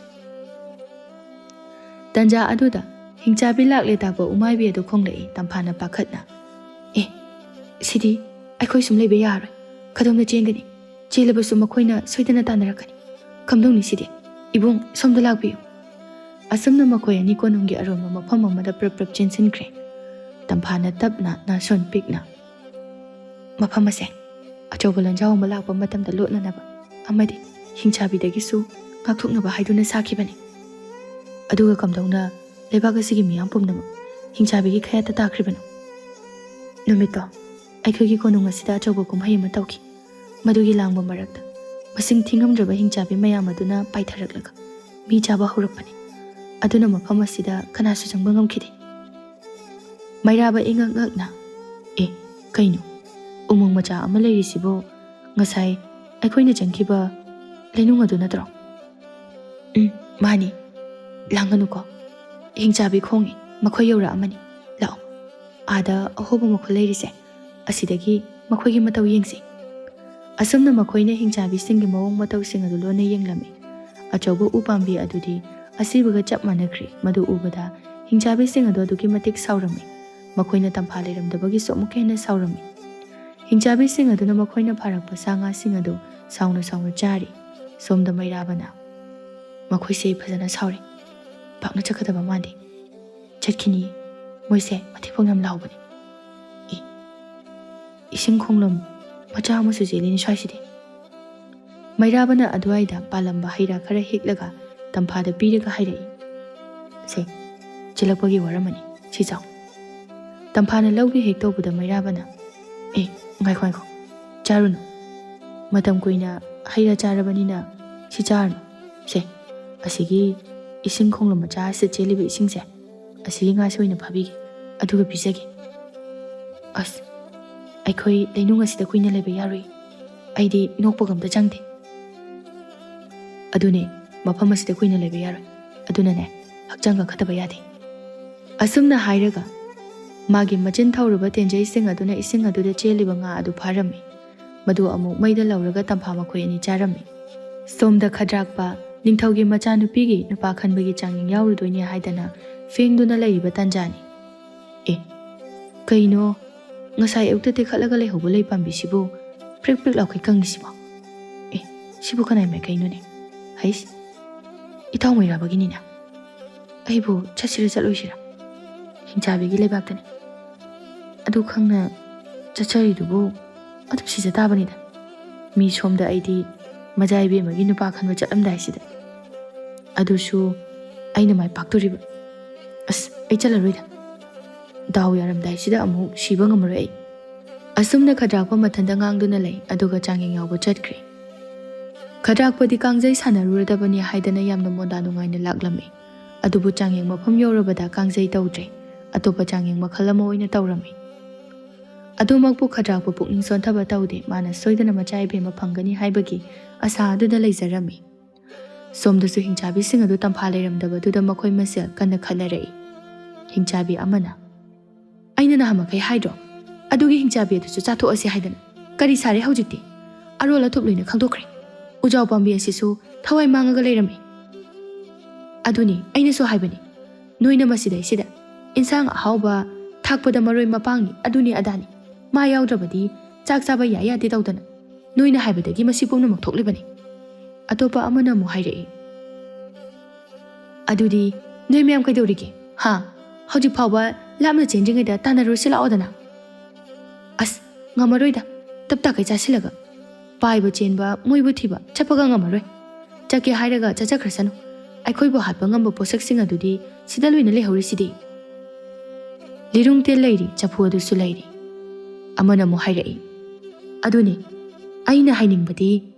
ꯇꯟꯖꯥ ꯑꯗꯨꯗ ꯍꯤꯡꯆꯥꯕꯤ ꯂꯥꯛꯂꯦ ꯇꯥꯛꯄ ꯎꯃꯥꯏꯕꯤ ꯑꯗꯨ ꯈꯣꯡꯂꯛꯏ꯫ ꯇꯝꯐꯥꯅ ꯄꯥꯈꯠꯅ, "ꯑꯦ, ꯁꯤꯗꯤ ꯑꯩꯈꯣꯏ ꯁꯨꯝ ꯂꯩꯕ ꯌꯥꯔꯣꯏ꯫ ꯀꯗꯣꯝꯗ ꯆꯦꯟꯒꯅꯤ? ꯆꯦꯜꯂꯕꯁꯨ ꯃꯈꯣꯏꯅ ꯁꯣꯏꯗꯅ ꯇꯥꯟꯅꯔꯛꯀꯅꯤ꯫ ꯀꯝꯗꯧꯅꯤ ꯁꯤꯗꯤ? ꯏꯕꯨꯡ, ꯁꯣꯝꯗ ꯂꯥꯛꯄꯤꯌꯨ꯫" ꯑꯁꯨꯝꯅ ꯃꯈꯣꯏ ꯑꯅꯤ ꯀꯣꯅꯨꯡꯒꯤ ꯑꯔꯣꯟꯕ ꯃꯐꯝ ꯑꯃꯗ ꯄ꯭ꯔꯞ ꯄ꯭ꯔꯞ ꯆꯦꯟꯁꯤꯟꯈ꯭ꯔꯦ꯫ ꯇꯝꯐꯥꯅ ꯇꯞꯅ ꯅꯥꯁꯣꯟ ꯄꯤꯛꯅ, "ꯃꯐꯝ ꯑꯁꯦ ꯑꯆꯧꯕ ꯂꯥꯟꯖꯥꯎ ꯑꯃ ꯂꯥꯛꯄ ꯃꯇꯝꯗ ꯂꯣꯠꯅꯅꯕ ꯑꯃꯗꯤ ꯍꯤꯡꯆꯥꯕꯤꯗꯒꯤꯁꯨ ꯉꯥꯛꯊꯣꯛꯅꯕ ꯍꯥꯏꯗꯨꯅ ꯁꯥꯈꯤꯕꯅꯤ꯫ ꯑꯗꯨꯒ ꯀꯝꯗꯧꯅ ꯂꯩꯕꯥꯛ ꯑꯁꯤꯒꯤ ꯃꯤꯌꯥꯝ ꯄꯨꯝꯅꯃꯛ ꯍꯤꯡꯆꯥꯕꯤꯒꯤ ꯈꯌꯥꯠꯇ ꯇꯥꯈ꯭ꯔꯤꯕꯅꯣ? ꯅꯨꯃꯤꯠꯇꯣ ꯑꯩꯈꯣꯏꯒꯤ ꯀꯣꯅꯨꯡ ꯑꯁꯤꯗ ꯑꯆꯧꯕ ꯀꯨꯝꯍꯩ ꯑꯃ ꯇꯧꯈꯤ꯫ ꯃꯗꯨꯒꯤ ꯂꯥꯡꯕ ꯃꯔꯛꯇ ꯃꯁꯤꯡ ꯊꯤꯉꯝꯗ꯭ꯔꯕ ꯍꯤꯡꯆꯥꯕꯤ ꯃꯌꯥꯝ ꯑꯗꯨꯅ ꯄꯥꯏꯊꯔꯛꯂꯒ ꯃꯤ ꯆꯥꯕ ꯍꯧꯔꯛꯄꯅꯤ꯫ ꯑꯗꯨꯅ ꯃꯐꯝ ꯑꯁꯤꯗ ꯀꯅꯥꯁꯨ ꯆꯪꯕ ꯉꯝꯈꯤꯗꯦ꯫" ꯃꯩꯔꯥꯕ ꯏꯉꯛ ꯉꯛꯅ, "ꯑꯦ, ꯀꯩꯅꯣ? ꯎꯃꯪ ꯃꯆꯥ ꯑꯃ ꯂꯩꯔꯤꯁꯤꯕꯨ ꯉꯁꯥꯏ ꯑꯩꯈꯣꯏꯅ ꯆꯪꯈꯤꯕ ꯂꯩꯅꯨꯡ ꯑꯗꯨ ꯅꯠꯇ꯭ꯔꯣ?" "ꯎꯝ, ꯃꯥꯅꯤ꯫ ꯂꯥꯡꯒꯅꯨꯀꯣ꯫ ꯍꯤꯡꯆꯥꯕꯤ ꯈꯣꯡꯉꯤ, ꯃꯈꯣꯏ ꯌꯧꯔꯛꯑꯃꯅꯤ꯫ ꯂꯥꯛꯑꯣ, ꯑꯥꯗ ꯑꯍꯣꯕ ꯃꯈꯨꯜ ꯂꯩꯔꯤꯁꯦ, ꯑꯁꯤꯗꯒꯤ ꯃꯈꯣꯏꯒꯤ ꯃꯇꯧ ꯌꯦꯡꯁꯤ꯫" ꯑꯁꯨꯝꯅ ꯃꯈꯣꯏꯅ ꯍꯤꯡꯆꯥꯕꯤꯁꯤꯡꯒꯤ ꯃꯑꯣꯡ ꯃꯇꯧꯁꯤꯡ ꯑꯗꯨ ꯂꯣꯟꯅ ꯌꯦꯡꯂꯝꯃꯤ꯫ ꯑꯆꯧꯕ ꯎ ꯄꯥꯝꯕꯤ ꯑꯗꯨꯗꯤ ꯑꯁꯤꯕꯒ ꯆꯞ ꯃꯥꯟꯅꯈ꯭ꯔꯦ꯫ ꯃꯗꯨ ꯎꯕꯗ ꯍꯤꯡꯆꯥꯕꯤꯁꯤꯡ ꯑꯗꯨ ꯑꯗꯨꯛꯀꯤ ꯃꯇꯤꯛ ꯁꯥꯎꯔꯝꯃꯤ꯫ ꯃꯈꯣꯏꯅ ꯇꯝꯐꯥ ꯂꯩꯔꯝꯗꯕꯒꯤꯁꯨ ꯑꯃꯨꯛꯀ ꯍꯦꯟꯅ ꯁꯥꯎꯔꯝꯃꯤ꯫ ꯍꯤꯡꯆꯥꯕꯤꯁꯤꯡ ꯑꯗꯨꯅ ꯃꯈꯣꯏꯅ ꯐꯥꯔꯛꯄ ꯁꯥ ꯉꯥꯁꯤꯡ ꯑꯗꯨ ꯁꯥꯎꯅ ꯁꯥꯎꯅ ꯆꯥꯔꯤ꯫ ꯁꯣꯝꯗ ꯃꯩꯔꯥꯕꯅ, "ꯃꯈꯣꯏꯁꯦ ꯐꯖꯅ ꯁꯥꯎꯔꯦ꯫ ꯄꯥꯛꯅ ꯆꯠꯀꯗꯕ ꯃꯥꯟꯗꯦ꯫ ꯆꯠꯈꯤꯅꯤ꯫ ꯃꯣꯏꯁꯦ ꯃꯊꯤꯕꯣꯡ ꯌꯥꯝ ꯂꯥꯎꯕꯅꯦ꯫ ꯑꯦ, ꯏꯁꯤꯡ ꯈꯣꯡꯂꯝ ꯃꯆꯥ ꯑꯃꯁꯨ ꯆꯦꯜꯂꯤꯅꯤ ꯁ꯭ꯋꯥꯏꯁꯤꯗꯤ꯫" ꯃꯩꯔꯥꯕꯅ ꯑꯗꯨꯋꯥꯏꯗ ꯄꯥꯜꯂꯝꯕ ꯍꯩ ꯔꯥ ꯈꯔ ꯍꯦꯛꯂꯒ ꯇꯝꯐꯥꯗ ꯄꯤꯔꯒ ꯍꯥꯏꯔꯛꯏ, "ꯁꯦ, ꯆꯦꯜꯂꯛꯄꯒꯤ ꯋꯥꯔꯝꯃꯅꯤ, ꯁꯤ ꯆꯥꯎ꯫" ꯇꯝꯐꯥꯅ ꯂꯧꯒꯦ ꯍꯦꯛ ꯇꯧꯕꯗ ꯃꯩꯔꯥꯕꯅ, "ꯑꯦ, ꯉꯥꯏꯈꯣ, ꯉꯥꯏꯈꯣ, ꯆꯥꯔꯨꯅꯨ꯫ ꯃꯇꯝ ꯀꯨꯏꯅ ꯍꯩ ꯔꯥ ꯆꯥꯔꯕꯅꯤꯅ ꯁꯤ ꯆꯥꯔꯨꯅꯨ꯫ ꯁꯦ, ꯑꯁꯤꯒꯤ ꯏꯁꯤꯡ ꯈꯣꯡꯂꯝ ꯃꯆꯥ ꯑꯁꯤꯗ ꯆꯦꯜꯂꯤꯕ ꯏꯁꯤꯡꯁꯦ, ꯑꯁꯤꯒꯤ ꯉꯥꯁꯦ ꯑꯣꯏꯅ ꯐꯥꯕꯤꯒꯦ, ꯑꯗꯨꯒ ꯄꯤꯖꯒꯦ꯫" "ꯑꯁ, ꯑꯩꯈꯣꯏ ꯂꯩꯅꯨꯡ ꯑꯁꯤꯗ ꯀꯨꯏꯅ ꯂꯩꯕ ꯌꯥꯔꯣꯏ꯫ ꯑꯩꯗꯤ ꯅꯣꯛꯄꯒ ꯑꯝꯇ ꯆꯪꯗꯦ꯫" "ꯑꯗꯨꯅꯦ, ꯃꯐꯝ ꯑꯁꯤꯗ ꯀꯨꯏꯅ ꯂꯩꯕ ꯌꯥꯔꯣꯏ꯫ ꯑꯗꯨꯅꯅꯦ, ꯍꯛꯆꯥꯡ ꯀꯟꯈꯠꯇꯕ ꯌꯥꯗꯦ꯫" ꯑꯁꯨꯝꯅ ꯍꯥꯏꯔꯒ ꯃꯥꯒꯤ ꯃꯆꯤꯟ ꯊꯧꯔꯨꯕ ꯇꯦꯟꯖꯩꯁꯤꯡ ꯑꯗꯨꯅ ꯏꯁꯤꯡ ꯑꯗꯨꯗ ꯆꯦꯜꯂꯤꯕ ꯉꯥ ꯑꯗꯨ ꯐꯥꯔꯝꯃꯤ꯫ ꯃꯗꯨ ꯑꯃꯨꯛ ꯃꯩꯗ ꯂꯧꯔꯒ ꯇꯝꯐꯥ ꯃꯈꯣꯏ ꯑꯅꯤ ꯆꯥꯔꯝꯃꯤ꯫ ꯁꯣꯝꯗ ꯈꯗ꯭ꯔꯥꯛꯄ, ꯅꯤꯡꯊꯧꯒꯤ ꯃꯆꯥꯅꯨꯄꯤꯒꯤ ꯅꯨꯄꯥ ꯈꯟꯕꯒꯤ ꯆꯥꯡꯌꯦꯡ ꯌꯥꯎꯔꯨꯗꯣꯏꯅꯤ ꯍꯥꯏꯗꯅ ꯐꯦꯡꯗꯨꯅ ꯂꯩꯔꯤꯕ ꯇꯥꯟꯖꯥꯅꯤ꯫ "ꯑꯦ, ꯀꯩꯅꯣ? ꯉꯁꯥꯏ ꯑꯌꯨꯛꯇ ꯇꯦꯛꯈꯠꯂꯒ ꯂꯩꯍꯧꯕ ꯂꯩ ꯄꯥꯝꯕꯤꯁꯤꯕꯨ ꯄ꯭ꯔꯤꯛ ꯄ꯭ꯔꯤꯛ ꯂꯥꯎꯈꯩ ꯀꯪꯉꯤꯁꯤꯕꯣ? ꯑꯦ, ꯁꯤꯕꯨ ꯀꯅꯥꯏ ꯃꯥꯏꯀꯩꯅꯣꯅꯦ? ꯍꯩꯁ, ꯏꯇꯥꯎ ꯃꯩꯔꯥꯕꯒꯤꯅꯤꯅꯦ꯫ ꯑꯩꯕꯨ ꯆꯠꯁꯤꯔ ꯆꯠꯂꯣꯏꯁꯤꯔ? ꯍꯤꯡꯆꯥꯕꯤꯒꯤ ꯂꯩꯕꯥꯛꯇꯅꯤ꯫ ꯑꯗꯨ ꯈꯪꯅ ꯆꯠꯆꯔꯤꯗꯨꯕꯨ ꯑꯗꯨꯝ ꯁꯤꯖ ꯇꯥꯕꯅꯤꯗ꯫ ꯃꯤ ꯁꯣꯝꯗ ꯑꯩꯗꯤ ꯃꯖꯥ ꯏꯕꯦꯝꯃꯒꯤ ꯅꯨꯄꯥ ꯈꯟꯕ ꯆꯠꯂꯝꯗꯥꯏꯁꯤꯗ꯫ ꯑꯗꯨꯁꯨ ꯑꯩꯅ ꯃꯥꯏ ꯄꯥꯛꯇꯣꯔꯤꯕ꯫ ꯑꯁ, ꯑꯩ ꯆꯠꯂꯔꯣꯏꯗ꯫ ꯗꯥꯎ ꯌꯥꯔꯝꯗꯥꯏꯁꯤꯗ ꯑꯃꯨꯛ ꯁꯤꯕ ꯉꯝꯃꯔꯣꯏ ꯑꯩ꯫" ꯑꯁꯨꯝꯅ ꯈꯗ꯭ꯔꯥꯛꯄ ꯃꯊꯟꯇ ꯉꯥꯡꯗꯨꯅ ꯂꯩ, ꯑꯗꯨꯒ ꯆꯥꯡꯌꯦꯡ ꯌꯥꯎꯕ ꯆꯠꯈ꯭ꯔꯦ꯫ ꯈꯗ꯭ꯔꯥꯛꯄꯗꯤ ꯀꯥꯡꯖꯩ ꯁꯥꯟꯅꯔꯨꯔꯗꯕꯅꯤ ꯍꯥꯏꯗꯅ ꯌꯥꯝꯅ ꯃꯣꯟꯗꯥ ꯅꯨꯡꯉꯥꯏꯅ ꯂꯥꯛꯂꯝꯃꯤ꯫ ꯑꯗꯨꯕꯨ ꯆꯥꯡꯌꯦꯡ ꯃꯐꯝ ꯌꯧꯔꯕꯗ ꯀꯥꯡꯖꯩ ꯇꯧꯗ꯭ꯔꯦ, ꯑꯇꯣꯞꯄ ꯆꯥꯡꯌꯦꯡ ꯃꯈꯜ ꯑꯃ ꯑꯣꯏꯅ ꯇꯧꯔꯝꯃꯤ꯫ ꯑꯗꯨꯃꯛꯄꯨ ꯈꯗ꯭ꯔꯥꯛꯄ ꯄꯨꯛꯅꯤꯡ ꯁꯣꯟꯊꯕ ꯇꯧꯗꯦ, ꯃꯥꯅ ꯁꯣꯏꯗꯅ ꯃꯆꯥ ꯏꯕꯦꯝꯃ ꯐꯪꯒꯅꯤ ꯍꯥꯏꯕꯒꯤ ꯑꯁꯥ ꯑꯗꯨꯗ ꯂꯩꯖꯔꯝꯃꯤ꯫ ꯁꯣꯝꯗꯁꯨ ꯍꯤꯡꯆꯥꯕꯤꯁꯤꯡ ꯑꯗꯨ ꯇꯝꯐꯥ ꯂꯩꯔꯝꯗꯕꯗꯨꯗ ꯃꯈꯣꯏ ꯃꯁꯦꯜ ꯀꯟꯅ ꯈꯠꯅꯔꯛꯏ꯫ ꯍꯤꯡꯆꯥꯕꯤ ꯑꯃꯅ, "ꯑꯩꯅ ꯅꯍꯥꯟꯃꯈꯩ ꯍꯥꯏꯗ꯭ꯔꯣ, ꯑꯗꯨꯒꯤ ꯍꯤꯡꯆꯥꯕꯤ ꯑꯗꯨꯁꯨ ꯆꯥꯊꯣꯛꯑꯁꯤ ꯍꯥꯏꯗꯅ? ꯀꯔꯤ ꯁꯥꯔꯦ ꯍꯧꯖꯤꯛꯇꯤ? ꯑꯔꯣꯜ ꯑꯊꯨꯞ ꯂꯣꯏꯅ ꯈꯪꯗꯣꯛꯈ꯭ꯔꯦ꯫ ꯎꯖꯥꯎ ꯄꯥꯝꯕꯤ ꯑꯁꯤꯁꯨ ꯊꯋꯥꯏ ꯃꯥꯡꯉꯒ ꯂꯩꯔꯝꯃꯤ꯫ ꯑꯗꯨꯅꯤ ꯑꯩꯅꯁꯨ ꯍꯥꯏꯕꯅꯤ, ꯅꯣꯏꯅ ꯃꯁꯤꯗꯩꯁꯤꯗ ꯏꯟꯁꯥꯡ ꯑꯍꯥꯎꯕ ꯊꯥꯛꯄꯗ ꯃꯔꯣꯏ ꯃꯄꯥꯡꯅꯤ, ꯑꯗꯨꯅꯤ ꯑꯗꯥꯅꯤ, ꯃꯥ ꯌꯥꯎꯗ꯭ꯔꯕꯗꯤ ꯆꯥꯛ ꯆꯥꯕ ꯌꯥꯏ ꯌꯥꯗꯦ ꯇꯧꯗꯅ ꯅꯣꯏꯅ ꯍꯥꯏꯕꯗꯒꯤ ꯃꯁꯤ ꯄꯨꯝꯅꯃꯛ ꯊꯣꯛꯂꯤꯕꯅꯤ꯫ ꯑꯇꯣꯞꯄ ꯑꯃꯅ ꯑꯃꯨꯛ ꯍꯥꯏꯔꯛꯏ, "ꯑꯗꯨꯗꯤ ꯅꯣꯏ ꯃꯌꯥꯝ ꯀꯩꯗꯧꯔꯤꯒꯦ? ꯍꯥ? ꯍꯧꯖꯤꯛ ꯐꯥꯎꯕ ꯂꯥꯞꯅ ꯆꯦꯟꯗ꯭ꯔꯤꯉꯩꯗ ꯇꯥꯟꯅꯔꯨꯁꯤ ꯂꯥꯛꯑꯣꯗꯅ?" "ꯑꯁ, ꯉꯝꯃꯔꯣꯏꯗ, ꯇꯞ ꯇꯥꯈꯩ ꯆꯥꯁꯤꯜꯂꯒ꯫ ꯄꯥꯏꯕ ꯆꯦꯟꯕ, ꯃꯣꯏꯕꯨ ꯊꯤꯕ, ꯆꯠꯄꯒ ꯉꯝꯃꯔꯣꯏ꯫ ꯆꯠꯀꯦ ꯍꯥꯏꯔꯒ ꯆꯠꯆꯈ꯭ꯔꯁꯅꯨ꯫ ꯑꯩꯈꯣꯏꯕꯨ ꯍꯥꯠꯄ ꯉꯝꯕ ꯄꯣꯠꯁꯛꯁꯤꯡ ꯑꯗꯨꯗꯤ ꯁꯤꯗ ꯂꯣꯏꯅ ꯂꯩꯍꯧꯔꯤꯁꯤꯗꯤ꯫" ꯂꯤꯔꯨꯡꯇꯦꯟ ꯂꯩꯔꯤ, ꯆꯐꯨ ꯑꯗꯨꯁꯨ ꯂꯩꯔꯤ꯫ ꯑꯃꯅ ꯑꯃꯨꯛ ꯍꯥꯏꯔꯛꯏ, "ꯑꯗꯨꯅꯤ ꯑꯩꯅ ꯍꯥꯏꯅꯤꯡꯕꯗꯤ,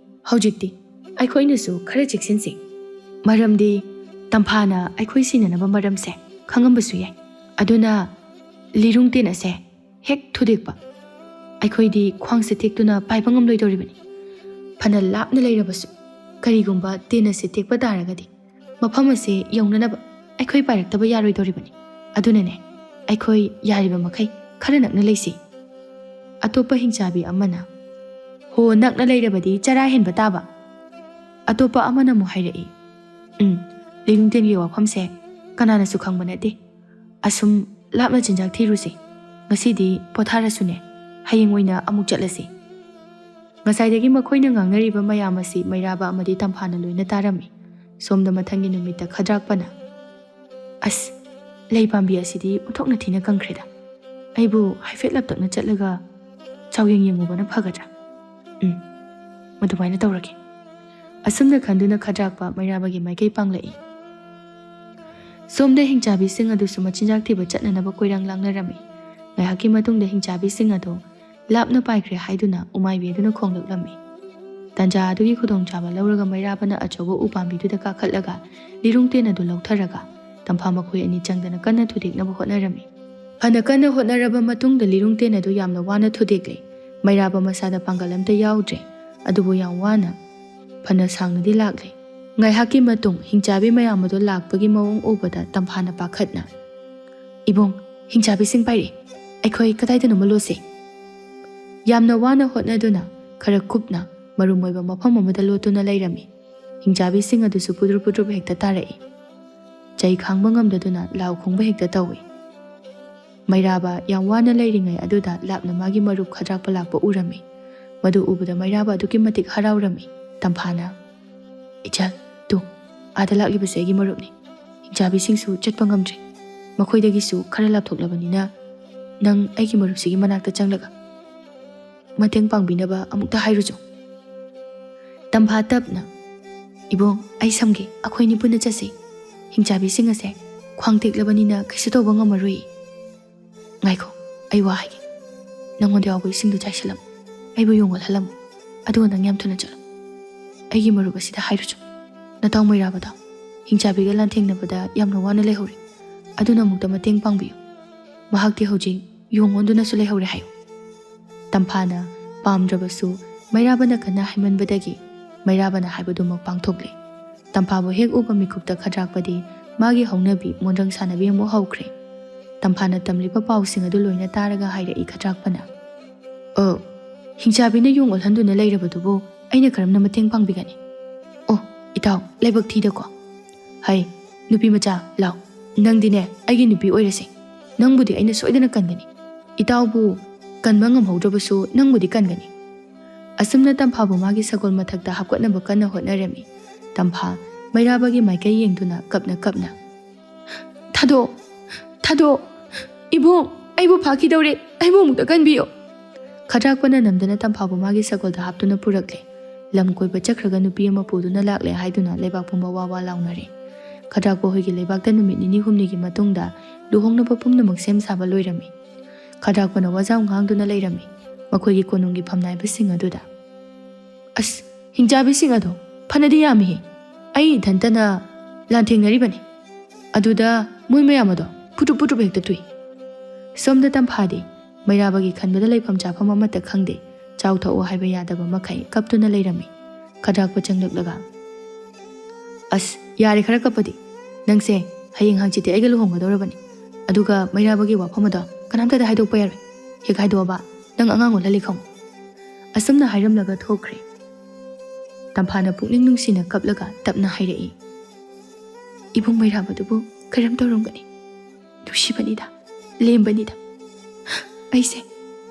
ꯍꯧꯖꯤꯛꯇꯤ ꯑꯩꯈꯣꯏꯅꯁꯨ ꯈꯔ ꯆꯦꯛꯁꯤꯟꯁꯤ꯫ ꯃꯔꯝꯗꯤ ꯇꯝꯐꯥꯅ ꯑꯩꯈꯣꯏ ꯁꯤꯟꯅꯅꯕ ꯃꯔꯝꯁꯦ ꯈꯪꯉꯝꯕꯁꯨ ꯌꯥꯏ꯫ ꯑꯗꯨꯅ ꯂꯤꯔꯨꯡꯇꯦꯟ ꯑꯁꯦ ꯍꯦꯛ ꯊꯨꯗꯦꯛꯄ, ꯑꯩꯈꯣꯏꯗꯤ ꯈ꯭ꯋꯥꯡꯁꯦ ꯇꯦꯛꯇꯨꯅ ꯄꯥꯏꯕ ꯉꯝꯂꯣꯏꯗꯧꯔꯤꯕꯅꯤ꯫ ꯐꯅ ꯂꯥꯞꯅ ꯂꯩꯔꯕꯁꯨ, ꯀꯔꯤꯒꯨꯝꯕ ꯇꯦꯟ ꯑꯁꯦ ꯇꯦꯛꯄ ꯇꯥꯔꯒꯗꯤ, ꯃꯐꯝ ꯑꯁꯦ ꯌꯧꯅꯅꯕ ꯑꯩꯈꯣꯏ ꯄꯥꯏꯔꯛꯇꯕ ꯌꯥꯔꯣꯏꯗꯧꯔꯤꯕꯅꯤ꯫ ꯑꯗꯨꯅꯅꯦ, ꯑꯩꯈꯣꯏ ꯌꯥꯔꯤꯕ ꯃꯈꯩ ꯈꯔ ꯅꯛꯅ ꯂꯩꯁꯤ꯫" ꯑꯇꯣꯞꯄ ꯍꯤꯡꯆꯥꯕꯤ ꯑꯃꯅ, "ꯍꯣ, ꯅꯛꯅ ꯂꯩꯔꯕꯗꯤ ꯆꯔꯥ ꯍꯦꯟꯕ ꯇꯥꯕ꯫" ꯑꯇꯣꯞꯄ ꯑꯃꯅ ꯑꯃꯨꯛ ꯍꯥꯏꯔꯛꯏ, "ꯎꯝ, ꯂꯤꯔꯨꯡꯇꯦꯟꯒꯤ ꯋꯥꯐꯝꯁꯦ ꯀꯅꯥꯅꯁꯨ ꯈꯪꯕ ꯅꯠꯇꯦ꯫ ꯑꯁꯨꯝ ꯂꯥꯞꯅ ꯆꯤꯟꯖꯥꯛ ꯊꯤꯔꯨꯁꯤ꯫ ꯉꯁꯤꯗꯤ ꯄꯣꯊꯥꯔꯁꯨꯅꯦ, ꯍꯌꯦꯡ ꯑꯣꯏꯅ ꯑꯃꯨꯛ ꯆꯠꯂꯁꯤ꯫" ꯉꯁꯥꯏꯗꯒꯤ ꯃꯈꯣꯏꯅ ꯉꯥꯡꯅꯔꯤꯕ ꯃꯌꯥꯝ ꯑꯁꯤ ꯃꯩꯔꯥꯕ ꯑꯃꯗꯤ ꯇꯝꯐꯥꯅ ꯂꯣꯏꯅ ꯇꯥꯔꯝꯃꯤ꯫ ꯁꯣꯝꯗ ꯃꯊꯪꯒꯤ ꯅꯨꯃꯤꯠꯇ ꯈꯗ꯭ꯔꯥꯛꯄꯅ, "ꯑꯁ, ꯂꯩ ꯄꯥꯝꯕꯤ ꯑꯁꯤꯗꯤ ꯑꯣꯟꯊꯣꯛꯅ ꯊꯤꯅ ꯀꯪꯈ꯭ꯔꯦꯗ꯫ ꯑꯩꯕꯨ ꯍꯥꯏꯐꯦꯠ ꯂꯞꯇꯛꯅ ꯆꯠꯂꯒ ꯆꯥꯎꯌꯦꯡ ꯌꯦꯡꯉꯨꯕꯅ ꯐꯒꯗ꯭ꯔꯥ? ꯎꯝ, ꯃꯗꯨꯃꯥꯏꯅ ꯇꯧꯔꯒꯦ꯫" ꯑꯁꯨꯝꯅ ꯈꯟꯗꯨꯅ ꯈꯗ꯭ꯔꯥꯛꯄ ꯃꯩꯔꯥꯕꯒꯤ ꯃꯥꯏꯀꯩ ꯄꯥꯡꯂꯛꯏ꯫ ꯁꯣꯝꯗ ꯍꯤꯡꯆꯥꯕꯤꯁꯤꯡ ꯑꯗꯨꯁꯨ ꯃꯆꯤꯟꯖꯥꯛ ꯊꯤꯕ ꯆꯠꯅꯅꯕ ꯀꯣꯏꯔꯥꯡ ꯂꯥꯡꯅꯔꯝꯃꯤ꯫ ꯉꯥꯏꯍꯥꯛꯀꯤ ꯃꯇꯨꯡꯗ ꯍꯤꯡꯆꯥꯕꯤꯁꯤꯡ ꯑꯗꯨ ꯂꯥꯞꯅ ꯄꯥꯏꯈ꯭ꯔꯦ ꯍꯥꯏꯗꯨꯅ ꯎꯃꯥꯏꯕꯤ ꯑꯗꯨꯅ ꯈꯣꯡꯂꯛꯂꯝꯃꯤ꯫ ꯇꯥꯟꯖꯥ ꯑꯗꯨꯒꯤ ꯈꯨꯗꯣꯡꯆꯥꯕ ꯂꯧꯔꯒ ꯃꯩꯔꯥꯕꯅ ꯑꯆꯧꯕ ꯎꯄꯥꯝꯕꯤꯗꯨꯗ ꯀꯥꯈꯠꯂꯒ ꯂꯤꯔꯨꯡꯇꯦꯟ ꯑꯗꯨ ꯂꯧꯊꯔꯒ ꯇꯝꯐꯥ ꯃꯈꯣꯏ ꯑꯅꯤ ꯆꯪꯗꯅ ꯀꯟꯅ ꯊꯨꯗꯦꯛꯅꯕ ꯍꯣꯠꯅꯔꯝꯃꯤ꯫ ꯐꯅ ꯀꯟꯅ ꯍꯣꯠꯅꯔꯕ ꯃꯇꯨꯡꯗ ꯂꯤꯔꯨꯡꯇꯦꯟ ꯑꯗꯨ ꯌꯥꯝꯅ ꯋꯥꯅ ꯊꯨꯗꯦꯛꯂꯦ꯫ ꯃꯩꯔꯥꯕ ꯃꯁꯥꯗ ꯄꯥꯡꯒꯜ ꯑꯝꯇ ꯌꯥꯎꯗ꯭ꯔꯦ꯫ ꯑꯗꯨꯕꯨ ꯌꯥꯝ ꯋꯥꯅ ꯐꯅ ꯁꯥꯡꯅꯗꯤ ꯂꯥꯛꯂꯦ꯫ ꯉꯥꯏꯍꯥꯛꯀꯤ ꯃꯇꯨꯡ ꯍꯤꯡꯆꯥꯕꯤ ꯃꯌꯥꯝ ꯑꯗꯨ ꯂꯥꯛꯄꯒꯤ ꯃꯑꯣꯡ ꯎꯕꯗ ꯇꯝꯐꯥꯅ ꯄꯥꯈꯠꯅ, "ꯏꯕꯨꯡ, ꯍꯤꯡꯆꯥꯕꯤꯁꯤꯡ ꯄꯥꯏꯔꯛꯑꯦ꯫ ꯑꯩꯈꯣꯏ ꯀꯗꯥꯏꯗꯅꯣꯃ ꯂꯣꯠꯁꯤ꯫" ꯌꯥꯝꯅ ꯋꯥꯅ ꯍꯣꯠꯅꯗꯨꯅ ꯈꯔ ꯀꯨꯞꯅ ꯃꯔꯨꯝ ꯑꯣꯏꯕ ꯃꯐꯝ ꯑꯃꯗ ꯂꯣꯠꯇꯨꯅ ꯂꯩꯔꯝꯃꯤ꯫ ꯍꯤꯡꯆꯥꯕꯤꯁꯤꯡ ꯑꯗꯨꯁꯨ ꯄꯨꯗ꯭ꯔꯨꯞ ꯄꯨꯗ꯭ꯔꯨꯞ ꯍꯦꯛꯇ ꯇꯥꯔꯛꯏ꯫ ꯆꯩ ꯈꯥꯡꯕ ꯉꯝꯗꯗꯨꯅ ꯂꯥꯎ ꯈꯣꯡꯕ ꯍꯦꯛꯇ ꯇꯧꯏ꯫ ꯃꯩꯔꯥꯕ ꯌꯥꯝ ꯋꯥꯅ ꯂꯩꯔꯤꯉꯩ ꯑꯗꯨꯗ ꯂꯥꯞꯅ ꯃꯥꯒꯤ ꯃꯔꯨꯞ ꯈꯗ꯭ꯔꯥꯛꯄ ꯂꯥꯛꯄ ꯎꯔꯝꯃꯤ꯫ ꯃꯗꯨ ꯎꯕꯗ ꯃꯩꯔꯥꯕ ꯑꯗꯨꯛꯀꯤ ꯃꯇꯤꯛ ꯍꯔꯥꯎꯔꯝꯃꯤ꯫ ꯇꯝꯐꯥꯅ, "ꯏꯆꯜ, ꯇꯨ, ꯑꯥꯗ ꯂꯥꯛꯂꯤꯕꯁꯦ ꯑꯩꯒꯤ ꯃꯔꯨꯞꯅꯤ꯫ ꯍꯤꯡꯆꯥꯕꯤꯁꯤꯡꯁꯨ ꯆꯠꯄ ꯉꯝꯗ꯭ꯔꯤ꯫ ꯃꯈꯣꯏꯗꯒꯤꯁꯨ ꯈꯔ ꯂꯥꯞꯊꯣꯛꯂꯕꯅꯤꯅ ꯅꯪ ꯑꯩꯒꯤ ꯃꯔꯨꯞꯁꯤꯒꯤ ꯃꯅꯥꯛꯇ ꯆꯪꯂꯒ ꯃꯇꯦꯡ ꯄꯥꯡꯕꯤꯅꯕ ꯑꯃꯨꯛꯇ ꯍꯥꯏꯔꯨꯆꯣ꯫" ꯇꯝꯐꯥ ꯇꯞꯅ, "ꯏꯕꯨꯡ, ꯑꯩ ꯁꯝꯒꯦ, ꯑꯩꯈꯣꯏꯅꯤ ꯄꯨꯟꯅ ꯆꯠꯁꯤ꯫ ꯍꯤꯡꯆꯥꯕꯤꯁꯤꯡ ꯑꯁꯦ ꯈ꯭ꯋꯥꯡ ꯇꯦꯛꯂꯕꯅꯤꯅ ꯀꯩꯁꯨ ꯇꯧꯕ ꯉꯝꯃꯔꯣꯏ꯫" "ꯉꯥꯏꯈꯣ, ꯑꯩ ꯋꯥ ꯍꯥꯏꯒꯦ꯫ ꯅꯪꯉꯣꯟꯗ ꯌꯥꯎꯕ ꯏꯁꯤꯡꯗꯨ ꯆꯥꯏꯁꯤꯜꯂꯝꯃꯨ, ꯑꯩꯕꯨ ꯌꯣꯡ ꯑꯣꯜꯍꯜꯂꯝꯃꯨ, ꯑꯗꯨꯒ ꯅꯪ ꯌꯥꯝ ꯊꯨꯅ ꯆꯠꯂꯨ꯫ ꯑꯩꯒꯤ ꯃꯔꯨꯞ ꯑꯁꯤꯗ ꯍꯥꯏꯔꯨꯆꯣ꯫ ꯅꯇꯥꯎ ꯃꯩꯔꯥꯕꯗꯣ ꯍꯤꯡꯆꯥꯕꯤꯒ ꯂꯥꯟꯊꯦꯡꯅꯕꯗ ꯌꯥꯝꯅ ꯋꯥꯅ ꯂꯩꯍꯧꯔꯦ꯫ ꯑꯗꯨꯅ ꯑꯃꯨꯛꯇ ꯃꯇꯦꯡ ꯄꯥꯡꯕꯤꯌꯨ꯫ ꯃꯍꯥꯛꯇꯤ ꯍꯧꯖꯤꯛ ꯌꯣꯡ ꯑꯣꯟꯗꯨꯅꯁꯨ ꯂꯩꯍꯧꯔꯦ ꯍꯥꯏꯌꯨ꯫" ꯇꯝꯐꯥꯅ ꯄꯥꯝꯗ꯭ꯔꯕꯁꯨ ꯃꯩꯔꯥꯕꯅ ꯀꯟꯅ ꯍꯥꯏꯃꯟꯕꯗꯒꯤ ꯃꯩꯔꯥꯕꯅ ꯍꯥꯏꯕꯗꯨꯃꯛ ꯄꯥꯡꯊꯣꯛꯂꯦ꯫ ꯇꯝꯐꯥꯕꯨ ꯍꯦꯛ ꯎꯕ ꯃꯤꯀꯨꯞꯇ ꯈꯗ꯭ꯔꯥꯛꯄꯗꯤ ꯃꯥꯒꯤ ꯍꯧꯅꯕꯤ ꯃꯣꯟꯗ꯭ꯔꯪ ꯁꯥꯟꯅꯕꯤ ꯑꯃꯨꯛ ꯍꯧꯈ꯭ꯔꯦ꯫ ꯇꯝꯐꯥꯅ ꯇꯝꯂꯤꯕ ꯄꯥꯎꯁꯤꯡ ꯑꯗꯨ ꯂꯣꯏꯅ ꯇꯥꯔꯒ ꯍꯥꯏꯔꯛꯏ ꯈꯗ꯭ꯔꯥꯛꯄꯅ, "ꯑꯣ, ꯍꯤꯡꯆꯥꯕꯤꯅ ꯌꯣꯡ ꯑꯣꯜꯍꯟꯗꯨꯅ ꯂꯩꯔꯕꯗꯨꯕꯨ ꯑꯩꯅ ꯀꯔꯝꯅ ꯃꯇꯦꯡ ꯄꯥꯡꯕꯤꯒꯅꯤ? ꯑꯣ, ꯏꯇꯥꯎ, ꯂꯥꯏꯕꯛ ꯊꯤꯗꯀꯣ꯫ ꯍꯩ, ꯅꯨꯄꯤ ꯃꯆꯥ, ꯂꯥꯎ꯫ ꯅꯪꯗꯤꯅꯦ, ꯑꯩꯒꯤ ꯅꯨꯄꯤ ꯑꯣꯏꯔꯁꯦ꯫ ꯅꯪꯕꯨꯗꯤ ꯑꯩꯅ ꯁꯣꯏꯗꯅ ꯀꯟꯒꯅꯤ꯫ ꯏꯇꯥꯎꯕꯨ ꯀꯟꯕ ꯉꯝꯍꯧꯗ꯭ꯔꯕꯁꯨ ꯅꯪꯕꯨꯗꯤ ꯀꯟꯒꯅꯤ꯫" ꯑꯁꯨꯝꯅ ꯇꯝꯐꯥꯕꯨ ꯃꯥꯒꯤ ꯁꯒꯣꯜ ꯃꯊꯛꯇ ꯍꯥꯞꯀꯠꯅꯕ ꯀꯟꯅ ꯍꯣꯠꯅꯔꯝꯃꯤ꯫ ꯇꯝꯐꯥ ꯃꯩꯔꯥꯕꯒꯤ ꯃꯥꯏꯀꯩ ꯌꯦꯡꯗꯨꯅ ꯀꯞꯅ ꯀꯞꯅ, "ꯊꯥꯗꯣꯛ! ꯊꯥꯗꯣꯛ! ꯏꯕꯨꯡ, ꯑꯩꯕꯨ ꯐꯥꯈꯤꯗꯧꯔꯦ! ꯑꯩꯕꯨ ꯑꯃꯨꯛꯇ ꯀꯟꯕꯤꯌꯨ!" ꯈꯗ꯭ꯔꯥꯛꯄꯅ ꯅꯝꯗꯅ ꯇꯝꯐꯥꯕꯨ ꯃꯥꯒꯤ ꯁꯒꯣꯜꯗ ꯍꯥꯞꯇꯨꯅ ꯄꯨꯔꯛꯂꯦ꯫ "ꯂꯝ ꯀꯣꯏꯕ ꯆꯠꯈ꯭ꯔꯒ ꯅꯨꯄꯤ ꯑꯃ ꯄꯨꯗꯨꯅ ꯂꯥꯛꯂꯦ" ꯍꯥꯏꯗꯨꯅ ꯂꯩꯕꯥꯛ ꯄꯨꯝꯕ ꯋꯥ ꯋꯥ ꯂꯥꯎꯅꯔꯦ꯫ ꯈꯗ꯭ꯔꯥꯛꯄ ꯍꯣꯏꯒꯤ ꯂꯩꯕꯥꯛꯇ ꯅꯨꯃꯤꯠ ꯅꯤꯅꯤ ꯍꯨꯝꯅꯤꯒꯤ ꯃꯇꯨꯡꯗ ꯂꯨꯍꯣꯡꯅꯕ ꯄꯨꯝꯅꯃꯛ ꯁꯦꯝ ꯁꯥꯕ ꯂꯣꯏꯔꯝꯃꯤ꯫ ꯈꯗ꯭ꯔꯥꯛꯄꯅ ꯋꯥꯖꯥꯎ ꯉꯥꯡꯗꯨꯅ ꯂꯩꯔꯝꯃꯤ꯫ ꯃꯈꯣꯏꯒꯤ ꯀꯣꯅꯨꯡꯒꯤ ꯐꯝꯅꯥꯏꯕꯁꯤꯡ ꯑꯗꯨꯗ, "ꯑꯁ, ꯍꯤꯡꯆꯥꯕꯤꯁꯤꯡ ꯑꯗꯣ ꯐꯅꯗꯤ ꯌꯥꯝꯃꯤꯍꯦ꯫ ꯑꯩ ꯏꯊꯟꯇꯅ ꯂꯥꯟꯊꯦꯡꯅꯔꯤꯕꯅꯤ꯫ ꯑꯗꯨꯗ ꯃꯣꯏ ꯃꯌꯥꯝ ꯑꯗꯣ ꯐꯨꯇ꯭ꯔꯨꯞ ꯐꯨꯇ꯭ꯔꯨꯞ ꯍꯦꯛꯇ ꯇꯨꯏ꯫" ꯁꯣꯝꯗ ꯇꯝꯐꯥꯗꯤ ꯃꯩꯔꯥꯕꯒꯤ ꯈꯟꯕꯗ ꯂꯩꯐꯝ ꯆꯥꯐꯝ ꯑꯃꯠꯇ ꯈꯪꯗꯦ꯫ ꯆꯥꯎ ꯊꯛꯎ ꯍꯥꯏꯕ ꯌꯥꯗꯕ ꯃꯈꯩ ꯀꯞꯇꯨꯅ ꯂꯩꯔꯝꯃꯤ꯫ ꯈꯗ꯭ꯔꯥꯛꯄ ꯆꯪꯂꯛꯂꯒ, "ꯑꯁ, ꯌꯥꯔꯦ ꯈꯔ ꯀꯞꯄꯗꯤ꯫ ꯅꯪꯁꯦ ꯍꯌꯦꯡ ꯍꯪꯆꯤꯠꯇꯤ ꯑꯩꯒ ꯂꯨꯍꯣꯡꯒꯗꯧꯔꯕꯅꯤ꯫ ꯑꯗꯨꯒ ꯃꯩꯔꯥꯕꯒꯤ ꯋꯥꯐꯝ ꯑꯗꯣ ꯀꯅꯥꯝꯇꯗ ꯍꯥꯏꯗꯣꯛꯄ ꯌꯥꯔꯣꯏ꯫ ꯍꯦꯛ ꯍꯥꯏꯗꯣꯛꯑꯕ ꯅꯪ ꯑꯉꯥꯡ ꯑꯣꯜꯍꯜꯂꯤ ꯈꯪꯉꯨ꯫" ꯑꯁꯨꯝꯅ ꯍꯥꯏꯔꯝꯂꯒ ꯊꯣꯛꯈ꯭ꯔꯦ꯫ ꯇꯝꯐꯥꯅ ꯄꯨꯛꯅꯤꯡ ꯅꯨꯡꯁꯤꯅ ꯀꯞꯂꯒ ꯇꯞꯅ ꯍꯥꯏꯔꯛꯏ, "ꯏꯕꯨꯡ ꯃꯩꯔꯥꯕꯗꯨꯕꯨ ꯀꯔꯝ ꯇꯧꯔꯝꯒꯅꯤ? ꯅꯨꯡꯁꯤꯕꯅꯤꯗ, ꯂꯦꯝꯕꯅꯤꯗ꯫ ꯑꯩꯁꯦ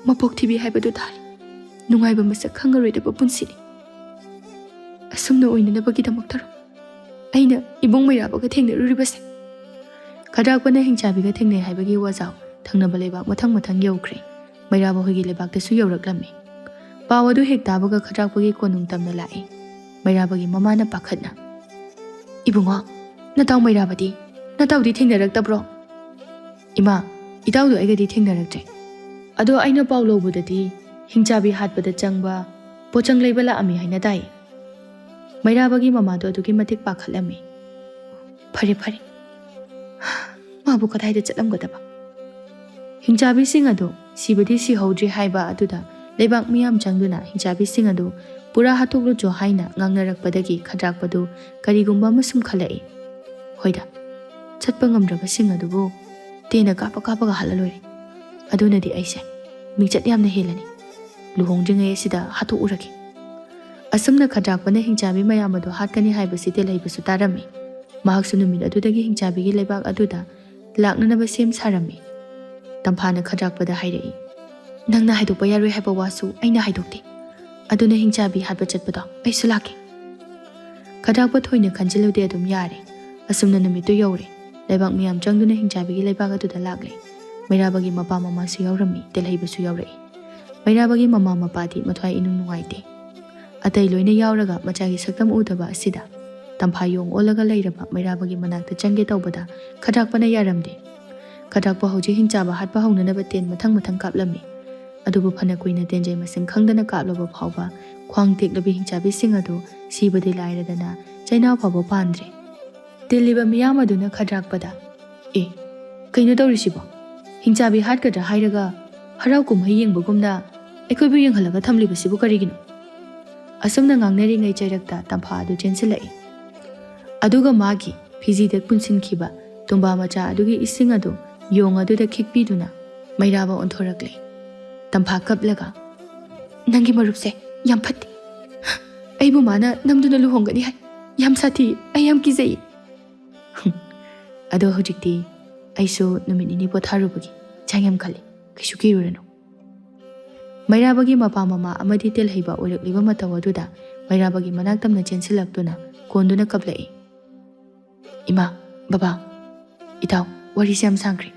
ꯃꯄꯣꯛ ꯊꯤꯕꯤ ꯍꯥꯏꯕꯗꯨ ꯇꯥꯔꯦ꯫ ꯅꯨꯡꯉꯥꯏꯕ ꯃꯁꯛ ꯈꯪꯉꯔꯣꯏꯗꯕ ꯄꯨꯟꯁꯤꯅꯤ꯫ ꯑꯁꯨꯝꯅ ꯑꯣꯏꯅꯅꯕꯒꯤꯗꯃꯛꯇꯔꯣ ꯑꯩꯅ ꯏꯕꯨꯡ ꯃꯩꯔꯥꯕꯒ ꯊꯦꯡꯅꯔꯨꯔꯤꯕꯁꯦ?" ꯈꯗ꯭ꯔꯥꯛꯄꯅ ꯍꯤꯡꯆꯥꯕꯤꯒ ꯊꯦꯡꯅꯩ ꯍꯥꯏꯕꯒꯤ ꯋꯥꯖꯥꯎ ꯊꯪꯅꯕ ꯂꯩꯕꯥꯛ ꯃꯊꯪ ꯃꯊꯪ ꯌꯧꯈ꯭ꯔꯦ꯫ ꯃꯩꯔꯥꯕ ꯍꯣꯏꯒꯤ ꯂꯩꯕꯥꯛꯇꯁꯨ ꯌꯧꯔꯛꯂꯝꯃꯤ꯫ ꯄꯥꯎ ꯑꯗꯨ ꯍꯦꯛ ꯇꯥꯕꯒ ꯈꯗ꯭ꯔꯥꯛꯄꯒꯤ ꯀꯣꯅꯨꯡ ꯇꯝꯅ ꯂꯥꯛꯏ꯫ ꯃꯩꯔꯥꯕꯒꯤ ꯃꯃꯥꯅ ꯄꯥꯈꯠꯅ, "ꯏꯕꯨꯡꯉꯣ, ꯅꯇꯥꯎ ꯃꯩꯔꯥꯕꯗꯤ? ꯅꯇꯥꯎꯗꯤ ꯊꯦꯡꯅꯔꯛꯇꯕ꯭ꯔꯣ?" "ꯏꯃꯥ, ꯏꯇꯥꯎꯗꯣ ꯑꯩꯒꯗꯤ ꯊꯦꯡꯅꯔꯛꯇ꯭ꯔꯦ꯫ ꯑꯗꯣ ꯑꯩꯅ ꯄꯥꯎ ꯂꯧꯕꯗꯗꯤ ꯍꯤꯡꯆꯥꯕꯤ ꯍꯥꯠꯄꯗ ꯆꯪꯕ ꯄꯣꯠꯆꯪ ꯂꯩꯕ ꯂꯥꯛꯑꯝꯃꯤ ꯍꯥꯏꯅ ꯇꯥꯏ꯫" ꯃꯩꯔꯥꯕꯒꯤ ꯃꯃꯥꯗꯣ ꯑꯗꯨꯛꯀꯤ ꯃꯇꯤꯛ ꯄꯥꯈꯠꯂꯝꯃꯤ꯫ "ꯐꯔꯦ, ꯐꯔꯦ꯫ ꯃꯥꯕꯨ ꯀꯗꯥꯏꯗ ꯆꯠꯂꯝꯒꯗꯕ?" ꯍꯤꯡꯆꯥꯕꯤꯁꯤꯡ ꯑꯗꯨ ꯁꯤꯕꯗꯤ ꯁꯤꯍꯧꯗ꯭ꯔꯤ ꯍꯥꯏꯕ ꯑꯗꯨꯗ ꯂꯩꯕꯥꯛ ꯃꯤꯌꯥꯝ ꯆꯪꯗꯨꯅ ꯍꯤꯡꯆꯥꯕꯤꯁꯤꯡ ꯑꯗꯨ ꯄꯨꯔꯥ ꯍꯥꯠꯇꯣꯛꯂꯨꯆꯣ ꯍꯥꯏꯅ ꯉꯥꯡꯅꯔꯛꯄꯗꯒꯤ ꯈꯗ꯭ꯔꯥꯛꯄꯗꯨ ꯀꯔꯤꯒꯨꯝꯕ ꯑꯃ ꯁꯨꯝ ꯈꯜꯂꯛꯏ꯫ "ꯍꯣꯏꯗ, ꯆꯠꯄ ꯉꯝꯗ꯭ꯔꯕꯁꯤꯡ ꯑꯗꯨꯕꯨ ꯇꯦꯟꯅ ꯀꯥꯞꯄ ꯀꯥꯞꯄꯒ ꯍꯥꯠꯂ ꯂꯣꯏꯔꯦ꯫ ꯑꯗꯨꯅꯗꯤ ꯑꯩꯁꯦ ꯃꯤꯡꯆꯠ ꯌꯥꯝꯅ ꯍꯦꯜꯂꯅꯤ꯫ ꯂꯨꯍꯣꯡꯗ꯭ꯔꯤꯉꯩ ꯑꯁꯤꯗ ꯍꯥꯠꯇꯣꯛꯎꯔꯒꯦ꯫" ꯑꯁꯨꯝꯅ ꯈꯗ꯭ꯔꯥꯛꯄꯅ ꯍꯤꯡꯆꯥꯕꯤ ꯃꯌꯥꯝ ꯑꯗꯨ ꯍꯥꯠꯀꯅꯤ ꯍꯥꯏꯕꯁꯤ ꯇꯦꯜꯍꯩꯕꯁꯨ ꯇꯥꯔꯝꯃꯤ꯫ ꯃꯍꯥꯛꯁꯨ ꯅꯨꯃꯤꯠ ꯑꯗꯨꯗꯒꯤ ꯍꯤꯡꯆꯥꯕꯤꯒꯤ ꯂꯩꯕꯥꯛ ꯑꯗꯨꯗ ꯂꯥꯛꯅꯅꯕ ꯁꯦꯝ ꯁꯥꯔꯝꯃꯤ꯫ ꯇꯝꯐꯥꯅ ꯈꯗ꯭ꯔꯥꯛꯄꯗ ꯍꯥꯏꯔꯛꯏ, "ꯅꯪꯅ ꯍꯥꯏꯗꯣꯛꯄ ꯌꯥꯔꯣꯏ ꯍꯥꯏꯕ ꯋꯥꯁꯨ ꯑꯩꯅ ꯍꯥꯏꯗꯣꯛꯇꯦ꯫ ꯑꯗꯨꯅ ꯍꯤꯡꯆꯥꯕꯤ ꯍꯥꯠꯄ ꯆꯠꯄꯗꯣ ꯑꯩꯁꯨ ꯂꯥꯛꯀꯦ꯫" ꯈꯗ꯭ꯔꯥꯛꯄ ꯊꯣꯏꯅ ꯈꯟꯖꯤꯜꯂꯨꯗꯦ, ꯑꯗꯨꯝ ꯌꯥꯔꯦ꯫ ꯑꯁꯨꯝꯅ ꯅꯨꯃꯤꯠꯇꯨ ꯌꯧꯔꯦ꯫ ꯂꯩꯕꯥꯛ ꯃꯤꯌꯥꯝ ꯆꯪꯗꯨꯅ ꯍꯤꯡꯆꯥꯕꯤꯒꯤ ꯂꯩꯕꯥꯛ ꯑꯗꯨꯗ ꯂꯥꯛꯂꯦ꯫ ꯃꯩꯔꯥꯕꯒꯤ ꯃꯄꯥ ꯃꯃꯥꯁꯨ ꯌꯥꯎꯔꯝꯃꯤ, ꯇꯦꯜꯍꯩꯕꯁꯨ ꯌꯥꯎꯔꯛꯏ꯫ ꯃꯩꯔꯥꯕꯒꯤ ꯃꯃꯥ ꯃꯄꯥꯗꯤ ꯃꯊ꯭ꯋꯥꯏ ꯏꯅꯨꯡ ꯅꯨꯡꯉꯥꯏꯇꯦ꯫ ꯑꯇꯩ ꯂꯣꯏꯅ ꯌꯥꯎꯔꯒ ꯃꯆꯥꯒꯤ ꯁꯛꯇꯝ ꯎꯗꯕ ꯑꯁꯤꯗ ꯇꯝꯐꯥ ꯌꯣꯡ ꯑꯣꯜꯂꯒ ꯂꯩꯔꯕ ꯃꯩꯔꯥꯕꯒꯤ ꯃꯅꯥꯛꯇ ꯆꯪꯒꯦ ꯇꯧꯕꯗ ꯈꯗ꯭ꯔꯥꯛꯄꯅ ꯌꯥꯔꯝꯗꯦ꯫ ꯈꯗ꯭ꯔꯥꯛꯄ ꯍꯧꯖꯤꯛ ꯍꯤꯡꯆꯥꯕ ꯍꯥꯠꯄ ꯍꯧꯅꯅꯕ ꯇꯦꯟ ꯃꯊꯪ ꯃꯊꯪ ꯀꯥꯞꯂꯝꯃꯤ꯫ ꯑꯗꯨꯕꯨ ꯐꯅ ꯀꯨꯏꯅ ꯇꯦꯟꯖꯩ ꯃꯁꯤꯡ ꯈꯪꯗꯅ ꯀꯥꯞꯂꯕ ꯐꯥꯎꯕ ꯈ꯭ꯋꯥꯡ ꯇꯦꯛꯂꯕꯤ ꯍꯤꯡꯆꯥꯕꯤꯁꯤꯡ ꯑꯗꯨ ꯁꯤꯕꯗꯤ ꯂꯥꯏꯔꯗꯅ ꯆꯩꯅꯥꯎ ꯐꯥꯎꯕ ꯄꯥꯟꯗ꯭ꯔꯦ꯫ ꯇꯤꯜꯂꯤꯕ ꯃꯤꯌꯥꯝ ꯑꯗꯨꯅ ꯈꯗ꯭ꯔꯥꯛꯄꯗ, "ꯑꯦ, ꯀꯩꯅꯣ ꯇꯧꯔꯤꯁꯤꯕꯣ? ꯍꯤꯡꯆꯥꯕꯤ ꯍꯥꯠꯀꯗ꯭ꯔꯥ ꯍꯥꯏꯔꯒ ꯍꯔꯥꯎ ꯀꯨꯝꯍꯩ ꯌꯦꯡꯕꯒꯨꯝꯅ ꯑꯩꯈꯣꯏꯕꯨ ꯌꯦꯡꯍꯜꯂꯒ ꯊꯝꯂꯤꯕꯁꯤꯕꯨ ꯀꯔꯤꯒꯤꯅꯣ?" ꯑꯁꯨꯝꯅ ꯉꯥꯡꯅꯔꯤꯉꯩ ꯆꯩꯔꯛꯇ ꯇꯝꯐꯥ ꯑꯗꯨ ꯆꯦꯟꯁꯤꯜꯂꯛꯏ꯫ ꯑꯗꯨꯒ ꯃꯥꯒꯤ ꯐꯤꯖꯤꯗ ꯄꯨꯟꯁꯤꯟꯈꯤꯕ ꯇꯨꯝꯕꯥ ꯃꯆꯥ ꯑꯗꯨꯒꯤ ꯏꯁꯤꯡ ꯑꯗꯨ ꯌꯣꯡ ꯑꯗꯨꯗ ꯈꯤꯛꯄꯤꯗꯨꯅ ꯃꯩꯔꯥꯕ ꯑꯣꯟꯊꯣꯔꯛꯂꯦ꯫ ꯇꯝꯐꯥ ꯀꯞꯂꯒ, "ꯅꯪꯒꯤ ꯃꯔꯨꯞꯁꯦ ꯌꯥꯝ ꯐꯠꯇꯦ꯫ ꯑꯩꯕꯨ ꯃꯥꯅ ꯅꯝꯗꯨꯅ ꯂꯨꯍꯣꯡꯒꯅꯤ ꯍꯥꯏ꯫ ꯌꯥꯝ ꯁꯥꯊꯤ꯫ ꯑꯩ ꯌꯥꯝ ꯀꯤꯖꯩ꯫ ꯑꯗꯣ ꯍꯧꯖꯤꯛꯇꯤ ꯑꯩꯁꯨ ꯅꯨꯃꯤꯠ ꯅꯤꯅꯤ ꯄꯣꯊꯥꯔꯨꯕꯒꯤ ꯍꯛꯆꯥꯡ ꯌꯥꯝ ꯈꯜꯂꯤ꯫ ꯀꯩꯁꯨ ꯀꯤꯔꯨꯔꯅꯨ꯫ ꯃꯩꯔꯥꯕꯒꯤ ꯃꯄꯥ ꯃꯃꯥ ꯑꯃꯗꯤ ꯇꯦꯜꯍꯩꯕ ꯑꯣꯏꯔꯛꯂꯤꯕ ꯃꯇꯧ ꯑꯗꯨꯗ ꯃꯩꯔꯥꯕꯒꯤ ꯃꯅꯥꯛ ꯇꯝꯅ ꯆꯦꯟꯁꯤꯜꯂꯛꯇꯨꯅ ꯀꯣꯟꯗꯨꯅ ꯀꯞꯂꯛꯏ꯫ "ꯏꯃꯥ, ꯕꯕꯥ, ꯏꯇꯥꯎ, ꯋꯥꯔꯤꯁꯦ ꯌꯥꯝ ꯁꯥꯡꯈ꯭ꯔꯦ꯫"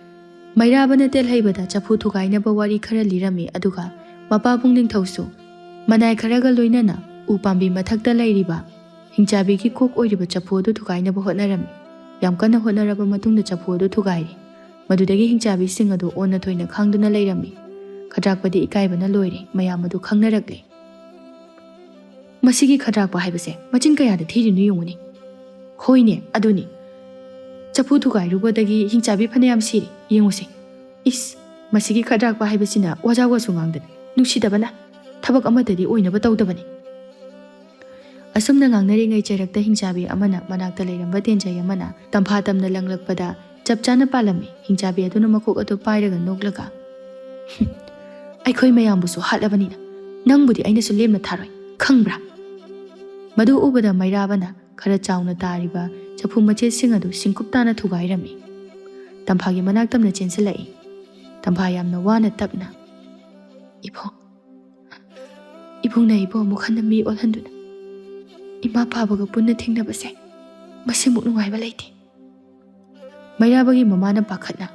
ꯃꯩꯔꯥꯕꯅ ꯇꯦꯜꯍꯩꯕꯗ ꯆꯐꯨ ꯊꯨꯒꯥꯏꯅꯕ ꯋꯥꯔꯤ ꯈꯔ ꯂꯤꯔꯝꯃꯤ, ꯑꯗꯨꯒ ꯃꯄꯥꯕꯨꯡ ꯅꯤꯡꯊꯧꯁꯨ ꯃꯅꯥꯏ ꯈꯔꯒ ꯂꯣꯏꯅꯅ ꯎ ꯄꯥꯝꯕꯤ ꯃꯊꯛꯇ ꯂꯩꯔꯤꯕ ꯍꯤꯡꯆꯥꯕꯤꯒꯤ ꯀꯣꯛ ꯑꯣꯏꯔꯤꯕ ꯆꯐꯨ ꯑꯗꯨ ꯊꯨꯒꯥꯏꯅꯕ ꯍꯣꯠꯅꯔꯝꯃꯤ꯫ ꯌꯥꯝ ꯀꯟꯅ ꯍꯣꯠꯅꯔꯕ ꯃꯇꯨꯡꯗ ꯆꯐꯨ ꯑꯗꯨ ꯊꯨꯒꯥꯏꯔꯦ꯫ ꯃꯗꯨꯗꯒꯤ ꯍꯤꯡꯆꯥꯕꯤꯁꯤꯡ ꯑꯗꯨ ꯑꯣꯟꯅ ꯊꯣꯏꯅ ꯈꯥꯡꯗꯨꯅ ꯂꯩꯔꯝꯃꯤ꯫ ꯈꯗ꯭ꯔꯥꯛꯄꯗꯤ ꯏꯀꯥꯏꯕꯅ ꯂꯣꯏꯔꯦ꯫ ꯃꯌꯥꯝ ꯑꯗꯨ ꯈꯪꯅꯔꯛꯂꯦ꯫ "ꯃꯁꯤꯒꯤ ꯈꯗ꯭ꯔꯥꯛꯄ ꯍꯥꯏꯕꯁꯦ ꯃꯆꯤꯟ ꯀꯌꯥꯗ ꯊꯤꯔꯤꯅꯣ ꯌꯦꯡꯉꯨꯅꯦ꯫" "ꯍꯣꯏꯅꯦ, ꯑꯗꯨꯅꯤ꯫ ꯆꯐꯨ ꯊꯨꯒꯥꯏꯔꯨꯕꯗꯒꯤ ꯍꯤꯡꯆꯥꯕꯤ ꯐꯅꯌꯥꯝ ꯁꯤꯔꯦ꯫ ꯌꯦꯡꯉꯨꯁꯦ꯫ ꯏꯁ, ꯃꯁꯤꯒꯤ ꯈꯗ꯭ꯔꯥꯛꯄ ꯍꯥꯏꯕꯁꯤꯅ ꯋꯥꯖꯥ ꯋꯥꯁꯨ ꯉꯥꯡꯗꯅ ꯅꯨꯡꯁꯤꯗꯕꯅ ꯊꯕꯛ ꯑꯃꯠꯇꯗꯤ ꯑꯣꯏꯅꯕ ꯇꯧꯗꯕꯅꯤ꯫" ꯑꯁꯨꯝꯅ ꯉꯥꯡꯅꯔꯤꯉꯩ ꯆꯩꯔꯛꯇ ꯍꯤꯡꯆꯥꯕꯤ ꯑꯃꯅ ꯃꯅꯥꯛꯇ ꯂꯩꯔꯝꯕ ꯇꯦꯟꯖꯩ ꯑꯃꯅ ꯇꯝꯐꯥ ꯇꯝꯅ ꯂꯪꯂꯛꯄꯗ ꯆꯞ ꯆꯥꯅ ꯄꯥꯜꯂꯝꯃꯤ꯫ ꯍꯤꯡꯆꯥꯕꯤ ꯑꯗꯨꯅ ꯃꯀꯣꯛ ꯑꯗꯨ ꯄꯥꯏꯔꯒ ꯅꯣꯛꯂꯒ, "ꯍꯨꯝ, ꯑꯩꯈꯣꯏ ꯃꯌꯥꯝꯕꯨꯁꯨ ꯍꯥꯠꯂꯕꯅꯤꯅ ꯅꯪꯕꯨꯗꯤ ꯑꯩꯅꯁꯨ ꯂꯦꯝꯅ ꯊꯥꯔꯣꯏ, ꯈꯪꯕ꯭ꯔꯥ?" ꯃꯗꯨ ꯎꯕꯗ ꯃꯩꯔꯥꯕꯅ ꯈꯔ ꯆꯥꯎꯅ ꯇꯥꯔꯤꯕ ꯆꯐꯨ ꯃꯆꯦꯠꯁꯤꯡ ꯑꯗꯨ ꯁꯤꯡꯀꯨꯞ ꯇꯥꯅ ꯊꯨꯒꯥꯏꯔꯝꯃꯤ꯫ ꯇꯝꯐꯥꯒꯤ ꯃꯅꯥꯛ ꯇꯝꯅ ꯆꯦꯟꯁꯤꯜꯂꯛꯏ꯫ ꯇꯝꯐꯥ ꯌꯥꯝꯅ ꯋꯥꯅ ꯇꯞꯅ, "ꯏꯕꯨꯡ, ꯏꯕꯨꯡꯅ ꯑꯩꯕꯨ ꯑꯃꯨꯛ ꯍꯟꯅ ꯃꯤ ꯑꯣꯜꯍꯟꯗꯨꯅ ꯏꯃꯥ ꯄꯥꯕꯒ ꯄꯨꯟꯅ ꯊꯦꯡꯅꯕꯁꯦ ꯃꯁꯤꯃꯨꯛ ꯅꯨꯡꯉꯥꯏꯕ ꯂꯩꯇꯦ꯫" ꯃꯩꯔꯥꯕꯒꯤ ꯃꯃꯥꯅ ꯄꯥꯈꯠꯅ,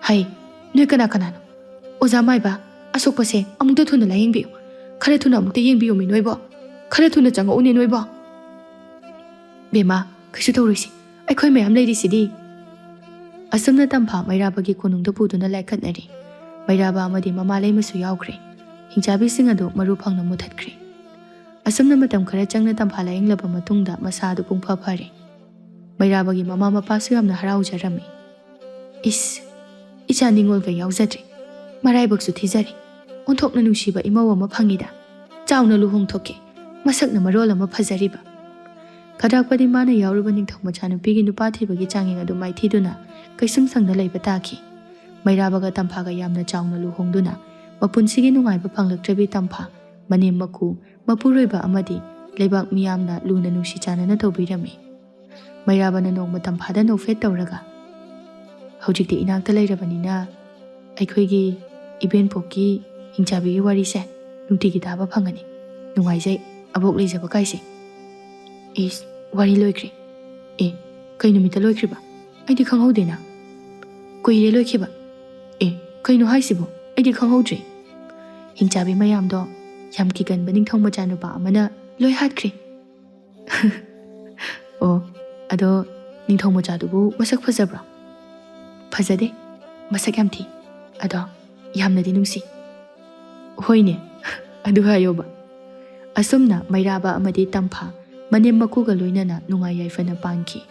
"ꯍꯩ, ꯅꯣꯏ ꯀꯅꯥ ꯀꯅꯥꯅꯣ? ꯑꯣꯖꯥ ꯃꯥꯏꯕ, ꯑꯁꯣꯛꯄꯁꯦ ꯑꯃꯨꯛꯇ ꯊꯨꯅ ꯂꯥꯌꯦꯡꯕꯤꯌꯨ꯫ ꯈꯔ ꯊꯨꯅ ꯑꯃꯨꯛꯇ ꯌꯦꯡꯕꯤꯌꯨꯃꯤ ꯅꯣꯏꯕꯣ꯫ ꯈꯔ ꯊꯨꯅ ꯆꯪꯉꯛꯎꯅꯦ ꯅꯣꯏꯕꯣ꯫" "ꯕꯦꯝꯃ, ꯀꯩꯁꯨ ꯇꯧꯔꯣꯏꯁꯤ꯫ ꯑꯩꯈꯣꯏ ꯃꯌꯥꯝ ꯂꯩꯔꯤꯁꯤꯗꯤ꯫" ꯑꯁꯨꯝꯅ ꯇꯝꯐꯥ ꯃꯩꯔꯥꯕꯒꯤ ꯀꯣꯅꯨꯡꯗ ꯄꯨꯗꯨꯅ ꯂꯥꯏꯀꯠꯅꯔꯤ꯫ ꯃꯩꯔꯥꯕ ꯑꯃꯗꯤ ꯃꯃꯥ ꯂꯩꯃꯁꯨ ꯌꯥꯎꯈ꯭ꯔꯦ꯫ ꯍꯤꯡꯆꯥꯕꯤꯁꯤꯡ ꯑꯗꯨ ꯃꯔꯨ ꯐꯪꯅ ꯃꯨꯊꯠꯈ꯭ꯔꯦ꯫ ꯑꯁꯨꯝꯅ ꯃꯇꯝ ꯈꯔ ꯆꯪꯅ ꯇꯝꯐꯥ ꯂꯥꯌꯦꯡꯂꯕ ꯃꯇꯨꯡꯗ ꯃꯁꯥ ꯑꯗꯨ ꯄꯨꯡꯐ ꯐꯔꯦ꯫ ꯃꯩꯔꯥꯕꯒꯤ ꯃꯃꯥ ꯃꯄꯥꯁꯨ ꯌꯥꯝꯅ ꯍꯔꯥꯎꯖꯔꯝꯃꯤ꯫ "ꯏꯁ, ꯏꯆꯥ ꯅꯤꯡꯉꯣꯜꯒ ꯌꯥꯎꯖꯗ꯭ꯔꯦ꯫ ꯃꯔꯥꯏꯕꯛꯁꯨ ꯊꯤꯖꯔꯦ꯫ ꯑꯣꯟꯊꯣꯛꯅ ꯅꯨꯡꯁꯤꯕ ꯏꯃꯧ ꯑꯃ ꯐꯪꯉꯤꯗ꯫ ꯆꯥꯎꯅ ꯂꯨꯍꯣꯡꯊꯣꯛꯀꯦ꯫ ꯃꯁꯛꯅ ꯃꯔꯣꯜ ꯑꯃ ꯐꯖꯔꯤꯕ꯫" ꯈꯗ꯭ꯔꯥꯛꯄꯗꯤ ꯃꯥꯅ ꯌꯥꯎꯔꯨꯕ ꯅꯤꯡꯊꯧ ꯃꯆꯥꯅꯨꯄꯤꯒꯤ ꯅꯨꯄꯥ ꯊꯤꯕꯒꯤ ꯆꯥꯡꯌꯦꯡ ꯑꯗꯨ ꯃꯥꯏꯊꯤꯗꯨꯅ ꯀꯩꯁꯨꯝ ꯁꯪꯗ ꯂꯩꯕ ꯇꯥꯈꯤ꯫ ꯃꯩꯔꯥꯕꯒ ꯇꯝꯐꯥꯒ ꯌꯥꯝꯅ ꯆꯥꯎꯅ ꯂꯨꯍꯣꯡꯗꯨꯅ ꯃꯄꯨꯟꯁꯤꯒꯤ ꯅꯨꯡꯉꯥꯏꯕ ꯐꯪꯂꯛꯇ꯭ꯔꯕꯤ ꯇꯝꯐꯥ ꯃꯅꯦꯝ ꯃꯀꯨ, ꯃꯄꯨꯔꯣꯏꯕ ꯑꯃꯗꯤ ꯂꯩꯕꯥꯛ ꯃꯤꯌꯥꯝꯅ ꯂꯨꯅ ꯅꯨꯡꯁꯤ ꯆꯥꯟꯅꯅ ꯇꯧꯕꯤꯔꯝꯃꯤ꯫ ꯃꯩꯔꯥꯕꯅ ꯅꯣꯡꯃ ꯇꯝꯐꯥꯗ ꯅꯣꯛꯐꯦꯠ ꯇꯧꯔꯒ, "ꯍꯧꯖꯤꯛꯇꯤ ꯏꯅꯥꯛꯇ ꯂꯩꯔꯕꯅꯤꯅ ꯑꯩꯈꯣꯏꯒꯤ ꯏꯕꯦꯟꯄꯣꯛꯀꯤ ꯍꯤꯡꯆꯥꯕꯤꯒꯤ ꯋꯥꯔꯤꯁꯦ ꯅꯨꯡꯇꯤꯒꯤ ꯇꯥꯕ ꯐꯪꯒꯅꯤ꯫ ꯅꯨꯡꯉꯥꯏꯖꯩ, ꯑꯕꯣꯛ ꯂꯩꯖꯕ ꯀꯥꯏꯁꯦ꯫" "ꯏꯁ, ꯋꯥꯔꯤ ꯂꯣꯏꯈ꯭ꯔꯦ꯫" "ꯑꯦ, ꯀꯩ ꯅꯨꯃꯤꯠꯇ ꯂꯣꯏꯈ꯭ꯔꯤꯕ? ꯑꯩꯗꯤ ꯈꯪꯍꯧꯗꯦꯅ꯫" "ꯀꯨꯏꯔꯦ ꯂꯣꯏꯈꯤꯕ꯫" "ꯑꯦ, ꯀꯩꯅꯣ ꯍꯥꯏꯁꯤꯕꯣ? ꯑꯩꯗꯤ ꯈꯪꯍꯧꯗ꯭ꯔꯦ꯫" ꯍꯤꯡꯆꯥꯕꯤ ꯃꯌꯥꯝꯗꯣ ꯌꯥꯝ ꯀꯤꯒꯟꯕ ꯅꯤꯡꯊꯧ ꯃꯆꯥꯅꯨꯄꯥ ꯑꯃꯅ ꯂꯣꯏ ꯍꯥꯠꯈ꯭ꯔꯦ꯫ "ꯑꯣ, ꯑꯗꯣ ꯅꯤꯡꯊꯧ ꯃꯆꯥꯗꯨꯕꯨ ꯃꯁꯛ ꯐꯖꯕ꯭ꯔꯣ?" "ꯐꯖꯗꯦ, ꯃꯁꯛ ꯌꯥꯝ ꯊꯤ꯫ ꯑꯗꯣ ꯌꯥꯝꯅꯗꯤ ꯅꯨꯡꯁꯤ꯫" "ꯍꯣꯏꯅꯦ, ꯑꯗꯨ ꯍꯥꯏꯌꯣꯕ꯫" ꯑꯁꯨꯝꯅ ꯃꯩꯔꯥꯕ ꯑꯃꯗꯤ ꯇꯝꯐꯥ ꯃꯅꯦꯝ ꯃꯀꯨꯒ ꯂꯣꯏꯅꯅ ꯅꯨꯡꯉꯥꯏ ꯌꯥꯏꯐꯅ ꯄꯥꯟꯈꯤ꯫